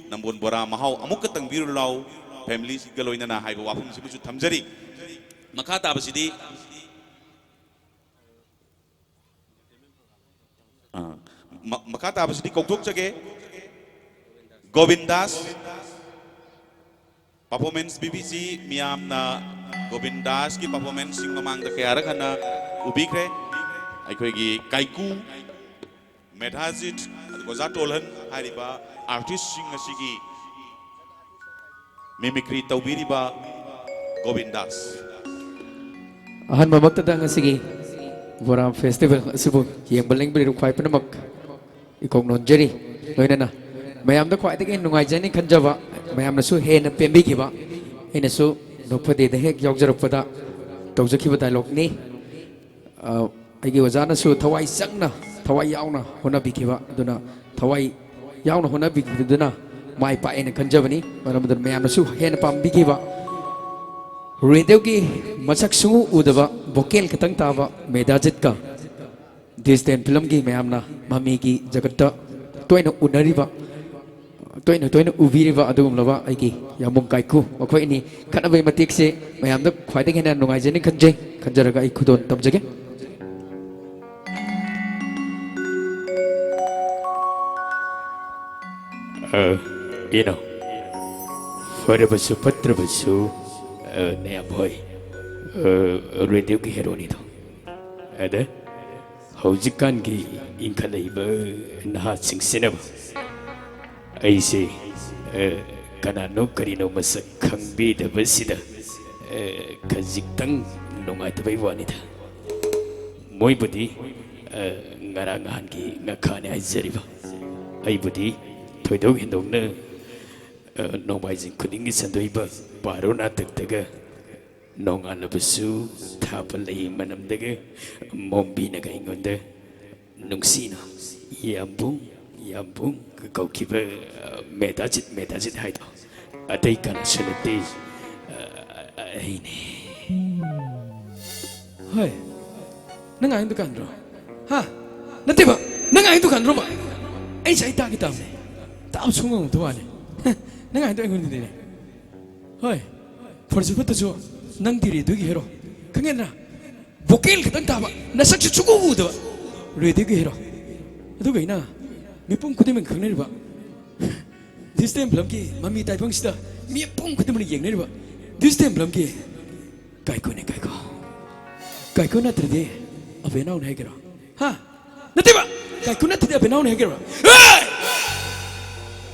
ꯅꯝꯕꯣꯜ ꯕꯣꯔꯥ ꯃꯍꯥꯎ ꯑꯃꯨꯛꯀꯇꯪ ꯄꯤꯔꯨ ꯂꯥꯎ, familyꯒ ꯂꯣꯏꯅꯅ ꯍꯥꯏꯕ ꯋꯥꯐꯝꯁꯤꯃꯁꯨ ꯊꯝꯖꯔꯤ꯫ ꯃꯈꯥ ꯇꯥꯕꯁꯤꯗꯤ ꯑꯥ, ꯃ-, ꯃꯈꯥ ꯇꯥꯕꯁꯤꯗꯤ ꯀꯧꯊꯣꯛꯆꯒꯦ꯫ ꯒꯣꯕꯤꯟ ꯗꯥꯁ performance ꯄꯤꯕꯤꯁꯤ꯫ ꯃꯤꯌꯥꯝꯅ ꯒꯣꯕꯤꯟ ꯗꯥꯁꯀꯤ performanceꯁꯤꯡ ꯃꯃꯥꯡꯗ ꯀꯌꯥꯔꯛ ꯍꯟꯅ ꯎꯕꯤꯈ꯭ꯔꯦ꯫ ꯑꯩꯈꯣꯏꯒꯤ ꯀꯥꯏꯀꯨ, ꯃꯦꯙꯥꯖꯤꯠ, ꯑꯗꯨꯒ ꯑꯣꯖꯥ ꯇꯣꯜꯍꯟ ꯍꯥꯏꯔꯤꯕ ꯑꯥꯔꯇꯤꯁꯁꯤꯡ ꯑꯁꯤꯒꯤ ꯃꯤꯃꯤꯀ꯭ꯔꯤ ꯇꯧꯕꯤꯔꯤꯕ ꯒꯣꯕꯤꯟꯗꯥꯁ꯫ ꯑꯍꯥꯟꯕꯃꯛꯇꯗ ꯉꯁꯤꯒꯤ ꯕꯣꯔꯥ ꯐꯦꯁꯇꯤꯚꯦꯜ ꯑꯁꯤꯕꯨ ꯌꯦꯡꯕ ꯂꯦꯡꯕꯤꯔꯤꯕ ꯈ꯭ꯋꯥꯏ ꯄꯨꯝꯅꯃꯛ ꯏꯀꯣꯛ ꯅꯣꯟꯖꯔꯤ꯫ ꯂꯣꯏꯅꯅ ꯃꯌꯥꯝꯗ ꯈ꯭ꯋꯥꯏꯗꯒꯤ ꯅꯨꯡꯉꯥꯏꯖꯅꯤ ꯈꯟꯖꯕ, ꯃꯌꯥꯝꯅꯁꯨ ꯍꯦꯟꯅ ꯄꯦꯟꯕꯤꯈꯤꯕ, ꯑꯩꯅꯁꯨ ꯅꯣꯛꯐꯗꯦꯗ ꯍꯦꯛ ꯌꯥꯎꯖꯔꯛꯄꯗ ꯇꯧꯖꯈꯤꯕ ꯗꯥꯏꯂꯣꯛꯅꯤ꯫ ꯑ, ꯑꯩꯒꯤ ꯑꯣꯖꯥꯅꯁꯨ ꯊꯋꯥꯏ ꯆꯪꯅ, ꯊꯋꯥꯏ ꯌꯥꯎꯅ ꯍꯣꯠꯅꯕꯤꯈꯤꯕ ꯑꯗꯨꯅ, ꯊꯋꯥꯏ ꯌꯥꯎꯅ ꯍꯣꯠꯅꯕꯤꯈꯤꯕꯗꯨꯅ ꯃꯥꯏ ꯄꯥꯛꯑꯦꯅ ꯈꯟꯖꯕꯅꯤ꯫ ꯃꯔꯝ ꯑꯗꯨꯅ ꯃꯌꯥꯝꯅꯁꯨ ꯍꯦꯟꯅ ꯄꯥꯝꯕꯤꯈꯤꯕ ꯔꯦꯗꯤꯑꯣꯒꯤ ꯃꯁꯛ ꯁꯨꯡꯎ ꯎꯗꯕ ꯚꯣꯀꯦꯜ ꯈꯛꯇꯪ ꯇꯥꯕ ꯃꯦꯙꯥꯖꯤꯠꯀ ꯗꯤꯁꯇꯦꯟ ꯐꯤꯂꯝꯒꯤ ꯃꯌꯥꯝꯅ ꯃꯃꯤꯒꯤ ꯖꯒꯠꯇ ꯇꯣꯏꯅ ꯎꯅꯔꯤꯕ, ꯇꯣꯏꯅ ꯇꯣꯏꯅ ꯎꯕꯤꯔꯤꯕ ꯑꯗꯨꯒꯨꯝꯂꯕ ꯑꯩꯒꯤ ꯌꯥꯝꯕꯨꯡ ꯀꯥꯏꯀꯨ, ꯃꯈꯣꯏ ꯑꯅꯤ ꯈꯠꯅꯕꯒꯤ ꯃꯇꯦꯛꯁꯦ ꯃꯌꯥꯝꯗ ꯈ꯭ꯋꯥꯏꯗꯒꯤ ꯍꯦꯟꯅ ꯅꯨꯡꯉꯥꯏꯖꯅꯤ ꯈꯟꯖꯩ꯫ ꯈꯟꯖꯔꯒ ꯑꯩ ꯈꯨꯗꯣꯜ ꯇꯝꯖꯒꯦ꯫ ꯑ, ꯏꯅꯥꯎ, ꯐꯔꯕꯁꯨ ꯐꯠꯇ꯭ꯔꯕꯁꯨ, ꯑ, ꯅꯌꯥꯝꯕ ꯍꯣꯏ, ꯑ, ꯔꯦꯗꯤꯑꯣꯒꯤ ꯍꯦꯔꯣꯅꯤꯗꯣ꯫ ꯑꯗ ꯍꯧꯖꯤꯛꯀꯥꯟꯒꯤ ꯏꯟꯈꯠꯂꯛꯏꯕ ꯅꯍꯥꯁꯤꯡꯁꯤꯅꯕ ꯑꯩꯁꯦ, ꯑ, ꯀꯅꯥꯅꯣ ꯀꯔꯤꯅꯣ ꯃꯁꯛ ꯈꯪꯕꯤꯗꯕꯁꯤꯗ, ꯑ, ꯈꯖꯤꯛꯇꯪ ꯅꯨꯡꯉꯥꯏꯇꯕꯩ ꯋꯥꯅꯤꯗ꯫ ꯃꯣꯏꯕꯨꯗꯤ, ꯑ, ꯉꯔꯥꯡ ꯅꯍꯥꯟꯒꯤ ꯉꯥꯈꯥꯅꯦ ꯍꯥꯏꯖꯔꯤꯕ꯫ ꯑꯩꯕꯨꯗꯤ ꯊꯣꯏꯗꯣꯛ ꯍꯦꯟꯗꯣꯛꯅ, ꯑ, ꯅꯣꯡꯃꯥꯏꯖꯤꯡ ꯈꯨꯗꯤꯡꯒꯤ ꯁꯟꯗꯣꯛꯏꯕ ꯕꯥꯔꯣ ꯅꯥꯇꯛꯇꯒ ꯅꯣꯡꯉꯥꯜꯂꯕꯁꯨ ꯊꯥꯕ ꯂꯩ ꯃꯅꯝꯗꯒ ꯃꯣꯝꯕꯤꯅꯒ ꯑꯩꯉꯣꯟꯗ ꯅꯨꯡꯁꯤꯅ "ꯌꯥꯝꯕꯨꯡ, ꯌꯥꯝꯕꯨꯡ" ꯀꯧꯈꯤꯕ, ꯑ, "ꯃꯦꯙꯥꯖꯤꯠ, ꯃꯦꯙꯥꯖꯤꯠ" ꯍꯥꯏꯗꯣ ꯑꯇꯩ ꯀꯅꯥꯁꯨ ꯅꯠꯇꯦ, ꯑ, ꯑ, ꯑꯩꯅꯦ꯫ ꯍꯣꯏ, ꯅꯪ ꯉꯥꯡꯉꯤꯗꯣ ꯀꯥꯟꯗ꯭ꯔꯣ? ꯍꯥ? ꯅꯠꯇꯦꯕ, ꯅꯪ ꯉꯥꯡꯉꯤꯗꯣ ꯀꯥꯟꯗ꯭ꯔꯣꯕ? ꯑꯩ ꯉꯁꯥꯏ ꯇꯥꯒꯦ ꯇꯥꯕꯅꯦ, ꯇꯥꯕ ꯁꯨꯡꯉꯝ ꯉꯝꯗꯕ ꯋꯥꯅꯤ꯫ ꯅꯪ ꯉꯥꯡꯉꯤꯗꯣ ꯑꯩꯉꯣꯟꯗꯅꯤꯅꯦ꯫ ꯍꯣꯏ, ꯐꯔꯁꯨ ꯐꯠꯇ꯭ꯔꯁꯨ ꯅꯪꯗꯤ ꯔꯦꯗꯤꯑꯣꯒꯤ ꯍꯦꯔꯣ, ꯈꯪꯉꯦꯗꯅ? ꯚꯣꯀꯦꯜ ꯈꯛꯇꯪ ꯇꯥꯕ, ꯅꯁꯛꯁꯨ ꯁꯨꯡꯎ ꯎꯗꯕ ꯔꯦꯗꯤꯑꯣꯒꯤ ꯍꯦꯔꯣ꯫ ꯑꯗꯨꯒ ꯑꯩꯅ ꯃꯤꯄꯨꯝ ꯈꯨꯗꯤꯡꯃꯛ ꯈꯪꯅꯔꯤꯕ ꯗꯤꯁꯇꯦꯟ ꯐꯤꯂꯝꯒꯤ ꯃꯃꯤ ꯇꯥꯏꯕꯪꯁꯤꯗ ꯃꯤꯄꯨꯝ ꯈꯨꯗꯤꯡꯃꯛꯅ ꯌꯦꯡꯅꯔꯤꯕ ꯗꯤꯁꯇꯦꯟ ꯐꯤꯂꯝꯒꯤ ꯀꯥꯏꯀꯨꯅꯦ, ꯀꯥꯏꯀꯨ꯫ ꯀꯥꯏꯀꯨ ꯅꯠꯇ꯭ꯔꯗꯤ ꯑꯕꯦꯅꯥꯎꯅꯦ ꯍꯥꯏꯒꯦꯔꯣ? ꯍꯥ? ꯅꯠꯇꯦꯕ! ꯀꯥꯏꯀꯨ ꯅꯠꯇꯦꯗꯤ ꯑꯕꯦꯅꯥꯎꯅꯦ ꯍꯥꯏꯒꯦꯔꯣ? ꯍꯦ!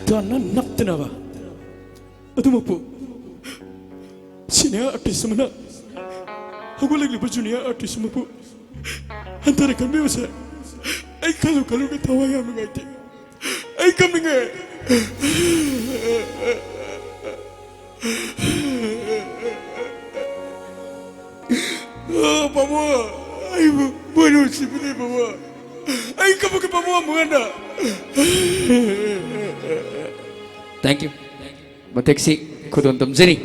ꯇꯟꯅ ꯅꯞꯇꯅꯕ꯫ ꯑꯗꯨꯃꯛꯄꯨ senior artist ꯑꯃꯅ ꯍꯧꯒꯠꯂꯛꯂꯤꯕ junior artist ꯑꯃꯕꯨ ꯍꯟꯊꯅ ꯈꯟꯕꯤꯕꯁꯦ ꯑꯩ ꯈꯜꯂꯨ ꯈꯜꯂꯨꯒ ꯊꯋꯥꯏ ꯌꯥꯝ ꯅꯨꯡꯉꯥꯏꯇꯦ꯫ ꯑꯩ ꯀꯞꯅꯤꯡꯉꯦ꯫ ꯑ, ꯄꯥꯕꯨꯡ, ꯑꯩꯕꯨ ꯃꯣꯏꯅ ꯅꯨꯡꯁꯤꯕꯤꯗꯦ, ꯄꯥꯕꯨꯡ꯫ ꯑꯩ ꯀꯞꯄꯛꯀꯦ, ꯄꯥꯕꯨꯡ, ꯑꯃꯨꯛ ꯍꯟꯅ꯫ Thank you꯫ ꯃꯇꯦꯛꯁꯤ ꯈꯨꯗꯣꯜ ꯇꯝꯖꯔꯤ꯫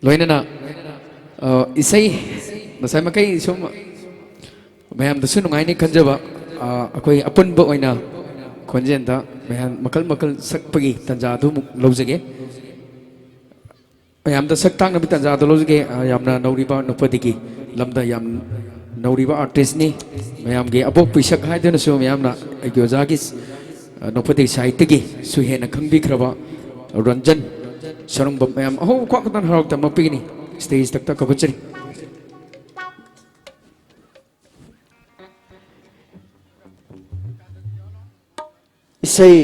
ꯂꯣꯏꯅꯅ, ꯑ, ꯏꯁꯩ ꯉꯁꯥꯏ ꯃꯈꯩ ꯁꯨꯝ ꯃꯌꯥꯝꯗꯁꯨ ꯅꯨꯡꯉꯥꯏꯅꯤ ꯈꯟꯖꯕ, ꯑ, ꯑꯩꯈꯣꯏ ꯑꯄꯨꯟꯕ ꯑꯣꯏꯅ ꯈꯣꯟꯖꯦꯜꯗ ꯃꯌꯥꯝ ꯃꯈꯜ ꯃꯈꯜ ꯁꯛꯄꯒꯤ ꯇꯥꯟꯖꯥꯗꯨ ꯑꯃꯨꯛ ꯂꯧꯖꯒꯦ꯫ ꯃꯌꯥꯝꯗ ꯁꯛ ꯇꯥꯛꯅꯕ ꯇꯥꯟꯖꯥꯗꯨ ꯂꯧꯖꯒꯦ꯫ ꯑ, ꯌꯥꯝꯅ ꯅꯧꯔꯤꯕ ꯅꯨꯄꯥꯗꯒꯤ ꯂꯝꯗ ꯌꯥꯝ ꯅꯧꯔꯤꯕ artistꯅꯤ꯫ ꯃꯌꯥꯝꯒꯤ ꯑꯄꯣꯛꯄꯤ ꯁꯛ ꯍꯥꯏꯗꯨꯅꯁꯨ ꯃꯌꯥꯝꯅ ꯑꯩꯒꯤ ꯑꯣꯖꯥꯒꯤ, ꯑ, ꯅꯣꯛꯐꯗꯦ ꯁꯥꯍꯤꯠꯇꯒꯤꯁꯨ ꯍꯦꯟꯅ ꯈꯪꯕꯤꯈ꯭ꯔꯕ ꯔꯟꯖꯟ ꯁꯣꯔꯪꯕꯝ ꯃꯌꯥꯝ ꯑꯍꯧꯕ ꯈ꯭ꯋꯥꯡ ꯈꯨꯗꯥꯡ ꯍꯔꯥꯎ ꯇꯝꯃꯛꯄꯤꯒꯅꯤ꯫ Stageꯇ ꯀꯧꯒꯠꯆꯔꯤ꯫ ꯏꯁꯩ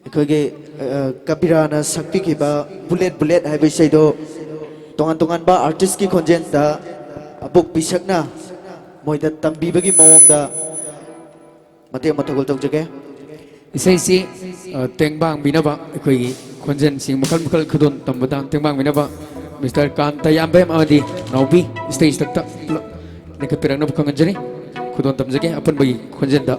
ꯑꯩꯈꯣꯏꯒꯤ, ꯑ, ꯀꯕꯤꯔꯥꯅ ꯁꯛꯄꯤꯈꯤꯕ ꯕꯨꯂꯦꯠ ꯕꯨꯂꯦꯠ ꯍꯥꯏꯕ ꯏꯁꯩꯗꯣ ꯇꯣꯉꯥꯟ ꯇꯣꯉꯥꯟꯕ artistꯀꯤ ꯈꯣꯟꯖꯦꯜꯗ ꯑꯄꯣꯛꯄꯤ ꯁꯛꯅ ꯃꯣꯏꯗ ꯇꯝꯕꯤꯕꯒꯤ ꯃꯑꯣꯡꯗ ꯃꯇꯦꯛ ꯑꯃ ꯊꯧꯒꯜ ꯇꯧꯖꯒꯦ꯫ ꯏꯁꯩꯁꯤ, ꯑ, ꯇꯦꯡꯕꯥꯡꯕꯤꯅꯕ ꯑꯩꯈꯣꯏꯒꯤ ꯈꯣꯟꯖꯦꯜꯁꯤꯡ ꯃꯈꯜ ꯃꯈꯜ ꯈꯨꯗꯣꯜ ꯇꯝꯕꯗ ꯇꯦꯡꯕꯥꯡꯕꯤꯅꯕ Mister ꯀꯥꯟꯇ ꯌꯥꯝꯕꯦꯝ ꯑꯃꯗꯤ ꯅꯥꯎꯕꯤ stageꯇ ꯄꯨꯂꯞ ꯂꯦꯡꯈꯠꯄꯤꯔꯛꯅꯕ ꯈꯪꯍꯟꯖꯔꯤ꯫ ꯈꯨꯗꯣꯜ ꯇꯝꯖꯒꯦ ꯑꯄꯨꯟꯕꯒꯤ ꯈꯣꯟꯖꯦꯜꯗ꯫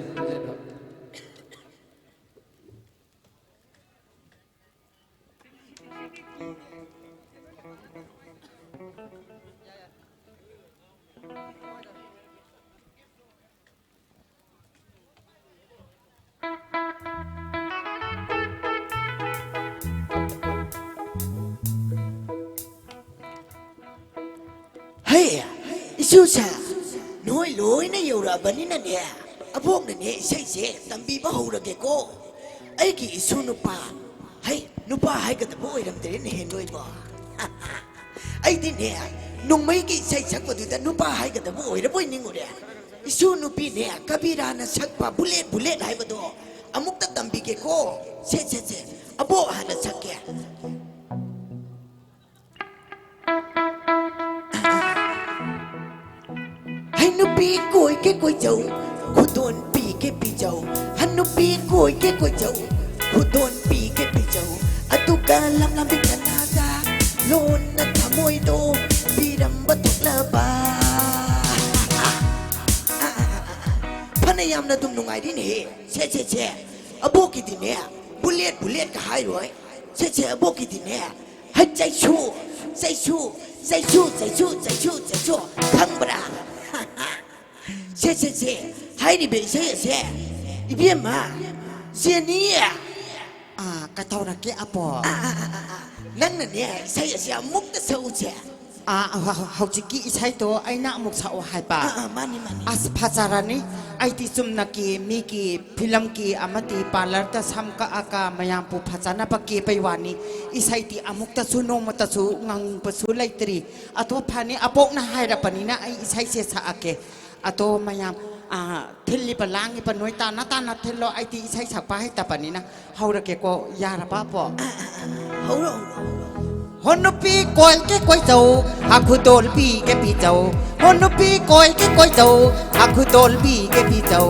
ꯍꯦ, ꯏꯁꯨꯁꯥ, ꯅꯣꯏ ꯂꯣꯏꯅ ꯌꯧꯔꯛꯑꯕꯅꯤꯅꯅꯦ, ꯑꯕꯣꯛꯅꯅꯦ ꯏꯁꯩꯁꯦ ꯇꯝꯕꯤꯕ ꯍꯧꯔꯒꯦꯀꯣ꯫ ꯑꯩꯒꯤ ꯏꯁꯨ ꯅꯨꯄꯥ, ꯍꯩ, ꯅꯨꯄꯥ ꯍꯥꯏꯒꯗꯕ ꯑꯣꯏꯔꯝꯗ꯭ꯔꯦꯅꯦꯍꯦ ꯅꯣꯏꯕꯣ꯫ ꯑꯩꯗꯤꯅꯦ, ꯅꯣꯡꯃꯩꯒꯤ ꯏꯁꯩ ꯁꯛꯄꯗꯨꯗ ꯅꯨꯄꯥ ꯍꯥꯏꯒꯗꯕ ꯑꯣꯏꯔꯕꯣꯏ ꯅꯤꯡꯉꯨꯔꯦ꯫ ꯏꯁꯨ ꯅꯨꯄꯤꯅꯦ, ꯀꯕꯤꯔꯥꯅ ꯁꯛꯄ ꯕꯨꯂꯦꯠ ꯕꯨꯂꯦꯠ ꯍꯥꯏꯕꯗꯣ ꯑꯃꯨꯛꯇ ꯇꯝꯕꯤꯒꯦꯀꯣ꯫ ꯁꯦ, ꯁꯦ, ꯁꯦ, ꯑꯕꯣꯛ ꯍꯥꯟꯅ ꯁꯛꯀꯦ꯫ ꯍꯩ ꯅꯨꯄꯤ ꯀꯣꯏꯒꯦ ꯀꯣꯏꯖꯧ, ꯈꯨꯗꯣꯟ ꯄꯤꯒꯦ ꯄꯤꯖꯧ꯫ ꯍꯟ ꯅꯨꯄꯤ ꯀꯣꯏꯒꯦ ꯀꯣꯏꯖꯧ, ꯈꯨꯗꯣꯟ ꯄꯤꯒꯦ ꯄꯤꯖꯧ꯫ ꯑꯗꯨꯒ ꯂꯝꯂꯝꯕꯤ ꯀꯅꯥꯗ ꯂꯣꯟꯅ ꯊꯃꯣꯏꯗꯣ ꯄꯤꯔꯝꯕ ꯊꯣꯛꯂꯕ꯫ ꯐꯅ ꯌꯥꯝꯅ ꯑꯗꯨꯝ ꯅꯨꯡꯉꯥꯏꯔꯤꯅꯦꯍꯦ꯫ ꯁꯦ, ꯁꯦ, ꯁꯦ꯫ ꯑꯕꯣꯛꯀꯤꯗꯤꯅꯦ, ꯕꯨꯂꯦꯠ, ꯕꯨꯂꯦꯠꯀ ꯍꯥꯏꯔꯣꯏ꯫ ꯁꯦ, ꯁꯦ, ꯑꯕꯣꯛꯀꯤꯗꯤꯅꯦ, ꯍꯩ, ꯆꯩꯁꯨ, ꯆꯩꯁꯨ, ꯆꯩꯁꯨ, ꯆꯩꯁꯨ, ꯆꯩꯁꯨ, ꯆꯩꯁꯨ, ꯈꯪꯕ꯭ꯔꯥ? ꯁꯦ, ꯁꯦ, ꯁꯦ, ꯍꯥꯏꯔꯤꯕ ꯏꯁꯩ ꯑꯁꯦ, ꯏꯕꯦꯝꯃ, ꯖꯦꯅꯤ꯫ ꯑꯥ, ꯀꯩꯗꯧꯔꯒꯦ, ꯑꯕꯣꯛ? ꯑꯥ, ꯑꯥ, ꯑꯥ, ꯑꯥ, ꯑꯥ꯫ ꯅꯪꯅꯅꯦ, ꯏꯁꯩ ꯑꯁꯦ ꯑꯃꯨꯛꯇ ꯁꯛꯎꯁꯦ꯫ ꯑꯥ, ꯍ-, ꯍ-, ꯍꯧꯖꯤꯛꯀꯤ ꯏꯁꯩꯗꯣ ꯑꯩꯅ ꯑꯃꯨꯛ ꯁꯛꯑꯣ ꯍꯥꯏꯕ? ꯑꯥ, ꯑꯥ, ꯃꯥꯅꯤ, ꯃꯥꯅꯤ꯫ ꯑꯁ, ꯐꯖꯔꯅꯤ꯫ ꯑꯩꯗꯤ ꯆꯨꯝꯅꯒꯤ ꯃꯤꯒꯤ ꯐꯤꯂꯝꯒꯤ ꯑꯃꯗꯤ ꯄꯥꯔꯂꯔꯗ ꯁꯝ ꯀꯛꯑꯒ ꯃꯌꯥꯝꯕꯨ ꯐꯖꯅꯕ ꯀꯦꯕꯩ ꯋꯥꯅꯤ꯫ ꯏꯁꯩꯗꯤ ꯑꯃꯨꯛꯇꯁꯨ ꯅꯣꯡꯃꯇꯁꯨ ꯉꯪꯕꯁꯨ ꯂꯩꯇ꯭ꯔꯤ꯫ ꯑꯗꯣ ꯐꯅꯤ, ꯑꯕꯣꯛꯅ ꯍꯥꯏꯔꯕꯅꯤꯅ ꯑꯩ ꯏꯁꯩꯁꯦ ꯁꯛꯑꯒꯦ꯫ ꯑꯗꯣ ꯃꯌꯥꯝ, ꯑꯥ, ꯊꯤꯜꯂꯤꯕ ꯂꯥꯡꯉꯤꯕ ꯅꯣꯏ ꯇꯥꯅ ꯇꯥꯅ ꯊꯤꯜꯂꯣ꯫ ꯑꯩꯗꯤ ꯏꯁꯩ ꯁꯛꯄ ꯍꯩꯇꯕꯅꯤꯅ꯫ ꯍꯧꯔꯒꯦꯀꯣ, ꯌꯥꯔꯕ, ꯑꯕꯣꯛ? ꯍꯧꯔꯣ, ꯍꯧꯔꯣ, ꯍꯧꯔꯣ꯫ ꯍꯣ ꯅꯨꯄꯤ ꯀꯣꯏꯒꯦ ꯀꯣꯏꯖꯧ, ꯍꯥ ꯈꯨꯗꯣꯜ ꯄꯤꯒꯦ ꯄꯤꯖꯧ꯫ ꯍꯣ ꯅꯨꯄꯤ ꯀꯣꯏꯒꯦ ꯀꯣꯏꯖꯧ, ꯍꯥ ꯈꯨꯗꯣꯜ ꯄꯤꯒꯦ ꯄꯤꯖꯧ꯫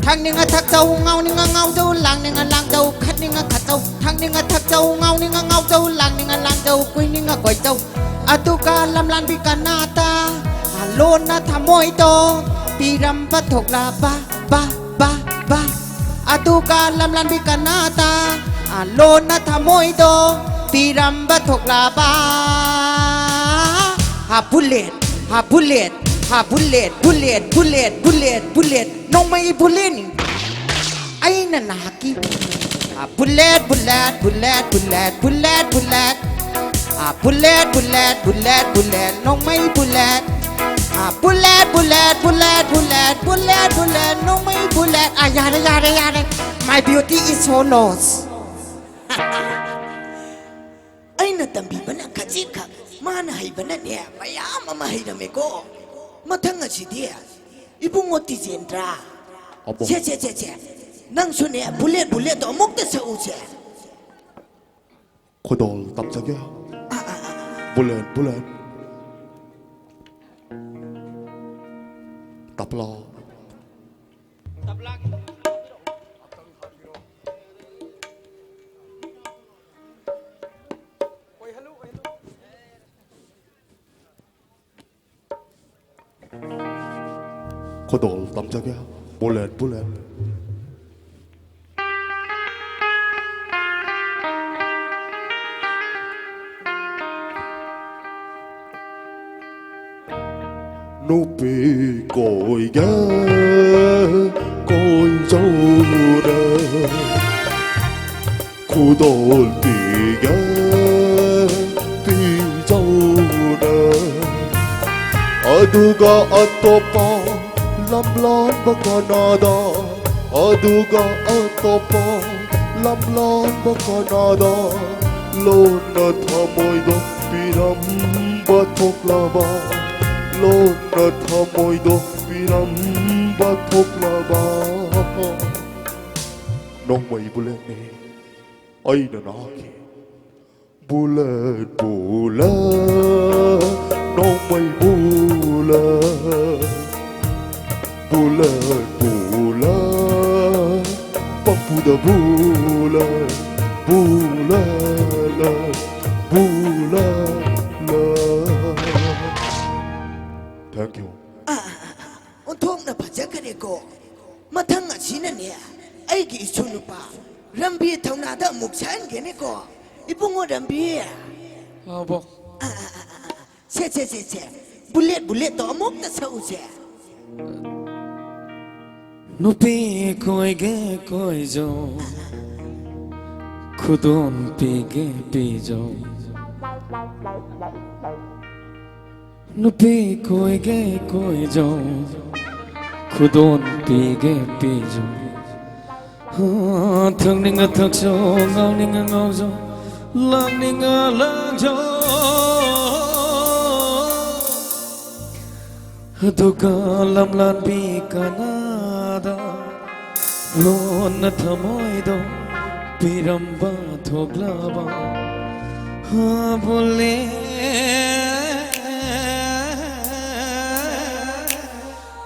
ꯊꯛꯅꯤꯡꯉ ꯊꯛꯆꯧ, ꯉꯥꯎꯅꯤꯡꯉ ꯉꯥꯎꯖꯧ, ꯂꯥꯡꯅꯤꯡꯉ ꯂꯥꯡꯖꯧ, ꯈꯠꯅꯤꯡꯉ ꯈꯠꯆꯧ꯫ ꯊꯛꯅꯤꯡꯉ ꯊꯛꯆꯧ, ꯉꯥꯎꯅꯤꯡꯉ ꯉꯥꯎꯖꯧ, ꯂꯥꯡꯅꯤꯡꯉ ꯂꯥꯡꯖꯧ, ꯀꯣꯏꯅꯤꯡꯉ ꯀꯣꯏꯖꯧ꯫ ꯑꯗꯨꯒ ꯂꯝꯂꯥꯟꯕꯤ ꯀꯅꯥꯇ ꯂꯣꯟꯅ ꯊꯃꯣꯏꯗꯣ ꯄꯤꯔꯝꯕ ꯊꯣꯛꯂꯕ, ꯕꯥ, ꯕꯥ, ꯕꯥ꯫ ꯑꯗꯨꯒ ꯂꯝꯂꯥꯟꯕꯤ ꯀꯅꯥꯇ ꯂꯣꯟꯅ ꯊꯃꯣꯏꯗꯣ ꯄꯤꯔꯝꯕ ꯊꯣꯛꯂꯕ꯫ ꯍꯥ ꯕꯨꯂꯦꯠ, ꯍꯥ ꯕꯨꯂꯦꯠ, ꯍꯥ bullet, bullet, bullet, bullet, bullet, ꯅꯣꯡꯃꯩ ꯕꯨꯂꯦꯠꯅꯤ꯫ ꯑꯩꯅ ꯅꯍꯥꯛꯀꯤ ꯑ, bullet, bullet, bullet, bullet, bullet, bullet. ꯑ, ꯕꯨꯂꯦꯠ, ꯕꯨꯂꯦꯠ, ꯕꯨꯂꯦꯠ, ꯕꯨꯂꯦꯠ, ꯅꯣꯡꯃꯩ ꯕꯨꯂꯦꯠ꯫ ꯑ, bullet, bullet, bullet, bullet, bullet, ꯅꯣꯡꯃꯩ ꯕꯨꯂꯦꯠ꯫ ꯑ, ꯌꯥꯔꯦ, ꯌꯥꯔꯦ, ꯌꯥꯔꯦ꯫ My beauty is so lost꯫ ꯑꯩꯅ ꯇꯝꯕꯤꯕꯅ ꯈꯖꯤꯛꯈꯛ, ꯃꯥꯅ ꯍꯩꯕꯅꯅꯦ ꯃꯌꯥꯝ ꯑꯃ ꯍꯩꯔꯝꯃꯦꯀꯣ꯫ ꯃꯊꯪ ꯑꯁꯤꯗꯤ ꯏꯕꯨꯡꯉꯣ ꯇꯤꯖꯦꯟꯗ꯭ꯔ꯫ ꯑꯕꯣ꯫ ꯁꯦ, ꯁꯦ, ꯁꯦ, ꯁꯦ꯫ ꯅꯪꯁꯨꯅꯦ ꯕꯨꯂꯦꯠ ꯕꯨꯂꯦꯠꯇꯣ ꯑꯃꯨꯛꯇ ꯁꯛꯎꯁꯦ꯫ ꯈꯨꯗꯣꯜ ꯇꯝꯖꯒꯦ꯫ Bullet bullet. ꯇꯞꯂꯥ꯫ ꯈꯨꯗꯣꯜ ꯇꯝꯖꯒꯦ꯫ Bullet bullet. ꯅꯨꯄꯤ ꯀꯣꯏꯒꯦ ꯀꯣꯏꯖꯧꯔꯦ꯫ ꯈꯨꯗꯣꯜ ꯄꯤꯒꯦ ꯄꯤꯖꯧꯔꯦ꯫ ꯑꯗꯨꯒ ꯑꯇꯣꯞꯄ ꯂꯝꯂꯥꯟꯕ ꯀꯅꯥꯗ, ꯑꯗꯨꯒ ꯑꯇꯣꯞꯄ ꯂꯝꯂꯥꯟꯕ ꯀꯅꯥꯗ ꯂꯣꯟꯅ ꯊꯃꯣꯏꯗꯣ ꯄꯤꯔꯝꯕ ꯊꯣꯛꯂꯕ, ꯂꯣꯟꯅ ꯊꯃꯣꯏꯗꯣ ꯄꯤꯔꯝꯕ ꯊꯣꯛꯂꯕ꯫ ꯅꯣꯡꯃꯩ ꯕꯨꯂꯦꯠꯅꯤ ꯑꯩꯅ ꯅꯥꯈꯤ꯫ ꯕꯨꯂꯦꯠ ꯕꯨꯂꯦꯠ ꯅꯣꯡꯃꯩ ꯕꯨꯂꯦꯠ꯫ ꯕꯨꯂꯦꯠ ꯕꯨꯂꯦꯠ ꯄꯝꯄꯨꯗ bullet. Bullet bullet. Thank you. ꯑꯣꯟꯊꯣꯛꯅ ꯐꯖꯈ꯭ꯔꯦꯀꯣ꯫ ꯃꯊꯪ ꯑꯁꯤꯅꯅꯦ ꯑꯩꯒꯤ ꯏꯁꯨ ꯅꯨꯄꯥ ꯔꯝꯕꯤ ꯊꯧꯅꯥꯗ ꯑꯃꯨꯛ ꯁꯛꯍꯟꯒꯦꯅꯦꯀꯣ꯫ ꯏꯕꯨꯡꯉꯣ ꯔꯝꯕꯤ꯫ ꯑꯥꯎꯕꯣ꯫ ꯁꯦ, ꯁꯦ, ꯁꯦ, ꯁꯦ꯫ ꯕꯨꯂꯦꯠ ꯕꯨꯂꯦꯠꯇꯣ ꯑꯃꯨꯛꯇ ꯁꯛꯎꯁꯦ꯫ ꯅꯨꯄꯤ ꯀꯣꯏꯒꯦ ꯀꯣꯏꯖꯧ, ꯈꯨꯗꯣꯟ ꯄꯤꯒꯦ ꯄꯤꯖꯧ꯫ ꯅꯨꯄꯤ ꯀꯣꯏꯒꯦ ꯀꯣꯏꯖꯧ, ꯈꯨꯗꯣꯟ ꯄꯤꯒꯦ ꯄꯤꯖꯧ꯫ ꯍꯥ, ꯊꯛꯅꯤꯡꯉ ꯊꯛꯆꯧ, ꯉꯥꯎꯅꯤꯡꯉ ꯉꯥꯎꯖꯧ꯫ ꯂꯥꯛꯅꯤꯡꯉ ꯂꯥꯛꯆꯧ꯫ ꯑꯗꯨꯒ ꯂꯝꯂꯥꯟꯕꯤ ꯀꯅꯥꯗ ꯂꯣꯟꯅ ꯊꯃꯣꯏꯗꯣ ꯄꯤꯔꯝꯕ ꯊꯣꯛꯂꯕ? ꯍꯥ, ꯕꯨꯂꯦꯠ,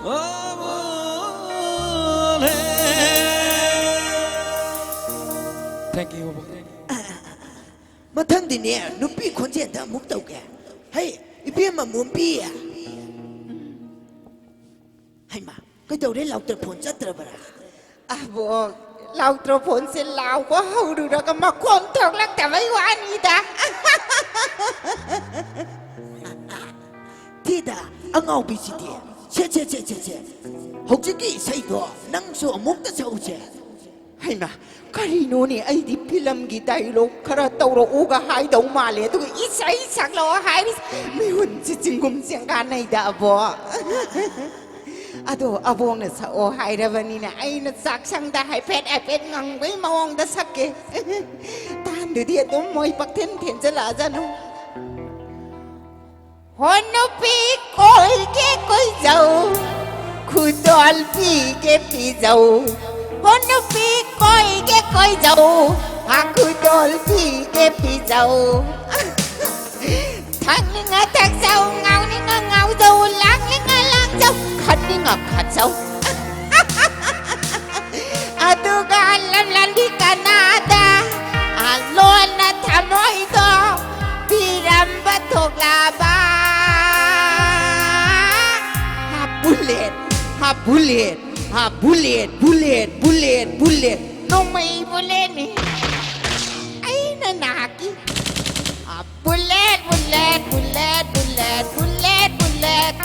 ꯑꯣ, ꯕꯨꯂꯦꯠ꯫ Thank you, ꯕꯣ꯫ ꯃꯊꯪꯗꯤꯅꯦ, ꯅꯨꯄꯤ ꯈꯣꯟꯖꯦꯜꯗ ꯑꯃꯨꯛ ꯇꯧꯒꯦ꯫ ꯍꯩ, ꯏꯕꯦꯝꯃ ꯃꯣꯝꯕꯤ꯫ ꯍꯩꯃꯥ, ꯀꯩꯗꯧꯔꯦ? ꯂꯥꯎꯇ꯭ꯔ ꯐꯣꯟ ꯆꯠꯇ꯭ꯔꯕ꯭ꯔꯥ? ꯑꯕꯣ, ꯂꯥꯎꯇ꯭ꯔ ꯐꯣꯟꯁꯦ ꯂꯥꯎꯕ ꯍꯧꯔꯨꯔꯒ ꯃꯈꯣꯟ ꯊꯣꯛꯂꯛꯇꯕꯩ ꯋꯥꯅꯤꯗ꯫ ꯊꯤꯗ, ꯑꯉꯥꯎꯕꯤꯁꯤꯗꯤ꯫ ꯁꯦ, ꯁꯦ, ꯁꯦ, ꯁꯦ, ꯁꯦ꯫ ꯍꯧꯖꯤꯛꯀꯤ ꯏꯁꯩꯗꯣ ꯅꯪꯁꯨ ꯑꯃꯨꯛꯇ ꯁꯛꯎꯁꯦ꯫ ꯍꯩꯃꯥ, ꯀꯔꯤꯅꯣꯅꯦ? ꯑꯩꯗꯤ ꯐꯤꯂꯝꯒꯤ ꯗꯥꯏꯂꯣꯛ ꯈꯔ ꯇꯧꯔꯛꯎꯒ ꯍꯥꯏꯗꯧ ꯃꯥꯜꯂꯦ, ꯑꯗꯨꯒ ꯏꯁꯩ ꯁꯛꯂꯛꯑꯣ ꯍꯥꯏꯔꯤꯁꯦ꯫ ꯃꯤꯍꯨꯟꯁꯤ ꯆꯤꯡꯒꯨꯝ ꯆꯦꯡꯒꯥꯟꯅꯩꯗ, ꯑꯕꯣ꯫ ꯑꯗꯣ ꯑꯕꯣꯛꯅ ꯁꯛꯑꯣ ꯍꯥꯏꯔꯕꯅꯤꯅ ꯑꯩꯅ ꯆꯥꯛꯁꯪꯗ ꯍꯥꯏꯐꯦꯠ ꯍꯥꯏꯐꯦꯠ ꯉꯪꯕꯩ ꯃꯑꯣꯡꯗ ꯁꯛꯀꯦ꯫ ꯇꯥꯟꯗꯨꯗꯤ ꯑꯗꯨꯝ ꯃꯣꯏ ꯄꯛꯊꯦꯟ ꯊꯦꯟꯖꯜꯂꯛꯑꯖꯅꯨ꯫ ꯍꯣ ꯅꯨꯄꯤ ꯀꯣꯏꯒꯦ ꯀꯣꯏꯖꯧ, ꯈꯨꯗꯣꯜ ꯄꯤꯒꯦ ꯄꯤꯖꯧ꯫ ꯍꯣ ꯅꯨꯄꯤ ꯀꯣꯏꯒꯦ ꯀꯣꯏꯖꯧ, ꯍꯥ ꯈꯨꯗꯣꯜ ꯄꯤꯒꯦ ꯄꯤꯖꯧ꯫ ꯊꯛꯅꯤꯡꯉ ꯊꯛꯆꯧ, ꯉꯥꯎꯅꯤꯡꯉ ꯉꯥꯎꯖꯧ, ꯂꯥꯡꯅꯤꯡꯉ ꯂꯥꯡꯖꯧ, ꯈꯠꯅꯤꯡꯉ ꯈꯠꯆꯧ꯫ ꯑꯗꯨꯒ ꯂꯝꯂꯥꯟꯕꯤ ꯀꯅꯥꯗ ꯂꯣꯟꯅ ꯊꯃꯣꯏꯗꯣ ꯄꯤꯔꯝꯕ ꯊꯣꯛꯂꯕ? ꯍꯥ, ꯕꯨꯂꯦꯠ, ꯍꯥ, ꯕꯨꯂꯦꯠ, ꯍꯥ, ꯕꯨꯂꯦꯠ, ꯕꯨꯂꯦꯠ, ꯕꯨꯂꯦꯠ, ꯕꯨꯂꯦꯠ꯫ ꯅꯣꯡꯃꯩ ꯕꯨꯂꯦꯠꯅꯤ꯫ ꯑꯩꯅ ꯅꯍꯥꯛꯀꯤ꯫ Bullet, bullet, bullet, bullet, bullet, bullet.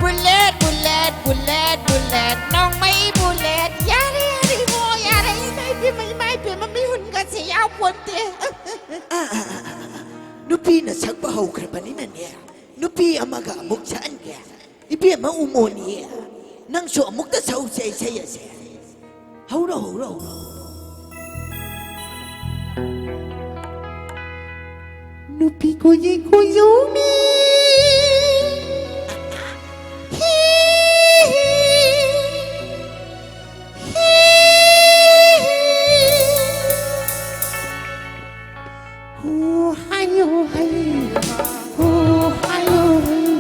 Bullet, bullet, bullet, bullet, ꯅꯣꯡꯃꯩ ꯕꯨꯂꯦꯠ꯫ ꯌꯥꯔꯦ, ꯌꯥꯔꯦ, ꯏꯕꯣ, ꯌꯥꯔꯦ꯫ ꯏꯃꯥ ꯏꯕꯦꯝꯃ, ꯏꯃꯥ ꯏꯕꯦꯝꯃ, ꯃꯤꯍꯨꯟꯒꯁꯦ ꯌꯥꯎꯄꯣꯟꯇꯦ꯫ ꯅꯨꯄꯤꯅ ꯁꯛꯄ ꯍꯧꯈ꯭ꯔꯕꯅꯤꯅꯅꯦ, ꯅꯨꯄꯤ ꯑꯃꯒ ꯑꯃꯨꯛ ꯁꯛꯍꯟꯒꯦ꯫ ꯏꯕꯦꯝꯃ ꯎꯃꯣꯅꯤ, ꯅꯪꯁꯨ ꯑꯃꯨꯛꯇ ꯁꯛꯎꯁꯦ ꯏꯁꯩ ꯑꯁꯦ꯫ ꯍꯧꯔꯣ, ꯍꯧꯔꯣ, ꯍꯧꯔꯣ꯫ ꯅꯨꯄꯤ ꯀꯣꯏꯒꯦ ꯀꯣꯏꯖꯧꯅꯤ꯫ ꯍꯤ, ꯍꯤ, ꯍꯤ, ꯍꯤ꯫ ꯍꯣ ꯍꯥꯏꯌꯣ ꯍꯩ, ꯍꯣ ꯍꯥꯏꯌꯣ ꯍꯩ,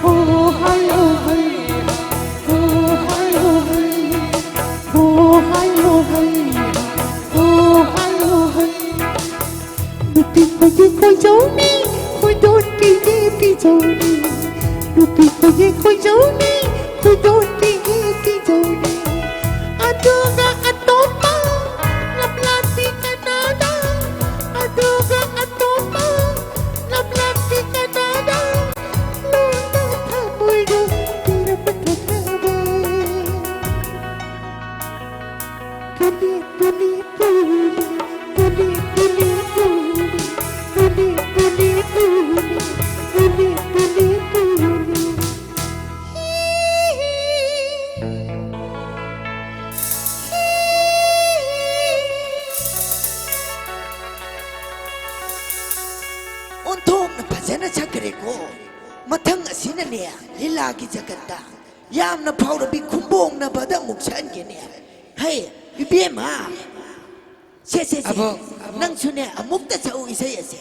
ꯍꯣ ꯍꯥꯏꯌꯣ ꯍꯩ, ꯍꯣ ꯍꯥꯏꯌꯣ ꯍꯩ, ꯍꯣ ꯍꯥꯏꯌꯣ ꯍꯩ, ꯍꯣ ꯍꯥꯏꯌꯣ ꯍꯩ꯫ ꯅꯨꯄꯤ ꯈꯣꯏꯒꯤ ꯈꯣꯏꯖꯧꯅꯤ, ꯈꯣꯏꯗꯣꯟ ꯄꯤꯒꯦ ꯄꯤꯖꯧꯅꯤ꯫ ꯅꯨꯄꯤ ꯈꯣꯏꯒꯤ ꯈꯣꯏꯖꯧꯅꯤ, ꯈꯣꯏꯗꯣꯟ ꯄꯤꯒꯦ ꯄꯤꯖꯧꯅꯤ꯫ ꯑꯗꯨꯒ ꯑꯇꯣꯞꯄ ꯂꯝꯂꯥꯟꯕꯤ ꯀꯅꯥꯗ? ꯑꯗꯨꯒ ꯑꯇꯣꯞꯄ ꯂꯝꯂꯥꯟꯕꯤ ꯀꯅꯥꯗ? ꯂꯣꯟꯅ ꯊꯃꯣꯏꯗꯣ ꯄꯤꯔꯝꯕ ꯊꯣꯛꯅꯕ꯫ ꯑꯣꯟꯊꯣꯛꯅ ꯐꯖꯅ ꯁꯛꯈ꯭ꯔꯦꯀꯣ꯫ ꯃꯊꯪ ꯑꯁꯤꯅꯅꯦ, ꯂꯤꯂꯥꯒꯤ ꯖꯒꯠꯇ ꯌꯥꯝꯅ ꯐꯥꯎꯔꯕꯤ ꯈꯨꯝꯕꯣꯡꯅꯕꯗ ꯑꯃꯨꯛ ꯁꯛꯍꯟꯒꯦꯅꯦ꯫ ꯍꯩ, ꯏꯕꯦꯝꯃ, ꯁꯦ, ꯁꯦ, ꯁꯦ, ꯑꯕꯣꯛ, ꯑꯕꯣꯛ꯫ ꯅꯪꯁꯨꯅꯦ, ꯑꯃꯨꯛꯇ ꯁꯛꯎ ꯏꯁꯩ ꯑꯁꯦ꯫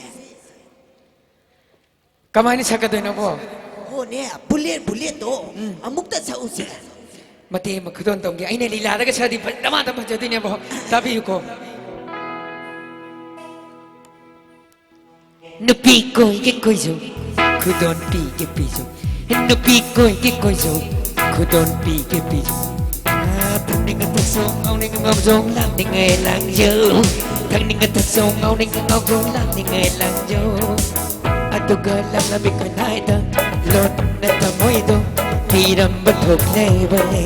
ꯀꯃꯥꯏꯅ ꯁꯛꯀꯗꯣꯏꯅꯣꯕꯣ? ꯍꯣꯅꯦ, ꯕꯨꯂꯦꯠ, ꯕꯨꯂꯦꯠꯇꯣ ꯎꯝ꯫ ꯑꯃꯨꯛꯇ ꯁꯛꯎꯁꯦ꯫ ꯃꯇꯦꯛ ꯑꯃ ꯈꯨꯗꯣꯟ ꯇꯝꯒꯦ꯫ ꯑꯩꯅ ꯂꯤꯂꯥꯗꯒ ꯁꯛꯑꯗꯤ ꯐꯖ-, ꯗꯃꯥꯗꯝ ꯐꯖꯗꯣꯏꯅꯦꯕꯣ꯫ ꯇꯥꯕꯤꯌꯨꯀꯣ꯫ ꯅꯨꯄꯤ ꯀꯣꯏꯒꯦ ꯀꯣꯏꯖꯧ, ꯈꯨꯗꯣꯟ ꯄꯤꯒꯦ ꯄꯤꯖꯧ꯫ ꯅꯨꯄꯤ ꯀꯣꯏꯒꯦ ꯀꯣꯏꯖꯧ, ꯈꯨꯗꯣꯟ ꯄꯤꯒꯦ ꯄꯤꯖꯧ꯫ ꯊꯛꯅꯤꯡꯉ ꯊꯛꯆꯧ, ꯉꯥꯎꯅꯤꯡꯉ ꯉꯥꯎꯖꯧ, ꯂꯥꯡꯅꯤꯡꯉꯦ ꯂꯥꯡꯖꯧ꯫ ꯊꯛꯅꯤꯡꯉ ꯊꯛꯆꯧ, ꯉꯥꯎꯅꯤꯡꯉ ꯉꯥꯎꯖꯧ, ꯂꯥꯡꯅꯤꯡꯉꯦ ꯂꯥꯡꯖꯧ꯫ ꯑꯗꯨꯒ ꯂꯝꯂꯝꯕꯤ ꯀꯅꯥꯗ ꯂꯣꯟꯅ ꯊꯃꯣꯏꯗꯣ ꯄꯤꯔꯝꯕ ꯊꯣꯛꯂꯕꯅꯦ꯫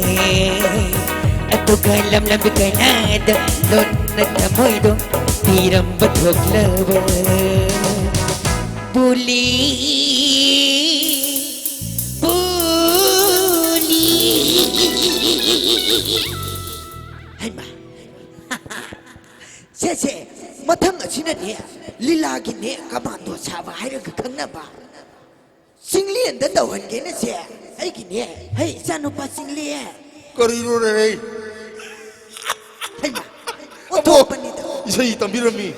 ꯑꯗꯨꯒ ꯂꯝꯂꯝꯕꯤ ꯀꯅꯥꯗ ꯂꯣꯟꯅ ꯊꯃꯣꯏꯗꯣ ꯄꯤꯔꯝꯕ ꯊꯣꯛꯂꯕ꯫ ꯄꯨꯂꯤ, ꯄꯨꯂꯤ꯫ ꯍꯩꯃꯥ꯫ ꯁꯦ, ꯁꯦ, ꯃꯊꯪ ꯑꯁꯤꯅꯅꯦ, ꯂꯤꯂꯥꯒꯤꯅꯦ ꯀꯃꯥꯟꯗꯣ ꯁꯥꯕ ꯍꯥꯏꯔꯒ ꯈꯪꯅꯕ꯫ ꯆꯤꯡꯂꯦꯟꯗ ꯇꯧꯍꯟꯒꯦꯅꯁꯦ꯫ ꯑꯩꯒꯤꯅꯦ, ꯍꯩ, ꯏꯆꯥꯅꯨꯄꯥ ꯆꯤꯡꯂꯦꯟ꯫ ꯀꯔꯤꯅꯣꯅꯦ? ꯍꯩꯃꯥ, ꯑꯣꯟꯊꯣꯛꯄꯅꯤꯗ꯫ ꯏꯁꯩ ꯇꯝꯕꯤꯔꯝꯃꯤ꯫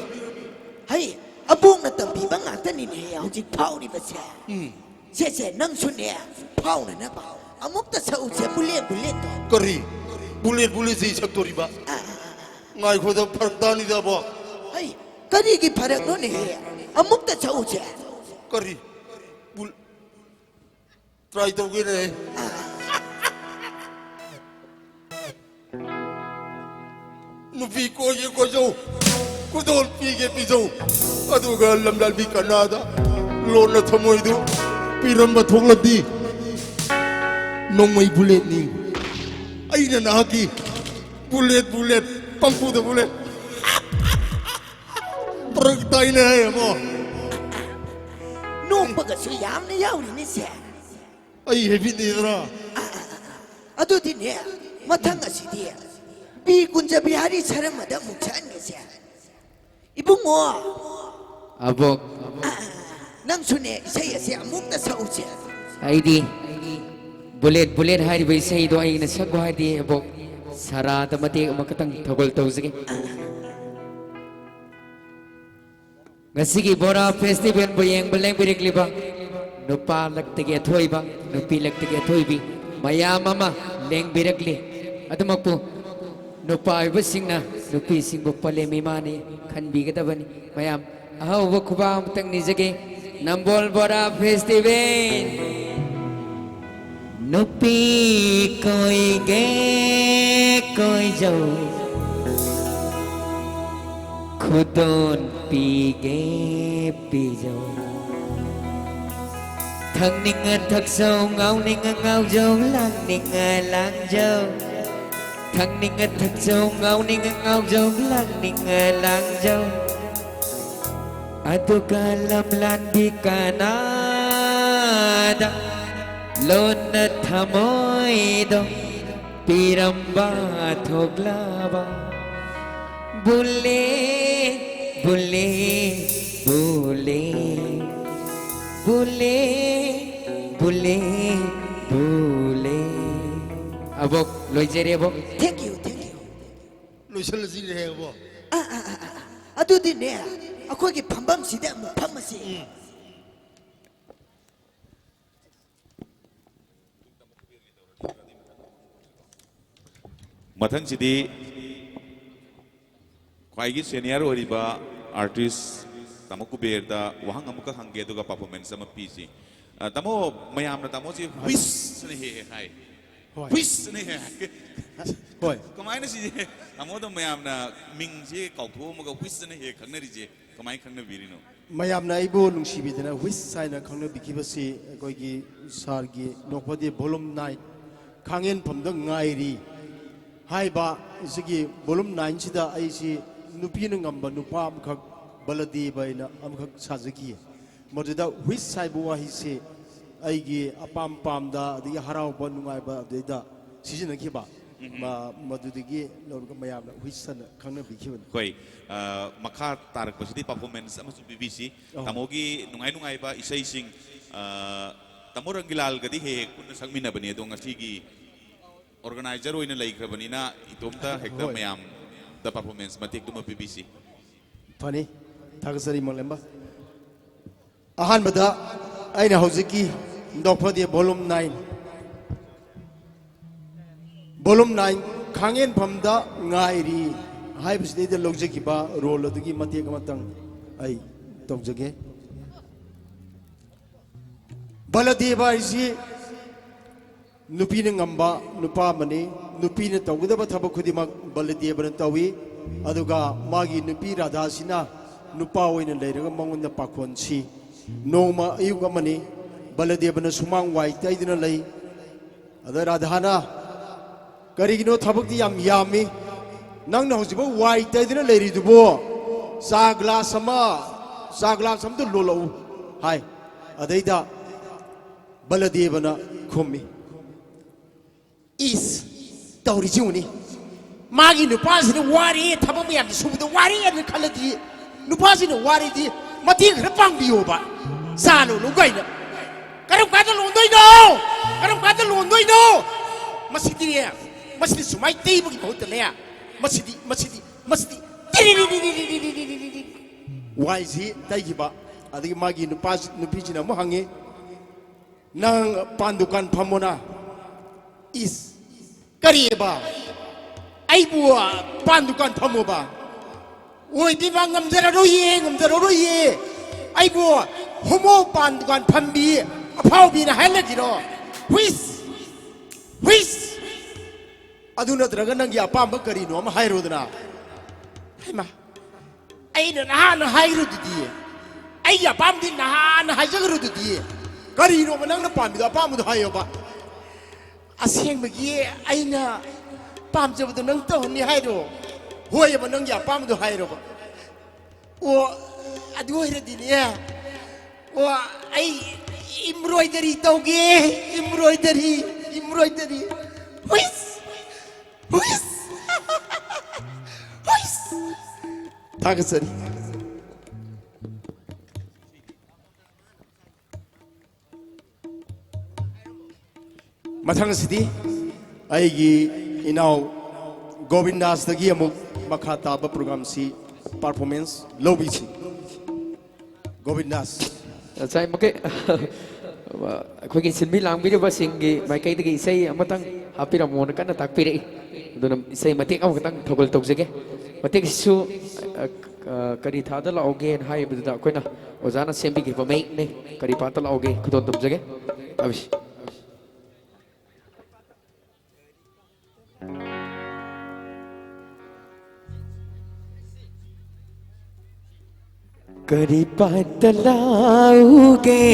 ꯍꯩ, ꯑꯕꯣꯛꯅ ꯇꯝꯕꯤꯕ ꯉꯥꯛꯇꯅꯤꯅꯦ ꯍꯧꯖꯤꯛ ꯐꯥꯎꯔꯤꯕꯁꯦ꯫ ꯎꯝ꯫ ꯁꯦ, ꯁꯦ, ꯅꯪꯁꯨꯅꯦ, ꯐꯥꯎꯅꯅꯕ ꯑꯃꯨꯛꯇ ꯁꯛꯎꯁꯦ, ꯕꯨꯂꯦꯠ, ꯕꯨꯂꯦꯠꯇꯣ꯫ ꯀꯔꯤ? ꯕꯨꯂꯦꯠ, ꯕꯨꯂꯦꯠꯁꯤ ꯁꯛꯇꯣꯔꯤꯕ? ꯑꯥ, ꯑꯥ, ꯑꯥ, ꯑꯥ꯫ ꯉꯥꯏꯈꯣꯗ, ꯐꯔꯛ ꯇꯥꯅꯤꯗ, ꯑꯕꯣꯛ꯫ ꯍꯩ, ꯀꯔꯤꯒꯤ ꯐꯔꯛꯅꯣꯅꯦ? ꯑꯃꯨꯛꯇ ꯁꯛꯎꯁꯦ꯫ ꯀꯔꯤ? Bull-, try ꯇꯧꯒꯦꯅꯦ꯫ ꯅꯨꯄꯤ ꯀꯣꯏꯒꯦ ꯀꯣꯏꯖꯧ, ꯈꯨꯗꯣꯜ ꯄꯤꯒꯦ ꯄꯤꯖꯧ, ꯑꯗꯨꯒ ꯂꯝꯂꯥꯟꯕꯤ ꯀꯅꯥꯗ ꯂꯣꯟꯅ ꯊꯃꯣꯏꯗꯨ ꯄꯤꯔꯝꯕ ꯊꯣꯛꯂꯕꯗꯤ, ꯅꯣꯡꯃꯩ ꯕꯨꯂꯦꯠꯅꯤ ꯑꯩꯅ ꯅꯍꯥꯛꯀꯤ꯫ ꯕꯨꯂꯦꯠ, ꯕꯨꯂꯦꯠ, ꯄꯪꯐꯨꯗ ꯕꯨꯂꯦꯠ꯫ ꯐꯔꯛ ꯇꯥꯏꯅꯦ, ꯑꯃꯣ꯫ ꯅꯣꯛꯄꯒꯁꯨ ꯌꯥꯝꯅ ꯌꯥꯎꯔꯤꯅꯦ ꯁꯦ꯫ ꯑꯩ ꯍꯦꯕꯤꯠꯅꯤꯗꯅ꯫ ꯑꯗꯨꯗꯤꯅꯦ, ꯃꯊꯪ ꯑꯁꯤꯗꯤ ꯕꯤ ꯀꯨꯟꯖ ꯕꯤꯍꯥꯔꯤ ꯁꯔꯃꯗ ꯑꯃꯨꯛ ꯁꯛꯍꯟꯒꯦꯁꯦ꯫ ꯏꯕꯨꯡꯉꯣ, ꯑꯕꯣꯛ꯫ ꯅꯪꯁꯨꯅꯦ, ꯏꯁꯩ ꯑꯁꯦ ꯑꯃꯨꯛꯇ ꯁꯛꯎꯁꯦ꯫ ꯑꯩꯗꯤ ꯕꯨꯂꯦꯠ ꯕꯨꯂꯦꯠ ꯍꯥꯏꯔꯤꯕ ꯏꯁꯩꯗꯣ ꯑꯩꯅ ꯁꯛꯀꯣ ꯍꯥꯏꯗꯤ, ꯑꯕꯣꯛ, ꯁꯔꯥꯗ ꯃꯇꯦꯛ ꯑꯃꯈꯛꯇꯪ ꯊꯧꯒꯜ ꯇꯧꯖꯒꯦ꯫ ꯉꯁꯤꯒꯤ ꯕꯣꯔꯥ ꯐꯦꯁꯇꯤꯚꯦꯜꯕꯨ ꯌꯦꯡꯕ ꯂꯦꯡꯕꯤꯔꯛꯂꯤꯕ ꯅꯨꯄꯥ ꯂꯛꯇꯒꯤ ꯑꯊꯣꯏꯕ, ꯅꯨꯄꯤ ꯂꯛꯇꯒꯤ ꯑꯊꯣꯏꯕꯤ ꯃꯌꯥꯝ ꯑꯃ ꯂꯦꯡꯕꯤꯔꯛꯂꯤ꯫ ꯑꯗꯨꯃꯛꯄꯨ ꯅꯨꯄꯥ ꯑꯣꯏꯕꯁꯤꯡꯅ ꯅꯨꯄꯤꯁꯤꯡꯕꯨ ꯄꯂꯦꯝ ꯏꯃꯥꯅꯤ ꯈꯟꯕꯤꯒꯗꯕꯅꯤ꯫ ꯃꯌꯥꯝ ꯑꯍꯧꯕ ꯈꯨꯕꯥꯛ ꯑꯃꯇꯪ ꯅꯤꯖꯒꯦ꯫ ꯅꯝꯕꯣꯜ ꯕꯣꯔꯥ ꯐꯦꯁꯇꯤꯚꯦꯜ꯫ ꯅꯨꯄꯤ ꯀꯣꯏꯒꯦ ꯀꯣꯏꯖꯧ, ꯈꯨꯗꯣꯟ ꯄꯤꯒꯦ ꯄꯤꯖꯧ꯫ ꯊꯛꯅꯤꯡꯉ ꯊꯛꯆꯧ, ꯉꯥꯎꯅꯤꯡꯉ ꯉꯥꯎꯖꯧ, ꯂꯥꯡꯅꯤꯡꯉ ꯂꯥꯡꯖꯧ꯫ ꯊꯛꯅꯤꯡꯉ ꯊꯛꯆꯧ, ꯉꯥꯎꯅꯤꯡꯉ ꯉꯥꯎꯖꯧ, ꯂꯥꯡꯅꯤꯡꯉ ꯂꯥꯡꯖꯧ꯫ ꯑꯗꯨꯒ ꯂꯝꯂꯥꯟꯕꯤ ꯀꯅꯥꯗ ꯂꯣꯟꯅ ꯊꯃꯣꯏꯗꯣ ꯄꯤꯔꯝꯕ ꯊꯣꯛꯂꯕ ꯕꯨꯂꯦꯠ ꯕꯨꯂꯦ, ꯕꯨꯂꯦ, ꯕꯨꯂꯦ, ꯕꯨꯂꯦ, ꯕꯨꯂꯦ꯫ ꯑꯕꯣꯛ, ꯂꯣꯏꯖꯔꯦ, ꯑꯕꯣꯛ꯫ Thank you, thank you꯫ ꯂꯣꯏꯁꯤꯜꯂꯁꯤꯅꯦ, ꯑꯕꯣꯛ꯫ ꯑꯥ, ꯑꯥ, ꯑꯥ, ꯑꯥ, ꯑꯥ꯫ ꯑꯗꯨꯗꯤꯅꯦ, ꯑꯩꯈꯣꯏꯒꯤ ꯐꯝꯐꯝꯁꯤꯗ ꯑꯃꯨꯛ ꯐꯝꯃꯁꯤ꯫ ꯎꯝ꯫ ꯃꯊꯪꯁꯤꯗꯤ ꯈ꯭ꯋꯥꯏꯒꯤ senior ꯑꯣꯏꯔꯤꯕ artist ꯇꯥꯃꯣ ꯀꯨꯕꯦꯔꯗ ꯋꯥꯍꯪ ꯑꯃꯨꯛꯀ ꯍꯪꯒꯦ, ꯑꯗꯨꯒ performance ꯑꯃ ꯄꯤꯁꯤ꯫ ꯑ, ꯇꯥꯃꯣ, ꯃꯌꯥꯝꯅ ꯇꯥꯃꯣꯁꯤ ꯍꯨꯏꯁꯅ ꯍꯦꯛ ꯍꯦꯛ ꯍꯥꯏ꯫ ꯍꯣꯏ꯫ ꯍꯨꯏꯁꯅ ꯍꯦꯛ ꯍꯥꯏ꯫ ꯍꯣꯏ꯫ ꯀꯃꯥꯏꯅ ꯁꯤꯁꯦ ꯇꯥꯃꯣꯗ ꯃꯌꯥꯝꯅ ꯃꯤꯡꯁꯦ ꯀꯥꯎꯊꯣꯛꯑꯝꯃꯒ ꯍꯨꯏꯁꯅ ꯍꯦꯛ ꯈꯪꯅꯔꯤꯁꯦ ꯀꯃꯥꯏꯅ ꯈꯪꯅꯕꯤꯔꯤꯅꯣ? ꯃꯌꯥꯝꯅ ꯑꯩꯕꯨ ꯅꯨꯡꯁꯤꯕꯤꯗꯅ ꯍꯨꯏꯁ ꯍꯥꯏꯅ ꯈꯪꯅꯕꯤꯈꯤꯕꯁꯤ ꯑꯩꯈꯣꯏꯒꯤ ꯁꯥꯔꯒꯤ ꯅꯣꯛꯐꯗꯦ volume nine ꯈꯥꯡꯉꯦꯟꯐꯝꯗ ꯉꯥꯏꯔꯤ ꯍꯥꯏꯕ ꯁꯤꯒꯤ volume nine ꯁꯤꯗ ꯑꯩꯁꯤ ꯅꯨꯄꯤꯅ ꯉꯝꯕ ꯅꯨꯄꯥ ꯑꯃꯈꯛ ꯕꯂꯗꯦꯕ ꯍꯥꯏꯅ ꯑꯃꯈꯛ ꯁꯥꯖꯈꯤ꯫ ꯃꯗꯨꯗ ꯍꯨꯏꯁ ꯍꯥꯏꯕ ꯋꯥꯍꯩꯁꯤ ꯑꯩꯒꯤ ꯑꯄꯥꯝ ꯄꯥꯝꯗ, ꯑꯗꯒꯤ ꯍꯔꯥꯎꯕ ꯅꯨꯡꯉꯥꯏꯕ ꯑꯗꯨꯗꯩꯗ ꯁꯤꯖꯤꯟꯅꯈꯤꯕ꯫ ꯎꯝ꯫ ꯃ-, ꯃꯗꯨꯗꯒꯤ ꯂꯧꯔꯒ ꯃꯌꯥꯝꯅ ꯍꯨꯏꯁ ꯍꯥꯏꯅ ꯈꯪꯅꯕꯤꯈꯤꯕꯅꯤ꯫ ꯍꯣꯏ, ꯑ, ꯃꯈꯥ ꯇꯥꯔꯛꯄꯁꯤꯗꯤ performance ꯑꯃꯁꯨ ꯄꯤꯕꯤꯁꯤ꯫ ꯑꯧ꯫ ꯇꯥꯃꯣꯒꯤ ꯅꯨꯡꯉꯥꯏ ꯅꯨꯡꯉꯥꯏꯕ ꯏꯁꯩꯁꯤꯡ, ꯑ, ꯇꯥꯃꯣ ꯔꯪꯒꯤꯂꯥꯜꯒꯗꯤ ꯍꯦꯛ ꯍꯦꯛ ꯄꯨꯟꯅ ꯁꯛꯃꯤꯟꯅꯕꯅꯤ, ꯑꯗꯣ ꯉꯁꯤꯒꯤ organizer ꯑꯣꯏꯅ ꯂꯩꯈ꯭ꯔꯕꯅꯤꯅ ꯏꯇꯣꯝꯇ ꯍꯦꯛꯇ ꯍꯣꯏ꯫ ꯃꯌꯥꯝꯗ performance ꯃꯇꯦꯛꯇꯨꯃ ꯄꯤꯕꯤꯁꯤ꯫ ꯐꯅꯤ, ꯊꯥꯒꯠꯆꯔꯤ ꯃꯪꯂꯦꯝꯕ꯫ ꯑꯍꯥꯟꯕꯗ ꯑꯩꯅ ꯍꯧꯖꯤꯛꯀꯤ ꯅꯣꯛꯐꯗꯦ volume nine, volume nine ꯈꯥꯡꯉꯦꯟꯐꯝꯗ ꯉꯥꯏꯔꯤ ꯍꯥꯏꯕꯁꯤꯗꯩꯗ ꯂꯧꯖꯈꯤꯕ role ꯑꯗꯨꯒꯤ ꯃꯇꯦꯛ ꯑꯃꯇꯪ ꯑꯩ ꯇꯧꯖꯒꯦ꯫ ꯕꯂꯗꯦꯕ ꯍꯥꯏꯁꯤ ꯅꯨꯄꯤꯅ ꯉꯝꯕ ꯅꯨꯄꯥ ꯑꯃꯅꯤ꯫ ꯅꯨꯄꯤꯅ ꯇꯧꯒꯗꯕ ꯊꯕꯛ ꯈꯨꯗꯤꯡꯃꯛ ꯕꯂꯗꯦꯕꯅ ꯇꯧꯏ꯫ ꯑꯗꯨꯒ ꯃꯥꯒꯤ ꯅꯨꯄꯤ ꯔꯥꯙꯥꯁꯤꯅ ꯅꯨꯄꯥ ꯑꯣꯏꯅ ꯂꯩꯔꯒ ꯃꯉꯣꯟꯗ ꯄꯥꯈꯣꯟ ꯁꯤ꯫ ꯅꯣꯡꯃ ꯑꯌꯨꯛ ꯑꯃꯅꯤ, ꯕꯂꯗꯦꯕꯅ ꯁꯨꯃꯥꯡ ꯋꯥꯏ ꯇꯩꯗꯨꯅ ꯂꯩ꯫ ꯑꯗ ꯔꯥꯙꯥꯅ, "ꯀꯔꯤꯒꯤꯅꯣ ꯊꯕꯛꯇꯤ ꯌꯥꯝ ꯌꯥꯝꯃꯤ, ꯅꯪꯅ ꯍꯧꯖꯤꯛꯐꯥꯎ ꯋꯥꯏ ꯇꯩꯗꯨꯅ ꯂꯩꯔꯤꯗꯨꯕꯨ? ꯆꯥ glass ꯑꯃ, ꯆꯥ glass ꯑꯃꯗ ꯂꯣꯜꯂꯛꯎ" ꯍꯥꯏ꯫ ꯑꯗꯩꯗ ꯕꯂꯗꯦꯕꯅ ꯈꯨꯝꯃꯤ, "ꯏꯁ, ꯇꯧꯔꯤꯁꯤ ꯎꯅꯤ꯫ ꯃꯥꯒꯤ ꯅꯨꯄꯥꯁꯤꯅ ꯋꯥꯔꯦ, ꯊꯕꯛ ꯃꯌꯥꯝꯁꯤ ꯁꯨꯕꯗ ꯋꯥꯔꯦꯅ ꯈꯜꯂꯗꯤ ꯅꯨꯄꯥꯁꯤꯅ ꯋꯥꯔꯤꯗꯤ ꯃꯇꯦꯡ ꯈꯔ ꯄꯥꯡꯕꯤꯌꯣꯕ꯫ ꯆꯥ ꯂꯣꯜꯂꯨ ꯀꯥꯏꯅ꯫ ꯀꯔꯝ ꯀꯥꯟꯗ ꯂꯣꯟꯗꯣꯏꯅꯣ? ꯀꯔꯝ ꯀꯥꯟꯗ ꯂꯣꯟꯗꯣꯏꯅꯣ? ꯃꯁꯤꯗꯤꯅꯦ, ꯃꯁꯤꯗꯤ ꯁꯨꯃꯥꯏꯅ ꯇꯩꯕꯒꯤ ꯃꯍꯨꯠꯇꯅꯦ, ꯃꯁꯤꯗꯤ, ꯃꯁꯤꯗꯤ, ꯃꯁꯤꯗꯤ ꯋꯥꯏꯁꯤ ꯇꯩꯈꯤꯕ꯫ ꯑꯗꯒꯤ ꯃꯥꯒꯤ ꯅꯨꯄꯥ, ꯅꯨꯄꯤꯁꯤꯅ ꯑꯃꯨꯛ ꯍꯪꯉꯤ, "ꯅꯪ ꯄꯥꯟ ꯗꯨꯀꯥꯟ ꯐꯝꯃꯣꯅ?" ꯏꯁ, ꯀꯔꯤꯕ? ꯑꯩꯕꯨ ꯄꯥꯟ ꯗꯨꯀꯥꯟ ꯐꯝꯃꯣꯕ? ꯑꯣꯏꯕꯤꯕ ꯉꯝꯖꯔꯔꯣꯏꯌꯦ, ꯉꯝꯖꯔꯔꯣꯏꯌꯦ꯫ ꯑꯩꯕꯨ ꯍꯣꯃꯣ ꯄꯥꯟ ꯗꯨꯀꯥꯟ ꯐꯝꯕꯤ ꯑꯐꯥꯎꯕꯤꯅ ꯍꯥꯏꯍꯜꯂꯒꯤꯔꯣ? ꯍꯨꯏꯁ! ꯍꯨꯏꯁ! ꯑꯗꯨ ꯅꯠꯇ꯭ꯔꯒ ꯅꯪꯒꯤ ꯑꯄꯥꯝꯕ ꯀꯔꯤꯅꯣ ꯑꯃ ꯍꯥꯏꯔꯣꯗꯅ꯫ ꯍꯩꯃꯥ, ꯑꯩꯅ ꯅꯍꯥꯟꯅ ꯍꯥꯏꯈ꯭ꯔꯗꯨꯗꯤ, ꯑꯩꯒꯤ ꯑꯄꯥꯝꯕꯗꯤ ꯅꯍꯥꯟꯅ ꯍꯥꯏꯖꯈ꯭ꯔꯗꯨꯗꯤ꯫ ꯀꯔꯤꯅꯣꯕ ꯅꯪꯅ ꯄꯥꯝꯃꯤꯗꯣ? ꯑꯄꯥꯝꯕꯗꯣ ꯍꯥꯏꯌꯣꯕ꯫ ꯑꯁꯦꯡꯕꯒꯤ ꯑꯩꯅ ꯄꯥꯝꯖꯕꯗꯣ ꯅꯪ ꯇꯧꯍꯟꯅꯤ ꯍꯥꯏꯔꯣ? ꯍꯣꯏꯑꯕ, ꯅꯪꯒꯤ ꯑꯄꯥꯝꯕꯗꯣ ꯍꯥꯏꯔꯣꯕ꯫ ꯑꯣ, ꯑꯗꯨ ꯑꯣꯏꯔꯗꯤꯅꯦ, ꯑꯣ, ꯑꯩ ꯏꯝꯕ꯭ꯔꯣꯏꯗꯔꯤ ꯇꯧꯒꯦ, ꯏꯝꯕ꯭ꯔꯣꯏꯗꯔꯤ, ꯏꯝꯕ꯭ꯔꯣꯏꯗꯔꯤ꯫ ꯍꯨꯏꯁ! ꯍꯨꯏꯁ! ꯍꯨꯏꯁ! ꯊꯥꯒꯠꯆꯔꯤ꯫ ꯃꯊꯪ ꯑꯁꯤꯗꯤ ꯑꯩꯒꯤ ꯏꯅꯥꯎ ꯒꯣꯕꯤꯟꯗꯥꯁꯇꯒꯤ ꯑꯃꯨꯛ ꯃꯈꯥ ꯇꯥꯕ ꯄ꯭ꯔꯣꯒ꯭ꯔꯥꯝꯁꯤ ꯄꯔꯐꯣꯔꯃꯦꯟꯁ ꯂꯧꯕꯤꯁꯤ꯫ ꯒꯣꯕꯤꯟꯗꯥꯁ꯫ ꯉꯁꯥꯏꯃꯛꯀꯤ ꯑꯩꯈꯣꯏꯒꯤ ꯁꯤꯟꯕꯤ ꯂꯥꯡꯕꯤꯔꯤꯕꯁꯤꯡꯒꯤ ꯃꯥꯏꯀꯩꯗꯒꯤ ꯏꯁꯩ ꯑꯃꯇꯪ ꯍꯥꯞꯄꯤꯔꯝꯃꯣꯅ ꯀꯟꯅ ꯇꯥꯛꯄꯤꯔꯛꯏ꯫ ꯑꯗꯨꯅ ꯏꯁꯩ ꯃꯇꯦꯛ ꯑꯃꯈꯛꯇꯪ ꯊꯧꯒꯜ ꯇꯧꯖꯒꯦ꯫ ꯃꯇꯦꯛꯁꯤꯁꯨ, ꯑ, ꯑ, ꯀꯔꯤ ꯊꯥꯗ ꯂꯥꯛꯑꯣꯒꯦꯅ ꯍꯥꯏꯕꯗꯨꯗ ꯑꯩꯈꯣꯏꯅ ꯑꯣꯖꯥꯅ ꯁꯦꯝꯕꯤꯈꯤꯕ ꯃꯌꯦꯛꯅꯦ꯫ ꯀꯔꯤ ꯄꯥꯠꯇ ꯂꯥꯛꯑꯣꯒꯦ? ꯈꯨꯗꯣꯜ ꯇꯝꯖꯒꯦ꯫ ꯇꯥꯕꯤꯁꯤ꯫ ꯀꯔꯤ ꯄꯥꯠꯇ ꯂꯥꯛꯎꯒꯦ?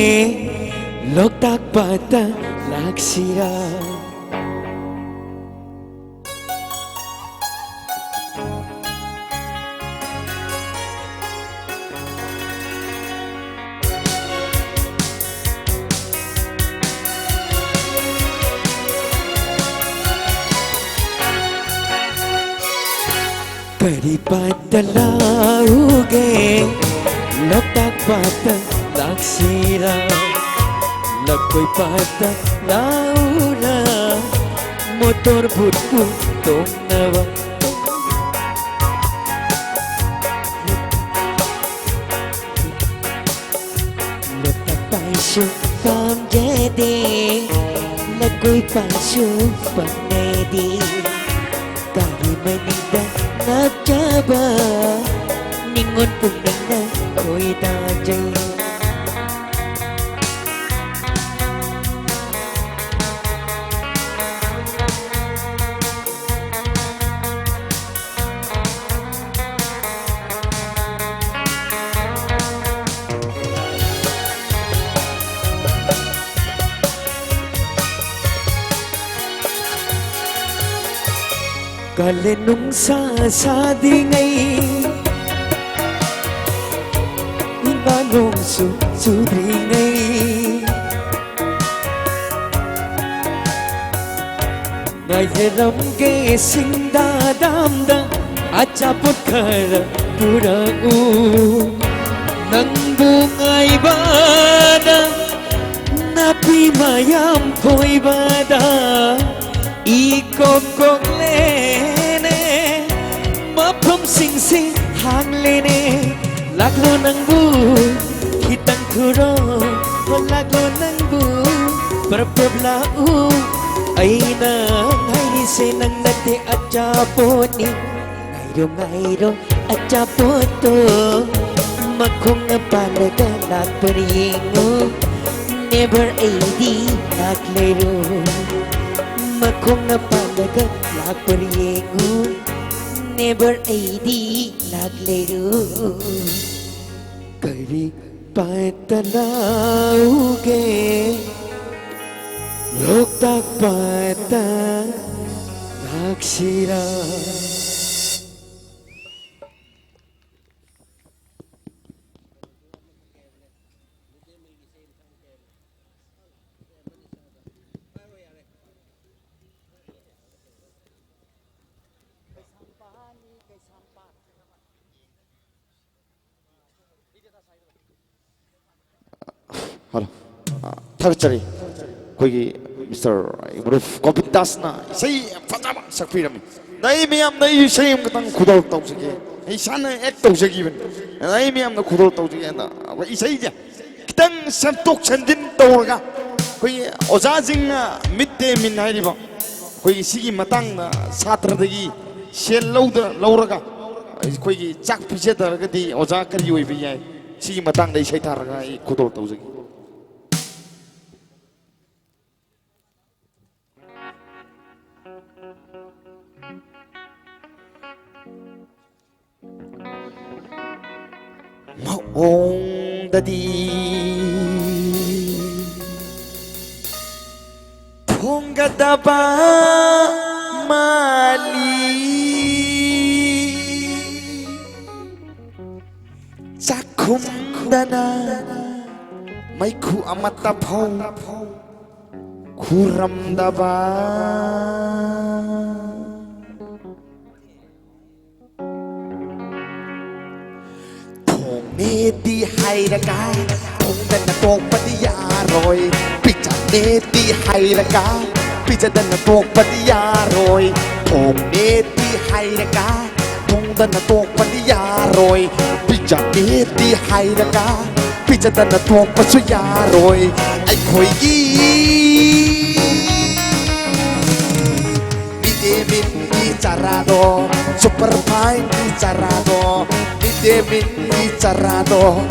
ꯂꯣꯛꯇꯥꯛ ꯄꯥꯠꯇ ꯂꯥꯛꯁꯤꯔꯥ? ꯀꯔꯤ ꯄꯥꯠꯇ ꯂꯥꯛꯎꯒꯦ? ꯂꯣꯛꯇꯥꯛ ꯄꯥꯠꯇ ꯂꯥꯛꯁꯤꯔꯥ? ꯂꯐꯣꯏ ꯄꯥꯠꯇ ꯂꯥꯛꯎꯔꯥ? ꯃꯣꯇꯣꯔ ꯕꯣꯠꯄꯨ ꯇꯣꯡꯅꯕ꯫ ꯂꯣꯛꯇꯥꯛ ꯄꯥꯠꯁꯨ ꯄꯥꯝꯖꯗꯦ, ꯂꯐꯣꯏ ꯄꯥꯠꯁꯨ ꯄꯥꯝꯅꯗꯦ꯫ ꯒꯥꯔꯤ ꯃꯅꯤꯡꯗ ꯅꯞꯆꯕ ꯅꯤꯉꯣꯜ ꯄꯨꯝꯅꯃꯛꯅ ꯈꯣꯏꯗꯥꯖꯩ꯫ ꯀꯥꯂꯦꯟ ꯅꯨꯡꯁꯥ ꯁꯥꯗ꯭ꯔꯤꯉꯩ, ꯏꯃꯥ ꯅꯣꯡꯁꯨ ꯆꯨꯗ꯭ꯔꯤꯉꯩ, ꯉꯥꯏꯖꯔꯝꯒꯦ ꯁꯤꯡꯗꯥ ꯗꯥꯝꯗ ꯑꯆꯥꯄꯣꯠ ꯈꯔ ꯄꯨꯔꯛꯎ꯫ ꯅꯪꯕꯨ ꯉꯥꯏꯕꯗ ꯅꯥꯄꯤ ꯃꯌꯥꯝ ꯐꯣꯏꯕꯗ ꯏ ꯀꯣꯛ ꯀꯣꯛꯂꯦꯅꯦ, ꯃꯐꯝꯁꯤꯡꯁꯤ ꯍꯥꯡꯂꯦꯅꯦ꯫ ꯂꯥꯛꯂꯣ ꯅꯪꯕꯨ ꯈꯤꯇꯪ ꯊꯨꯔꯣ, ꯍꯣ ꯂꯥꯛꯂꯣ ꯅꯪꯕꯨ ꯄ꯭ꯔꯞ ꯄ꯭ꯔꯞ ꯂꯥꯛꯎ꯫ ꯑꯩꯅ ꯉꯥꯏꯔꯤꯁꯦ ꯅꯪ ꯅꯠꯇꯦ ꯑꯆꯥꯄꯣꯠꯅꯤ꯫ ꯉꯥꯏꯔꯣ ꯉꯥꯏꯔꯣ ꯑꯆꯥꯄꯣꯠꯇꯣ, ꯃꯈꯣꯡꯅ ꯄꯥꯜꯂꯒ ꯂꯥꯛꯄ꯭ꯔꯥ ꯌꯦꯡꯉꯨ꯫ Never ꯑꯩꯗꯤ ꯂꯥꯛꯂꯦꯔꯣ, ꯃꯈꯣꯡꯅ ꯄꯥꯜꯂꯒ ꯂꯥꯛꯄ꯭ꯔꯥ ꯌꯦꯡꯉꯨ꯫ Never ꯑꯩꯗꯤ ꯂꯥꯛꯂꯦꯔꯣ꯫ ꯀꯔꯤ ꯄꯥꯠꯇ ꯂꯥꯛꯎꯒꯦ? ꯂꯣꯛꯇꯥꯛ ꯄꯥꯠꯇ ꯂꯥꯛꯁꯤꯔꯥ? ꯀꯩꯁꯥꯝꯄꯥꯠꯅꯤ, ꯀꯩꯁꯥꯝ ꯍꯜꯂꯣ꯫ ꯑ, ꯊꯥꯒꯠꯆꯔꯤ꯫ ꯑꯩꯈꯣꯏꯒꯤ ꯃꯤꯁꯇꯔ ꯏꯃꯔꯨꯐ ꯒꯣꯕꯤꯟꯗꯥꯁꯅ ꯏꯁꯩ ꯐꯖꯕ ꯁꯛꯄꯤꯔꯝꯃꯤ꯫ ꯑꯗ ꯑꯩ ꯃꯌꯥꯝꯗ ꯑꯩ ꯏꯁꯩ ꯑꯃꯈꯛꯇꯪ ꯈꯨꯗꯣꯜ ꯇꯧꯖꯒꯦ꯫ ꯑꯩ ꯏꯁꯥꯅ ꯑꯦꯛ ꯇꯧꯖꯈꯤꯕꯅꯤ꯫ ꯑꯗ ꯑꯩ ꯃꯌꯥꯝꯗ ꯈꯨꯗꯣꯜ ꯇꯧꯖꯒꯦ꯫ ꯑꯗ ꯑꯩꯈꯣꯏ ꯏꯁꯩꯁꯦ ꯈꯤꯇꯪ ꯁꯦꯝꯗꯣꯛ ꯁꯦꯝꯖꯤꯟ ꯇꯧꯔꯒ ꯑꯩꯈꯣꯏꯒꯤ ꯑꯣꯖꯥꯁꯤꯡꯅ ꯃꯤꯠ ꯗꯦ ꯃꯤꯜ ꯍꯥꯏꯔꯤꯕ ꯑꯩꯈꯣꯏꯒꯤ ꯁꯤꯒꯤ ꯃꯇꯥꯡꯗ ꯁꯥꯇ꯭ꯔꯗꯒꯤ ꯁꯦꯜ ꯂꯧꯗ ꯂꯧꯔꯒ ꯑꯩꯈꯣꯏꯒꯤ ꯆꯥꯛ ꯄꯤꯖꯗ꯭ꯔꯒꯗꯤ ꯑꯣꯖꯥ ꯀꯔꯤ ꯑꯣꯏꯕ ꯌꯥꯏ? ꯁꯤꯒꯤ ꯃꯇꯥꯡꯗ ꯏꯁꯩ ꯊꯥꯔꯒ ꯑꯩ ꯈꯨꯗꯣꯜ ꯇꯧꯖꯒꯦ꯫ ꯃꯑꯣꯡꯗꯗꯤ ꯊꯣꯡꯒꯗꯕ ꯃꯥꯜꯂꯤ꯫ ꯆꯥꯛꯈꯨꯝꯗꯅ ꯃꯩꯈꯨ ꯑꯃꯠꯇ ꯐꯥꯎ ꯈꯨꯔꯝꯗꯕ꯫ ꯊꯣꯡꯅꯦꯗꯤ ꯍꯥꯏꯔꯒ ꯊꯣꯡꯗꯅ ꯇꯣꯛꯄꯗꯤ ꯌꯥꯔꯣꯏ꯫ ꯄꯤꯖꯅꯦꯗꯤ ꯍꯥꯏꯔꯒ ꯄꯤꯖꯗꯅ ꯇꯣꯛꯄꯗꯤ ꯌꯥꯔꯣꯏ꯫ ꯊꯣꯡꯅꯦꯗꯤ ꯍꯥꯏꯔꯒ ꯊꯣꯡꯗꯅ ꯇꯣꯛꯄꯗꯤ ꯌꯥꯔꯣꯏ꯫ ꯄꯤꯖꯅꯦꯗꯤ ꯍꯥꯏꯔꯒ ꯄꯤꯖꯗꯅ ꯇꯣꯛꯄꯁꯨ ꯌꯥꯔꯣꯏ꯫ ꯑꯩꯈꯣꯏꯒꯤ ꯃꯤꯗꯦꯃꯤꯟꯒꯤ ꯆꯥꯔꯥꯗꯣ, ꯁꯨꯄꯔ ꯐꯥꯏꯟꯒꯤ ꯆꯥꯔꯥꯗꯣ, ꯃꯤꯗꯦꯃꯤꯟꯒꯤ ꯆꯥꯔꯥꯗꯣ,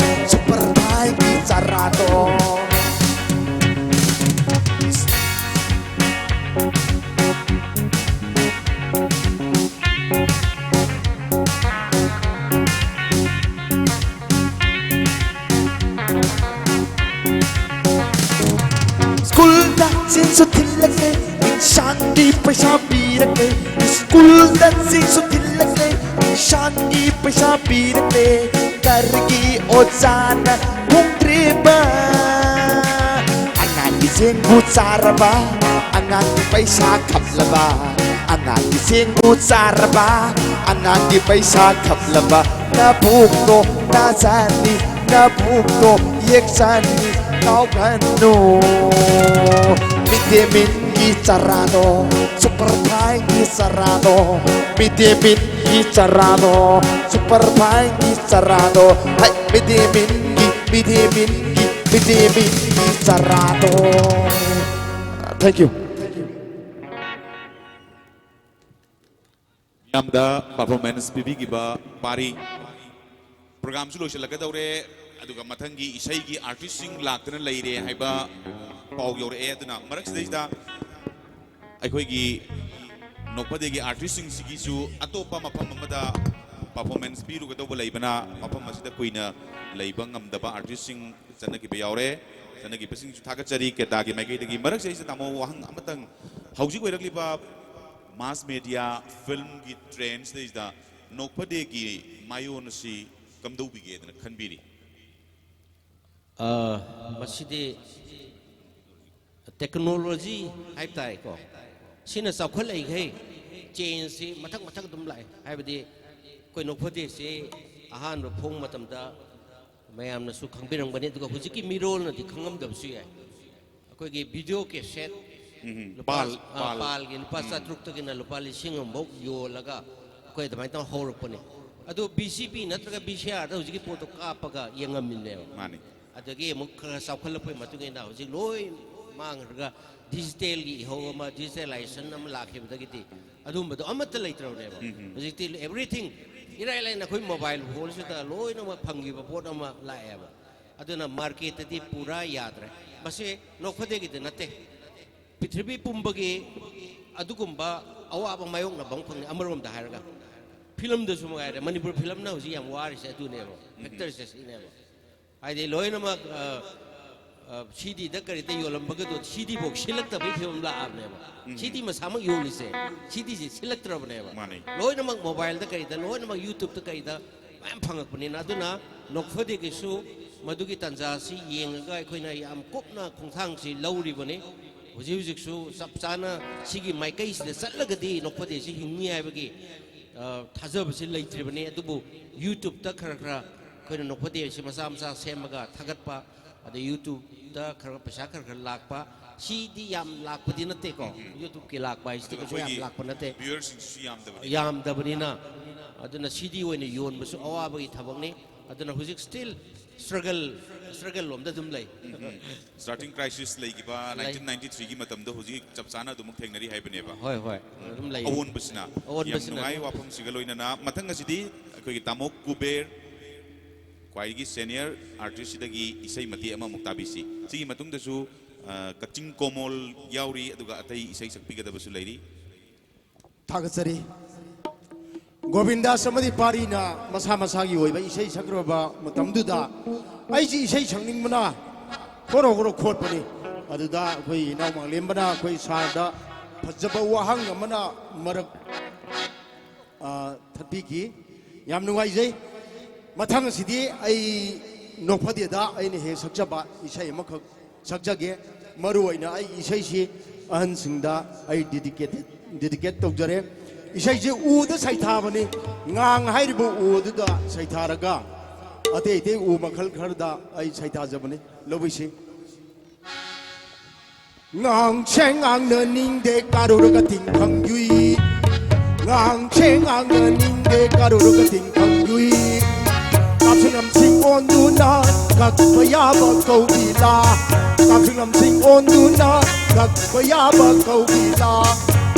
ꯁꯨꯄꯔ ꯐꯥꯏꯟꯒꯤ ꯆꯥꯔꯥꯗꯣ꯫ ꯁ꯭ꯀꯨꯜꯗ ꯆꯦꯡꯁꯨ ꯊꯤꯜꯂꯛꯂꯦ, ꯏꯟꯁꯥꯡꯒꯤ ꯄꯩꯁꯥ ꯄꯤꯔꯛꯂꯦ꯫ ꯁ꯭ꯀꯨꯜꯗ ꯆꯦꯡꯁꯨ ꯊꯤꯜꯂꯛꯂꯦ, ꯏꯟꯁꯥꯡꯒꯤ ꯄꯩꯁꯥ ꯄꯤꯔꯛꯂꯦ꯫ ꯀꯔꯤꯒꯤ ꯑꯣꯖꯥꯅ ꯐꯣꯡꯗ꯭ꯔꯤꯕ? ꯑꯉꯥꯡꯒꯤ ꯆꯦꯡꯕꯨ ꯆꯥꯔꯕ, ꯑꯉꯥꯡꯒꯤ ꯄꯩꯁꯥ ꯈꯞꯂꯕ, ꯑꯉꯥꯡꯒꯤ ꯆꯦꯡꯕꯨ ꯆꯥꯔꯕ, ꯑꯉꯥꯡꯒꯤ ꯄꯩꯁꯥ ꯈꯞꯂꯕ꯫ ꯅꯕꯨꯛꯇꯣ ꯅꯥꯖꯅꯤ, ꯅꯕꯨꯛꯇꯣ ꯌꯦꯛꯆꯅꯤ, ꯀꯥꯎꯒꯅꯨ꯫ ꯃꯤꯗꯦꯃꯤꯟꯒꯤ ꯆꯔꯥꯗꯣ, ꯁꯨꯄꯔ ꯐꯥꯏꯟꯒꯤ ꯆꯔꯥꯗꯣ, ꯃꯤꯗꯦꯃꯤꯟꯒꯤ ꯆꯔꯥꯗꯣ, ꯁꯨꯄꯔ ꯐꯥꯏꯟꯒꯤ ꯆꯔꯥꯗꯣ, ꯍꯩ, ꯃꯤꯗꯦꯃꯤꯟꯒꯤ, ꯃꯤꯗꯦꯃꯤꯟꯒꯤ, ꯃꯤꯗꯦꯃꯤꯟꯒꯤ ꯆꯔꯥꯗꯣ꯫ Thank you꯫ ꯃꯤꯌꯥꯝꯗ performance ꯄꯤꯕꯤꯈꯤꯕ ꯄꯥꯔꯤ꯫ Programꯁꯨ ꯂꯣꯏꯁꯤꯜꯂꯛꯀꯗꯧꯔꯦ, ꯑꯗꯨꯒ ꯃꯊꯪꯒꯤ ꯏꯁꯩꯒꯤ artistꯁꯤꯡ ꯂꯥꯛꯇꯅ ꯂꯩꯔꯦ ꯍꯥꯏꯕ ꯄꯥꯎ ꯌꯧꯔꯛꯑꯦ꯫ ꯑꯗꯨꯅ ꯃꯔꯛꯁꯤꯗꯩꯁꯤꯗ ꯑꯩꯈꯣꯏꯒꯤ ꯅꯣꯛꯐꯗꯦꯒꯤ artistꯁꯤꯡꯁꯤꯒꯤꯁꯨ ꯑꯇꯣꯞꯄ ꯃꯐꯝ ꯑꯃꯗ performance ꯄꯤꯔꯨꯒꯗꯧꯕ ꯂꯩꯕꯅ, ꯃꯐꯝ ꯑꯁꯤꯗ ꯀꯨꯏꯅ ꯂꯩꯕ ꯉꯝꯗꯕ artistꯁꯤꯡ ꯆꯠꯅꯈꯤꯕ ꯌꯥꯎꯔꯦ꯫ ꯆꯠꯅꯈꯤꯕꯁꯤꯡꯁꯨ ꯊꯥꯒꯠꯆꯔꯤ ꯀꯦꯇꯥꯒꯤ ꯃꯥꯏꯀꯩꯗꯒꯤ꯫ ꯃꯔꯛꯁꯤꯗꯩꯁꯤꯗ ꯇꯥꯃꯣ, ꯋꯥꯍꯪ ꯑꯃꯇꯪ, ꯍꯧꯖꯤꯛ ꯑꯣꯏꯔꯛꯂꯤꯕ mass media filmꯒꯤ trendꯁꯤꯗꯩꯁꯤꯗ ꯅꯣꯛꯐꯗꯦꯒꯤ ꯃꯥꯌꯣꯟ ꯑꯁꯤ ꯀꯝꯗꯧꯕꯤꯒꯦꯗꯅ ꯈꯟꯕꯤꯔꯤ? ꯑ, ꯃꯁꯤꯗꯤ technology ꯍꯥꯏꯕ ꯇꯥꯔꯦꯀꯣ, ꯁꯤꯅ ꯆꯥꯎꯈꯠꯂꯛꯏꯈꯩ changeꯁꯤ ꯃꯊꯪ ꯃꯊꯪ ꯑꯗꯨꯝ ꯂꯥꯛꯑꯦ꯫ ꯍꯥꯏꯕꯗꯤ ꯑꯩꯈꯣꯏ ꯅꯣꯛꯐꯗꯦꯁꯤ ꯑꯍꯥꯟꯕ ꯐꯣꯡ ꯃꯇꯝꯗ ꯃꯌꯥꯝꯅꯁꯨ ꯈꯪꯕꯤꯔꯝꯒꯅꯤ, ꯑꯗꯨꯒ ꯍꯧꯖꯤꯛꯀꯤ ꯃꯤꯔꯣꯜꯅꯗꯤ ꯈꯪꯉꯝꯗꯕꯁꯨ ꯌꯥꯏ꯫ ꯑꯩꯈꯣꯏꯒꯤ video cassette, ꯎꯝ, ꯂꯨꯄꯥ, ꯄꯥꯜ, ꯑ, ꯄꯥꯜ꯫ ꯄꯥꯜꯒꯤ ꯂꯨꯄꯥ ꯎꯝ꯫ ꯆꯥꯇ꯭ꯔꯨꯛꯇꯒꯤꯅ ꯂꯨꯄꯥ ꯂꯤꯁꯤꯡ ꯑꯃꯐꯥꯎ ꯌꯣꯜꯂꯒ ꯑꯩꯈꯣꯏ ꯑꯗꯨꯃꯥꯏꯅ ꯇꯧꯔ ꯍꯧꯔꯛꯄꯅꯤ꯫ ꯑꯗꯨ V C P ꯅꯠꯇ꯭ꯔꯒ V C Rꯗ ꯍꯧꯖꯤꯛꯀꯤ ꯄꯣꯠꯇꯣ ꯀꯥꯞꯄꯒ ꯌꯦꯡꯉꯝꯃꯤꯅꯦꯕ꯫ ꯃꯥꯅꯤ꯫ ꯑꯗꯒꯤ ꯑꯃꯨꯛ ꯈꯔ ꯆꯥꯎꯈꯠꯂꯛꯄꯒꯤ ꯃꯇꯨꯡ ꯏꯟꯅ ꯍꯧꯖꯤꯛ ꯂꯣꯏ ꯃꯥꯡꯈ꯭ꯔꯒ digitalꯒꯤ ꯏꯍꯧ ꯑꯃ, digitalization ꯑꯃ ꯂꯥꯛꯈꯤꯕꯗꯒꯤꯗꯤ ꯑꯗꯨꯝꯕꯗꯣ ꯑꯃꯠꯇ ꯂꯩꯇ꯭ꯔꯕꯅꯦꯕ꯫ ꯎꯝ, ꯎꯝ꯫ ꯍꯧꯖꯤꯛꯇꯤ everything ꯏꯔꯥꯏ ꯂꯥꯏꯅ ꯑꯩꯈꯣꯏ mobile phoneꯁꯤꯗ ꯂꯣꯏꯅꯃꯛ ꯐꯪꯈꯤꯕ ꯄꯣꯠ ꯑꯃ ꯂꯥꯛꯑꯦꯕ꯫ ꯑꯗꯨꯅ marketꯇꯗꯤ ꯄꯨꯔꯥ ꯌꯥꯗ꯭ꯔꯦ꯫ ꯃꯁꯤ ꯅꯣꯛꯐꯗꯦꯒꯤꯗ ꯅꯠꯇꯦ, ꯄ꯭ꯔꯤꯊꯤꯕꯤ ꯄꯨꯝꯕꯒꯤ ꯑꯗꯨꯒꯨꯝꯕ ꯑꯋꯥꯕ ꯃꯥꯌꯣꯛꯅꯕ ꯑꯃꯈꯛꯅꯤ꯫ ꯑꯃꯔꯣꯝꯗ ꯍꯥꯏꯔꯒ filmꯗꯁꯨ ꯃꯉꯥꯏꯔꯦ, ꯃꯅꯤꯄꯨꯔ filmꯅ ꯍꯧꯖꯤꯛ ꯌꯥꯝ ꯋꯥꯔꯤꯁꯦ ꯑꯗꯨꯅꯦꯕ, ꯎꯝ꯫ Factorꯁꯦ ꯁꯤꯅꯦꯕ꯫ ꯍꯥꯏꯗꯤ ꯂꯣꯏꯅꯃꯛ, ꯑ, ꯑ, CDꯗ ꯀꯔꯤꯗ ꯌꯣꯜꯂꯝꯕꯒꯗꯣ CDꯐꯥꯎ ꯁꯤꯜꯂꯛꯇꯕꯒꯤ ꯐꯤꯕꯝ ꯂꯥꯛꯑꯕꯅꯦꯕ꯫ ꯎꯝ꯫ CD ꯃꯁꯥꯃꯛ ꯌꯣꯜꯂꯤꯁꯦ, CDꯁꯦ ꯁꯤꯜꯂꯛꯇ꯭ꯔꯕꯅꯦꯕ꯫ ꯃꯥꯅꯤ꯫ ꯂꯣꯏꯅꯃꯛ mobileꯗ ꯀꯔꯤꯗ, ꯂꯣꯏꯅꯃꯛ YouTubeꯇ ꯀꯔꯤꯗ ꯃꯌꯥꯝ ꯐꯪꯉꯛꯄꯅꯤꯅ꯫ ꯑꯗꯨꯅ ꯅꯣꯛꯐꯗꯦꯒꯤꯁꯨ ꯃꯗꯨꯒꯤ ꯇꯥꯟꯖꯥꯁꯤ ꯌꯦꯡꯉꯒ ꯑꯩꯈꯣꯏꯅ ꯌꯥꯝ ꯀꯨꯞꯅ ꯈꯣꯡꯊꯥꯡꯁꯤ ꯂꯧꯔꯤꯕꯅꯤ꯫ ꯍꯧꯖꯤꯛ ꯍꯧꯖꯤꯛꯁꯨ ꯆꯞ ꯆꯥꯅ ꯁꯤꯒꯤ ꯃꯥꯏꯀꯩꯁꯤꯗ ꯆꯠꯂꯒꯗꯤ ꯅꯣꯛꯐꯗꯦꯁꯤ ꯍꯤꯡꯅꯤ ꯍꯥꯏꯕꯒꯤ, ꯑ, ꯊꯥꯖꯕꯁꯤ ꯂꯩꯇ꯭ꯔꯤꯕꯅꯤ꯫ ꯑꯗꯨꯕꯨ YouTubeꯇ ꯈꯔ ꯈꯔ ꯑꯩꯈꯣꯏꯅ ꯅꯣꯛꯐꯗꯦꯁꯤ ꯃꯆꯥ ꯃꯆꯥ ꯁꯦꯝꯃꯒ ꯊꯥꯒꯠꯄ, ꯑꯗꯩ YouTube-ꯇ ꯈꯔ ꯄꯩꯁꯥ ꯈꯔ ꯈꯔ ꯂꯥꯛꯄ, ꯁꯤꯗꯤ ꯌꯥꯝ ꯂꯥꯛꯄꯗꯤ ꯅꯠꯇꯦꯀꯣ꯫ YouTube-ꯀꯤ ꯂꯥꯛꯄ ꯍꯥꯏꯁꯤꯗꯤ ꯑꯗꯨꯒ ꯀꯩꯁꯨ ꯌꯥꯝ ꯑꯩꯈꯣꯏꯒꯤ ꯂꯥꯛꯄ ꯅꯠꯇꯦ꯫ Viewer-ꯁꯤꯡꯁꯤꯁꯨ ꯌꯥꯝꯗꯕꯅꯤ꯫ ꯌꯥꯝꯗꯕꯅꯤꯅ꯫ ꯑꯗꯨꯅ CD ꯑꯣꯏꯅ ꯌꯣꯟꯕꯁꯨ ꯑꯋꯥꯕꯒꯤ ꯊꯕꯛꯅꯤ꯫ ꯑꯗꯨꯅ ꯍꯧꯖꯤꯛ still struggle, struggle ꯂꯣꯝꯗ ꯑꯗꯨꯝ ꯂꯩ꯫ Starting crisis ꯂꯩꯈꯤꯕ nineteen ninety-three-ꯒꯤ ꯃꯇꯝꯗꯣ ꯍꯧꯖꯤꯛ ꯆꯞ ꯆꯥꯅ ꯑꯗꯨꯃꯛ ꯊꯦꯡꯅꯔꯤ ꯍꯥꯏꯕꯅꯦꯕ꯫ ꯍꯣꯏ, ꯍꯣꯏ, ꯑꯗꯨꯝ ꯂꯩ꯫ ꯑꯑꯣꯟꯕꯁꯤꯅ ꯌꯥꯝ ꯑꯑꯣꯟꯕꯁꯤꯅ ꯅꯨꯡꯉꯥꯏ꯫ ꯑꯗꯨꯝ ꯋꯥꯐꯝꯁꯤꯒ ꯂꯣꯏꯅꯅ ꯃꯊꯪ ꯑꯁꯤꯗꯤ ꯑꯩꯈꯣꯏꯒꯤ ꯇꯥꯃꯣ ꯀꯨꯕꯦꯔ, ꯈ꯭ꯋꯥꯏꯗꯒꯤ senior artist-ꯁꯤꯗꯒꯤ ꯏꯁꯩ ꯃꯇꯦꯛ ꯑꯃꯃꯨꯛ ꯇꯥꯕꯤꯁꯤ꯫ ꯁꯤꯒꯤ ꯃꯇꯨꯡꯗꯁꯨ ꯑ, ꯀꯛꯆꯤꯡ ꯀꯣꯃꯣꯜ ꯌꯥꯎꯔꯤ, ꯑꯗꯨꯒ ꯑꯇꯩ ꯏꯁꯩ ꯁꯛꯄꯤꯒꯗꯕꯁꯨ ꯂꯩꯔꯤ꯫ ꯊꯥꯒꯠꯆꯔꯤ꯫ ꯒꯣꯕꯤꯟꯗꯥꯁ ꯑꯃꯗꯤ ꯄꯥꯔꯤꯅ ꯃꯁꯥ ꯃꯁꯥꯒꯤ ꯑꯣꯏꯕ ꯏꯁꯩ ꯁꯛꯈ꯭ꯔꯕ ꯃꯇꯝꯗꯨꯗ ꯑꯩꯁꯤ ꯏꯁꯩ ꯁꯛꯅꯤꯡꯕꯅ ꯈꯣꯔꯣ ꯈꯣꯔꯣ ꯈꯣꯠꯄꯅꯤ꯫ ꯑꯗꯨꯗ ꯑꯩꯈꯣꯏ ꯏꯅꯥꯎ ꯃꯥꯡꯂꯦꯝꯕꯅ ꯑꯩꯈꯣꯏ ꯁꯥꯔꯗ ꯐꯖꯕ ꯋꯥꯍꯪ ꯑꯃꯅ ꯃꯔꯛ ꯑ, ꯊꯠꯄꯤꯈꯤ꯫ ꯌꯥꯝ ꯅꯨꯡꯉꯥꯏꯖꯩ꯫ ꯃꯊꯪ ꯑꯁꯤꯗꯤ ꯑꯩ ꯅꯣꯛꯐꯗꯦꯗ ꯑꯩꯅ ꯍꯦꯛ ꯁꯛꯆꯕ ꯏꯁꯩ ꯑꯃꯈꯛ ꯁꯛꯆꯒꯦ꯫ ꯃꯔꯨ ꯑꯣꯏꯅ ꯑꯩꯒꯤ ꯏꯁꯩꯁꯤ ꯑꯍꯟꯁꯤꯡꯗ ꯑꯩ dedicate, dedicate ꯇꯧꯖꯔꯦ꯫ ꯏꯁꯩꯁꯤ ꯎꯗ ꯁꯩꯊꯥꯕꯅꯤ꯫ ꯉꯥꯡ ꯍꯥꯏꯔꯤꯕ ꯎ ꯑꯗꯨꯗ ꯁꯩꯊꯥꯔꯒ ꯑꯇꯩ ꯑꯇꯩ ꯎ ꯃꯈꯜ ꯈꯔꯗ ꯑꯩ ꯁꯩꯊꯥꯖꯕꯅꯤ꯫ ꯂꯧꯕꯤꯁꯤ꯫ ꯉꯥꯡꯁꯦ ꯉꯥꯡꯅꯅꯤꯡꯗꯦ ꯀꯥꯔꯨꯔꯒ ꯇꯤꯡꯈꯪ ꯌꯨꯏ꯫ ꯉꯥꯡꯁꯦ ꯉꯥꯡꯅꯅꯤꯡꯗꯦ ꯀꯥꯔꯨꯔꯒ ꯇꯤꯡꯈꯪ ꯌꯨꯏ꯫ ꯀꯥꯐꯤꯂꯝꯁꯤꯡ ꯑꯣꯟꯗꯨꯅ ꯀꯛꯄ ꯌꯥꯕ ꯀꯧꯕꯤꯂꯥ꯫ ꯀꯥꯐꯤꯂꯝꯁꯤꯡ ꯑꯣꯟꯗꯨꯅ ꯀꯛꯄ ꯌꯥꯕ ꯀꯧꯕꯤꯂꯥ꯫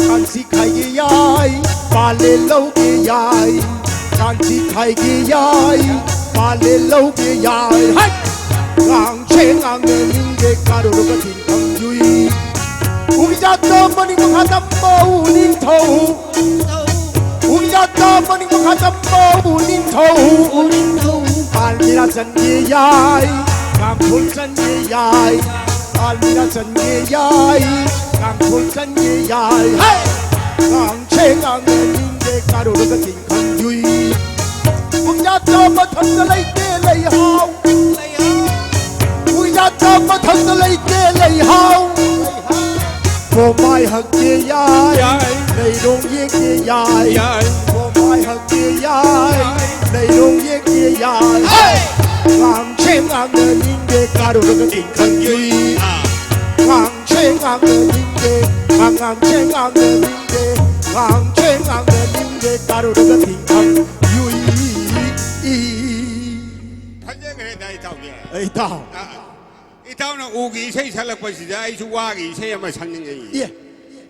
ꯀꯥꯟꯁꯤ ꯈꯥꯏꯒꯦ ꯌꯥꯏ, ꯄꯥꯂꯦ ꯂꯧꯒꯦ ꯌꯥꯏ꯫ ꯀꯥꯟꯁꯤ ꯈꯥꯏꯒꯦ ꯌꯥꯏ, ꯄꯥꯂꯦ ꯂꯧꯒꯦ ꯌꯥꯏ꯫ ꯍꯩ! ꯉꯥꯡꯁꯦ ꯉꯥꯡꯅꯅꯤꯡꯗꯦ ꯀꯥꯔꯨꯔꯒ ꯇꯤꯡꯈꯪ ꯌꯨꯏ꯫ ꯎꯒꯤ ꯖꯥꯠꯇ ꯃꯅꯤꯡ ꯃꯈꯥ ꯇꯝꯕ ꯎ ꯅꯤꯡꯊꯧ꯫ ꯎꯒꯤ ꯖꯥꯠꯇ ꯃꯅꯤꯡ ꯃꯈꯥ ꯇꯝꯕ ꯎ ꯅꯤꯡꯊꯧ꯫ ꯄꯥꯜ ꯃꯤꯔꯥ ꯆꯟꯒꯦ ꯌꯥꯏ, ꯀꯥꯡꯈꯨꯜ ꯆꯟꯒꯦ ꯌꯥꯏ꯫ ꯄꯥꯜ ꯃꯤꯔꯥ ꯆꯟꯒꯦ ꯌꯥꯏ, ꯀꯥꯡꯈꯨꯜ ꯆꯟꯒꯦ ꯌꯥꯏ꯫ ꯍꯦ! ꯉꯥꯡꯁꯦ ꯉꯥꯡꯅꯅꯤꯡꯗꯦ ꯀꯥꯔꯨꯔꯒ ꯇꯤꯡꯈꯪ ꯌꯨꯏ꯫ ꯎꯒꯤ ꯖꯥꯠꯇ ꯃꯊꯛꯇ ꯂꯩꯇꯦ ꯂꯩꯍꯥꯎ꯫ ꯎꯒꯤ ꯖꯥꯠꯇ ꯃꯊꯛꯇ ꯂꯩꯇꯦ ꯂꯩꯍꯥꯎ꯫ ꯄꯣꯃꯥꯏ ꯍꯛꯀꯦ ꯌꯥꯏ, ꯂꯩꯔꯣꯡ ꯌꯦꯛꯀꯦ ꯌꯥꯏ꯫ ꯄꯣꯃꯥꯏ ꯍꯛꯀꯦ ꯌꯥꯏ, ꯂꯩꯔꯣꯡ ꯌꯦꯛꯀꯦ ꯌꯥꯏ꯫ ꯍꯦ! ꯉꯥꯡꯁꯦ ꯉꯥꯡꯅꯅꯤꯡꯗꯦ ꯀꯥꯔꯨꯔꯒ ꯇꯤꯡꯈꯪ ꯌꯨꯏ. ꯉꯥꯡꯁꯦ ꯉꯥꯡꯅꯅꯤꯡꯗꯦ, ꯉꯥꯡꯁꯦ ꯉꯥꯡꯅꯅꯤꯡꯗꯦ, ꯉꯥꯡꯁꯦ ꯉꯥꯡꯅꯅꯤꯡꯗꯦ ꯀꯥꯔꯨꯔꯒ ꯇꯤꯡꯈꯪ ꯌꯨꯏ. ꯐꯖꯈ꯭ꯔꯦꯗ, ꯏꯇꯥꯎꯒꯤ꯫ ꯑꯩ ꯏꯇꯥꯎ꯫ ꯑꯥ, ꯏꯇꯥꯎꯅ ꯎꯒꯤ ꯏꯁꯩ ꯁꯛꯂꯛꯄꯁꯤꯗ ꯑꯩꯁꯨ ꯋꯥꯒꯤ ꯏꯁꯩ ꯑꯃ ꯁꯛꯅꯤꯡꯉꯛꯏ꯫ ꯑꯦ,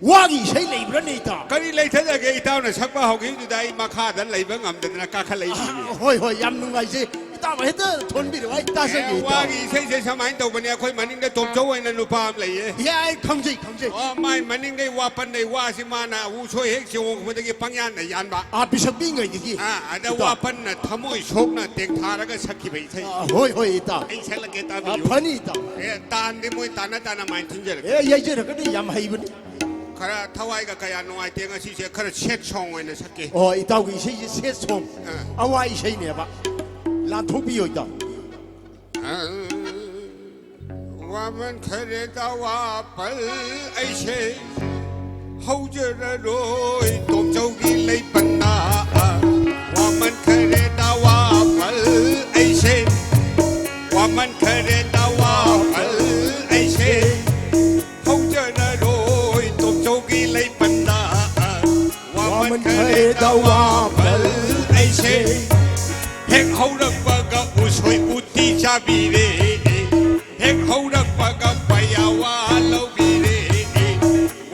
ꯋꯥꯒꯤ ꯏꯁꯩ ꯂꯩꯕ꯭ꯔꯅꯦ, ꯏꯇꯥꯎ? ꯀꯔꯤ ꯂꯩꯊꯖꯒꯦ? ꯏꯇꯥꯎꯅ ꯁꯛꯄ ꯍꯧꯈꯤꯕꯗꯨꯗ ꯑꯩ ꯃꯈꯥꯗ ꯂꯩꯕ ꯉꯝꯗꯗꯅ ꯀꯥꯈꯠꯂꯛꯏꯅꯤ꯫ ꯑꯥ, ꯍꯣꯏ, ꯍꯣꯏ, ꯌꯥꯝ ꯅꯨꯡꯉꯥꯏꯖꯩ꯫ ꯏꯇꯥꯎ ꯍꯦꯛꯇ ꯊꯣꯟꯕꯤꯔꯛꯑꯣ, ꯑꯩ ꯇꯥꯖꯒꯦ, ꯑꯦ, ꯏꯇꯥꯎ꯫ ꯋꯥꯒꯤ ꯏꯁꯩꯁꯦ ꯁꯨꯃꯥꯏꯅ ꯇꯧꯕꯅꯦ, ꯑꯩꯈꯣꯏ ꯃꯅꯤꯡꯗ ꯇꯣꯝꯆꯧ ꯍꯥꯏꯅ ꯅꯨꯄꯥ ꯑꯃ ꯂꯩꯌꯦ꯫ ꯌꯥꯏ, ꯈꯪꯖꯩ, ꯈꯪꯖꯩ꯫ ꯑꯣ, ꯃꯥꯏ ꯃꯅꯤꯡꯗꯩ ꯋꯥ ꯄꯟꯗꯩ ꯋꯥꯁꯤ ꯃꯥꯅ ꯎꯁꯣꯏ ꯍꯦꯛ ꯆꯣꯡꯉꯛꯄꯗꯒꯤ ꯄꯪꯌꯥꯟꯗ ꯌꯥꯟꯕ꯫ ꯑꯥ, ꯄꯤꯁꯛ ꯄꯤꯛꯏꯉꯩꯗꯒꯤ꯫ ꯑꯥ, ꯑꯗ ꯏꯇꯥꯎ꯫ ꯋꯥ ꯄꯟꯅ ꯊꯃꯣꯏ ꯁꯣꯛꯅ ꯇꯦꯡꯊꯥꯔꯒ ꯁꯛꯈꯤꯕ ꯏꯁꯩ꯫ ꯑꯥ, ꯍꯣꯏ, ꯍꯣꯏ, ꯏꯇꯥꯎ꯫ ꯑꯩ ꯁꯛꯂꯛꯀꯦ, ꯑꯥ, ꯇꯥꯕꯤꯌꯨ꯫ ꯐꯅꯤ, ꯏꯇꯥꯎ꯫ ꯑꯦ, ꯇꯥꯟꯗꯤ ꯃꯣꯏ ꯇꯥꯟꯅ ꯇꯥꯟꯅ ꯃꯥꯏ ꯊꯤꯟꯖꯔꯛꯀꯦ꯫ ꯑꯦ, ꯌꯩꯖꯔꯛꯀꯅꯤ, ꯌꯥꯝ ꯍꯩꯕꯅꯤ꯫ ꯈꯔ ꯊꯋꯥꯏꯒ ꯀꯌꯥ ꯅꯨꯡꯉꯥꯏꯇꯦ ꯉꯁꯤꯁꯦ, ꯈꯔ sad song ꯑꯣꯏꯅ ꯁꯛꯀꯦ꯫ ꯑꯣ, ꯏꯇꯥꯎꯒꯤ ꯏꯁꯩꯁꯦ sad song꯫ ꯑꯥ꯫ ꯑꯋꯥ ꯏꯁꯩꯅꯦꯕ꯫ ꯂꯥꯟꯊꯣꯛꯄꯤꯌꯣ, ꯏꯇꯥꯎ꯫ ꯋꯥꯃꯟꯈꯔꯦꯗ ꯋꯥꯄꯜ ꯑꯩꯁꯦ, ꯍꯧꯖꯔꯔꯣꯏ ꯇꯣꯝꯆꯧꯒꯤ ꯂꯩꯄꯟꯗ꯫ ꯋꯥꯃꯟꯈꯔꯦꯗ ꯋꯥꯄꯜ ꯑꯩꯁꯦ, ꯋꯥꯃꯟꯈꯔꯦꯗ ꯋꯥꯄꯜ ꯑꯩꯁꯦ, ꯍꯧꯖꯔꯔꯣꯏ ꯇꯣꯝꯆꯧꯒꯤ ꯂꯩꯄꯟꯗ꯫ ꯋꯥꯃꯟꯈꯔꯦꯗ ꯋꯥꯄꯜ ꯑꯩꯁꯦ, ꯍꯦꯛ ꯍꯧꯔꯛꯄꯒ ꯎꯁꯣꯏ ꯎꯇꯤ ꯆꯥꯕꯤꯔꯦ, ꯍꯦꯛ ꯍꯧꯔꯛꯄꯒ ꯄꯌꯥꯋꯥ ꯂꯧꯕꯤꯔꯦ꯫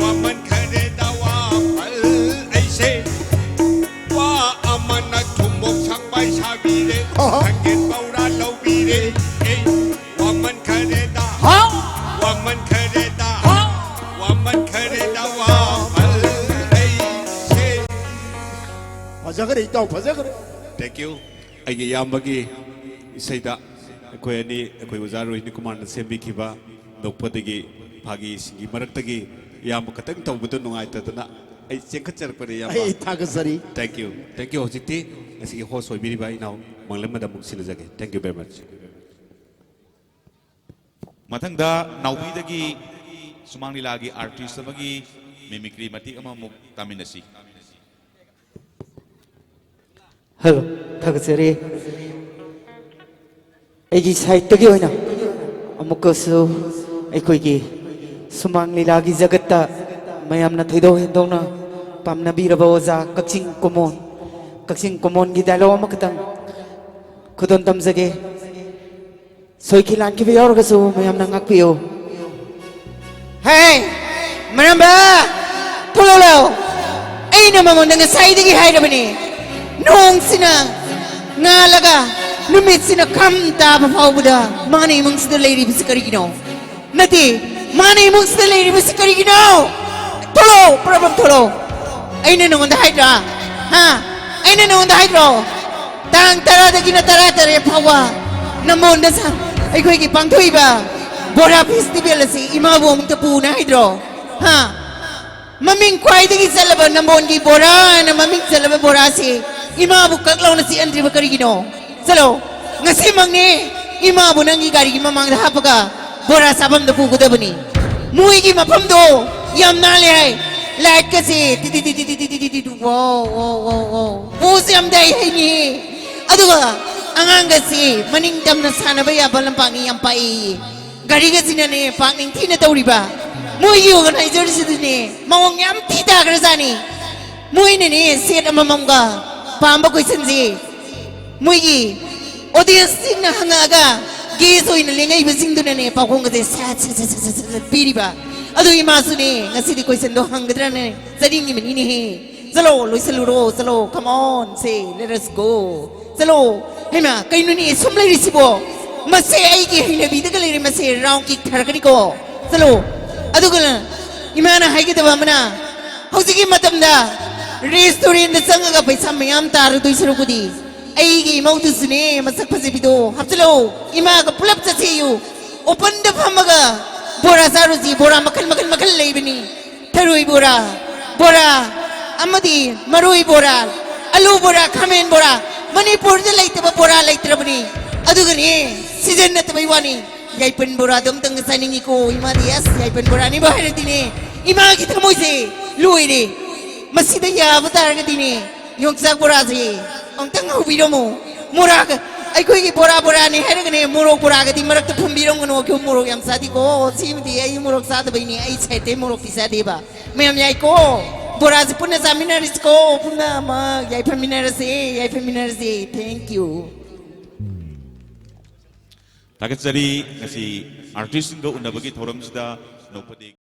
ꯋꯥꯃꯟꯈꯔꯦꯗ ꯋꯥꯄꯜ ꯑꯩꯁꯦ, ꯋꯥ ꯑꯃꯅ ꯊꯨꯝꯃꯣꯛ ꯁꯪꯕꯥꯏ ꯁꯥꯕꯤꯔꯦ, ꯑꯍ꯫ ꯁꯪꯒꯦꯠ ꯄꯧꯔꯥ ꯂꯧꯕꯤꯔꯦ꯫ ꯑꯦ, ꯋꯥꯃꯟꯈꯔꯦꯗ, ꯍꯥꯎ! ꯋꯥꯃꯟꯈꯔꯦꯗ, ꯍꯥꯎ! ꯋꯥꯃꯟꯈꯔꯦꯗ ꯋꯥꯄꯜ ꯑꯩꯁꯦ꯫ ꯐꯖꯈ꯭ꯔꯦ, ꯏꯇꯥꯎ, ꯐꯖꯈ꯭ꯔꯦ꯫ Thank you꯫ ꯑꯩꯒꯤ ꯏꯌꯥꯝꯕꯒꯤ ꯏꯁꯩꯗ ꯑꯩꯈꯣꯏ ꯑꯅꯤ, ꯑꯩꯈꯣꯏ ꯑꯣꯖꯥ ꯔꯣꯍꯤꯅꯤ ꯀꯨꯃꯥꯔꯅ ꯁꯦꯝꯕꯤꯈꯤꯕ ꯅꯣꯛꯄꯗꯒꯤ ꯐꯥꯒꯤꯁꯤꯡꯒꯤ ꯃꯔꯛꯇꯒꯤ ꯏꯌꯥꯝꯕ ꯈꯛꯇꯪ ꯇꯧꯕꯗꯣ ꯅꯨꯡꯉꯥꯏꯇꯗꯅ ꯑꯩ ꯆꯦꯟꯈꯠꯆꯔꯛꯄꯅꯦ, ꯏꯌꯥꯝꯕ꯫ ꯑꯩ ꯊꯥꯒꯠꯆꯔꯤ꯫ Thank you, thank you꯫ ꯍꯧꯖꯤꯛꯇꯤ ꯉꯁꯤꯒꯤ host ꯑꯣꯏꯕꯤꯔꯤꯕ ꯏꯅꯥꯎ ꯃꯪꯂꯦꯝꯕꯗ ꯑꯃꯨꯛ ꯁꯤꯟꯅꯖꯒꯦ꯫ Thank you very much꯫ ꯃꯊꯪꯗ ꯅꯥꯎꯕꯤꯗꯒꯤ ꯁꯨꯃꯥꯡ ꯂꯤꯂꯥꯒꯤ artist ꯑꯃꯒꯤ mimicry ꯃꯇꯦꯛ ꯑꯃꯃꯨꯛ ꯇꯥꯃꯤꯟꯅꯁꯤ꯫ Hello, ꯊꯥꯒꯠꯆꯔꯤ꯫ ꯑꯩꯒꯤ ꯁꯥꯏꯠꯇꯒꯤ ꯑꯣꯏꯅ ꯑꯃꯨꯛꯀꯁꯨ ꯑꯩꯈꯣꯏꯒꯤ ꯁꯨꯃꯥꯡ ꯂꯤꯂꯥꯒꯤ ꯖꯒꯠꯇ ꯃꯌꯥꯝꯅ ꯊꯣꯏꯗꯣꯛ ꯍꯦꯟꯗꯣꯛꯅ ꯄꯥꯝꯅꯕꯤꯔꯕ ꯑꯣꯖꯥ ꯀꯛꯆꯤꯡ ꯀꯨꯃꯣꯟ, ꯀꯛꯆꯤꯡ ꯀꯨꯃꯣꯟꯒꯤ ꯗꯥꯏꯂꯣꯛ ꯑꯃꯈꯛꯇꯪ ꯈꯨꯗꯣꯟ ꯇꯝꯖꯒꯦ꯫ ꯁꯣꯏꯈꯤ ꯂꯥꯟꯈꯤꯕ ꯌꯥꯎꯔꯒꯁꯨ ꯃꯌꯥꯝꯅ ꯉꯥꯛꯄꯤꯌꯨ꯫ ꯍꯦ, ꯃꯔꯝꯕ, ꯊꯣꯛꯂꯛꯂꯣ꯫ ꯑꯩꯅ ꯃꯉꯣꯟꯗ ꯉꯁꯥꯏꯗꯒꯤ ꯍꯥꯏꯔꯕꯅꯤ, ꯅꯣꯡꯁꯤꯅ ꯉꯥꯜꯂꯒ ꯅꯨꯃꯤꯠꯁꯤꯅ ꯈꯝ ꯇꯥꯕ ꯐꯥꯎꯕꯗ ꯃꯥꯅ ꯏꯃꯨꯡꯁꯤꯗ ꯂꯩꯔꯤꯕꯁꯤ ꯀꯔꯤꯒꯤꯅꯣ? ꯅꯠꯇꯦ, ꯃꯥꯅ ꯏꯃꯨꯡꯁꯤꯗ ꯂꯩꯔꯤꯕꯁꯤ ꯀꯔꯤꯒꯤꯅꯣ? ꯊꯣꯛꯂꯛꯑꯣ, ꯄ꯭ꯔꯣꯕ꯭ꯂꯦꯝ ꯊꯣꯛꯂꯛꯑꯣ꯫ ꯑꯩꯅ ꯅꯉꯣꯟꯗ ꯍꯥꯏꯗ꯭ꯔꯥ? ꯍꯥ? ꯑꯩꯅ ꯅꯉꯣꯟꯗ ꯍꯥꯏꯗ꯭ꯔꯣ? ꯇꯥꯡ ꯇꯔꯥꯗꯒꯤꯅ ꯇꯔꯥ ꯇꯔꯦꯠ ꯐꯥꯎꯕ ꯅꯝꯕꯣꯟꯗ ꯁ-, ꯑꯩꯈꯣꯏꯒꯤ ꯄꯥꯡꯊꯣꯛꯏꯕ ꯕꯣꯔꯥ ꯐꯦꯁꯇꯤꯚꯦꯜ ꯑꯁꯤ ꯏꯃꯥꯕꯨ ꯑꯃꯨꯛꯇ ꯄꯨꯅ ꯍꯥꯏꯗ꯭ꯔꯣ? ꯍꯥ? ꯃꯃꯤꯡ ꯈ꯭ꯋꯥꯏꯗꯒꯤ ꯆꯠꯂꯕ ꯅꯝꯕꯣꯟꯒꯤ ꯕꯣꯔꯥ ꯍꯥꯏꯅ ꯃꯃꯤꯡ ꯆꯠꯂꯕ ꯕꯣꯔꯥꯁꯤ ꯏꯃꯥꯕꯨ ꯀꯛ ꯂꯥꯎꯅ ꯆꯤꯛꯍꯟꯗ꯭ꯔꯤꯕ ꯀꯔꯤꯒꯤꯅꯣ? ꯆꯠꯂꯣ, ꯉꯁꯤꯃꯛꯅꯦ ꯏꯃꯥꯕꯨ ꯅꯪꯒꯤ ꯒꯥꯔꯤꯒꯤ ꯃꯃꯥꯡꯗ ꯍꯥꯞꯄꯒ ꯕꯣꯔꯥ ꯆꯥꯐꯝꯗ ꯄꯨꯒꯗꯕꯅꯤ꯫ ꯃꯣꯏꯒꯤ ꯃꯐꯝꯗꯣ ꯌꯥꯝ ꯅꯥꯜꯂꯦ ꯍꯥꯏ꯫ ꯂꯥꯏꯠꯀꯁꯦ ꯇꯤ ꯇꯤ ꯇꯤ ꯇꯤ ꯇꯤ ꯇꯤ ꯇꯤ ꯇꯤ ꯇꯤ ꯇꯤ ꯋꯥꯎ ꯋꯥꯎ ꯋꯥꯎ ꯋꯥꯎ꯫ ꯄꯣꯁ ꯌꯥꯝ ꯇꯥꯏ ꯍꯥꯏꯅꯤ꯫ ꯑꯗꯨꯒ ꯑꯉꯥꯡꯒꯁꯤ ꯃꯅꯤꯡ ꯇꯝꯅ ꯁꯥꯟꯅꯕ ꯌꯥꯕ ꯂꯝꯄꯥꯛꯅꯤ ꯌꯥꯝ ꯄꯥꯛꯏ꯫ ꯒꯥꯔꯤꯒꯁꯤꯅꯅꯦ ꯄꯥꯛ ꯅꯤꯡꯊꯤꯅ ꯇꯧꯔꯤꯕ꯫ ꯃꯣꯏꯒꯤ ꯑꯣꯔꯒꯅꯥꯏꯖꯔꯁꯤꯗꯨꯅꯦ ꯃꯑꯣꯡ ꯌꯥꯝ ꯊꯤ ꯇꯥꯈ꯭ꯔꯖꯥꯠꯅꯤ꯫ ꯃꯣꯏꯅꯅꯦ ꯁꯦꯠ ꯑꯃꯃꯝꯒ ꯄꯥꯝꯕ ꯀꯣꯏꯁꯟꯁꯤ ꯃꯣꯏꯒꯤ ꯑꯣꯗꯤꯌꯦꯟꯁꯁꯤꯡꯅ ꯍꯪꯉꯛꯑꯒ ꯒꯦꯁ ꯑꯣꯏꯅ ꯂꯦꯡꯉꯛꯏꯕꯁꯤꯡꯗꯨꯅꯅꯦ ꯄꯥꯎꯈꯣꯡꯒꯁꯦ ꯁꯠ ꯁꯠ ꯁꯠ ꯁꯠ ꯁꯠ ꯁꯠ ꯄꯤꯔꯤꯕ꯫ ꯑꯗꯨ ꯏꯃꯥꯁꯨꯅꯦ ꯉꯁꯤꯗꯤ ꯀꯣꯏꯁꯟꯗꯣ ꯍꯪꯒꯗ꯭ꯔꯅꯦ ꯆꯠꯅꯤꯡꯉꯤꯕꯅꯤꯅꯦꯍꯦ꯫ ꯆꯠꯂꯣ, ꯂꯣꯏꯁꯜꯂꯨꯔꯣ, ꯆꯠꯂꯣ, come on, say, let us go. ꯆꯠꯂꯣ꯫ ꯍꯩꯃꯥ, ꯀꯩꯅꯣꯅꯦ ꯁꯨꯝ ꯂꯩꯔꯤꯁꯤꯕꯣ? ꯃꯁꯦ ꯑꯩꯒꯤ ꯍꯩꯅꯕꯤꯗꯒ ꯂꯩꯔꯦ, ꯃꯁꯦ ꯔꯥꯎꯟ ꯀꯤꯛ ꯊꯥꯔꯛꯀꯅꯤꯀꯣ꯫ ꯆꯠꯂꯣ꯫ ꯑꯗꯨꯒ ꯏꯃꯥꯅ ꯍꯥꯏꯒꯗꯕ ꯑꯃꯅ, ꯍꯧꯖꯤꯛꯀꯤ ꯃꯇꯝꯗ ꯔꯦꯁꯇꯨꯔꯦꯟꯗ ꯆꯪꯉꯒ ꯄꯩꯁꯥ ꯃꯌꯥꯝ ꯇꯥꯔꯨꯗꯣꯏ ꯁꯔꯨꯛꯄꯨꯗꯤ ꯑꯩꯒꯤ ꯏꯃꯧꯗꯨꯁꯨꯅꯦ ꯃꯁꯛ ꯐꯖꯕꯤꯗꯣ ꯍꯥꯞꯆꯤꯜꯂꯛꯑꯣ, ꯏꯃꯥꯒ ꯄꯨꯂꯞ ꯆꯠꯁꯦꯌꯨ꯫ ꯑꯣꯄꯟꯗ ꯐꯝꯃꯒ ꯕꯣꯔꯥ ꯆꯥꯔꯨꯁꯤ, ꯕꯣꯔꯥ ꯃꯈꯜ ꯃꯈꯜ ꯃꯈꯜ ꯂꯩꯕꯅꯤ꯫ ꯊꯔꯣꯏ ꯕꯣꯔꯥ, ꯕꯣꯔꯥ ꯑꯃꯗꯤ ꯃꯔꯣꯏ ꯕꯣꯔꯥ, ꯑꯂꯨ ꯕꯣꯔꯥ, ꯈꯥꯃꯦꯟ ꯕꯣꯔꯥ, ꯃꯅꯤꯄꯨꯔꯗ ꯂꯩꯇꯕ ꯕꯣꯔꯥ ꯂꯩꯇ꯭ꯔꯕꯅꯤ꯫ ꯑꯗꯨꯒꯅꯦ, ꯁꯤꯖꯟ ꯅꯠꯇꯕꯩ ꯋꯥꯅꯤ, ꯌꯥꯏꯄꯟ ꯕꯣꯔꯥꯗꯣ ꯑꯝꯇꯪ ꯆꯥꯅꯤꯡꯉꯤꯀꯣ꯫ ꯏꯃꯥꯗꯤ ꯑꯁ ꯌꯥꯏꯄꯟ ꯕꯣꯔꯥꯅꯤꯕꯨ ꯍꯥꯏꯔꯗꯤꯅꯦ, ꯏꯃꯥꯒꯤ ꯊꯃꯣꯏꯁꯦ ꯂꯣꯏꯔꯦ꯫ ꯃꯁꯤꯗ ꯌꯥꯕ ꯇꯥꯔꯒꯗꯤꯅꯦ, ꯌꯣꯡꯆꯥꯛ ꯕꯣꯔꯥꯁꯦ ꯑꯃꯨꯛꯇꯪ ꯍꯧꯕꯤꯔꯝꯃꯣ꯫ ꯃꯣꯔꯥꯒ, ꯑꯩꯈꯣꯏꯒꯤ ꯕꯣꯔꯥ ꯕꯣꯔꯥꯅꯤ ꯍꯥꯏꯔꯒꯅꯦ, ꯃꯣꯔꯣꯛ ꯕꯣꯔꯥꯒꯗꯤ ꯃꯔꯛꯇ ꯐꯨꯝꯕꯤꯔꯝꯒꯅꯨ, ꯑꯩꯈꯣꯏ ꯃꯣꯔꯣꯛ ꯌꯥꯝ ꯆꯥꯗꯦꯀꯣ꯫ ꯁꯤꯃꯗꯤ ꯑꯩ ꯃꯣꯔꯣꯛ ꯆꯥꯗꯕꯩꯅꯦ, ꯑꯩ ꯁꯥꯏꯠꯇꯩ ꯃꯣꯔꯣꯛꯇꯤ ꯆꯥꯗꯦꯕ꯫ ꯃꯌꯥꯝ ꯌꯥꯏꯀꯣ? ꯕꯣꯔꯥꯁꯦ ꯄꯨꯟꯅ ꯆꯥꯃꯤꯟꯅꯔꯁꯤꯀꯣ, ꯄꯨꯝꯅꯃꯛ ꯌꯥꯏꯐꯃꯤꯟꯅꯔꯁꯦ, ꯌꯥꯏꯐꯃꯤꯟꯅꯔꯁꯦ꯫ Thank you. ꯊꯥꯒꯠꯆꯔꯤ꯫ ꯉꯁꯤ ꯑꯥꯔꯇꯤꯁꯁꯤꯡꯒ ꯎꯅꯕꯒꯤ ꯊꯧꯔꯝꯁꯤꯗ ꯅꯣꯛꯐꯗꯦ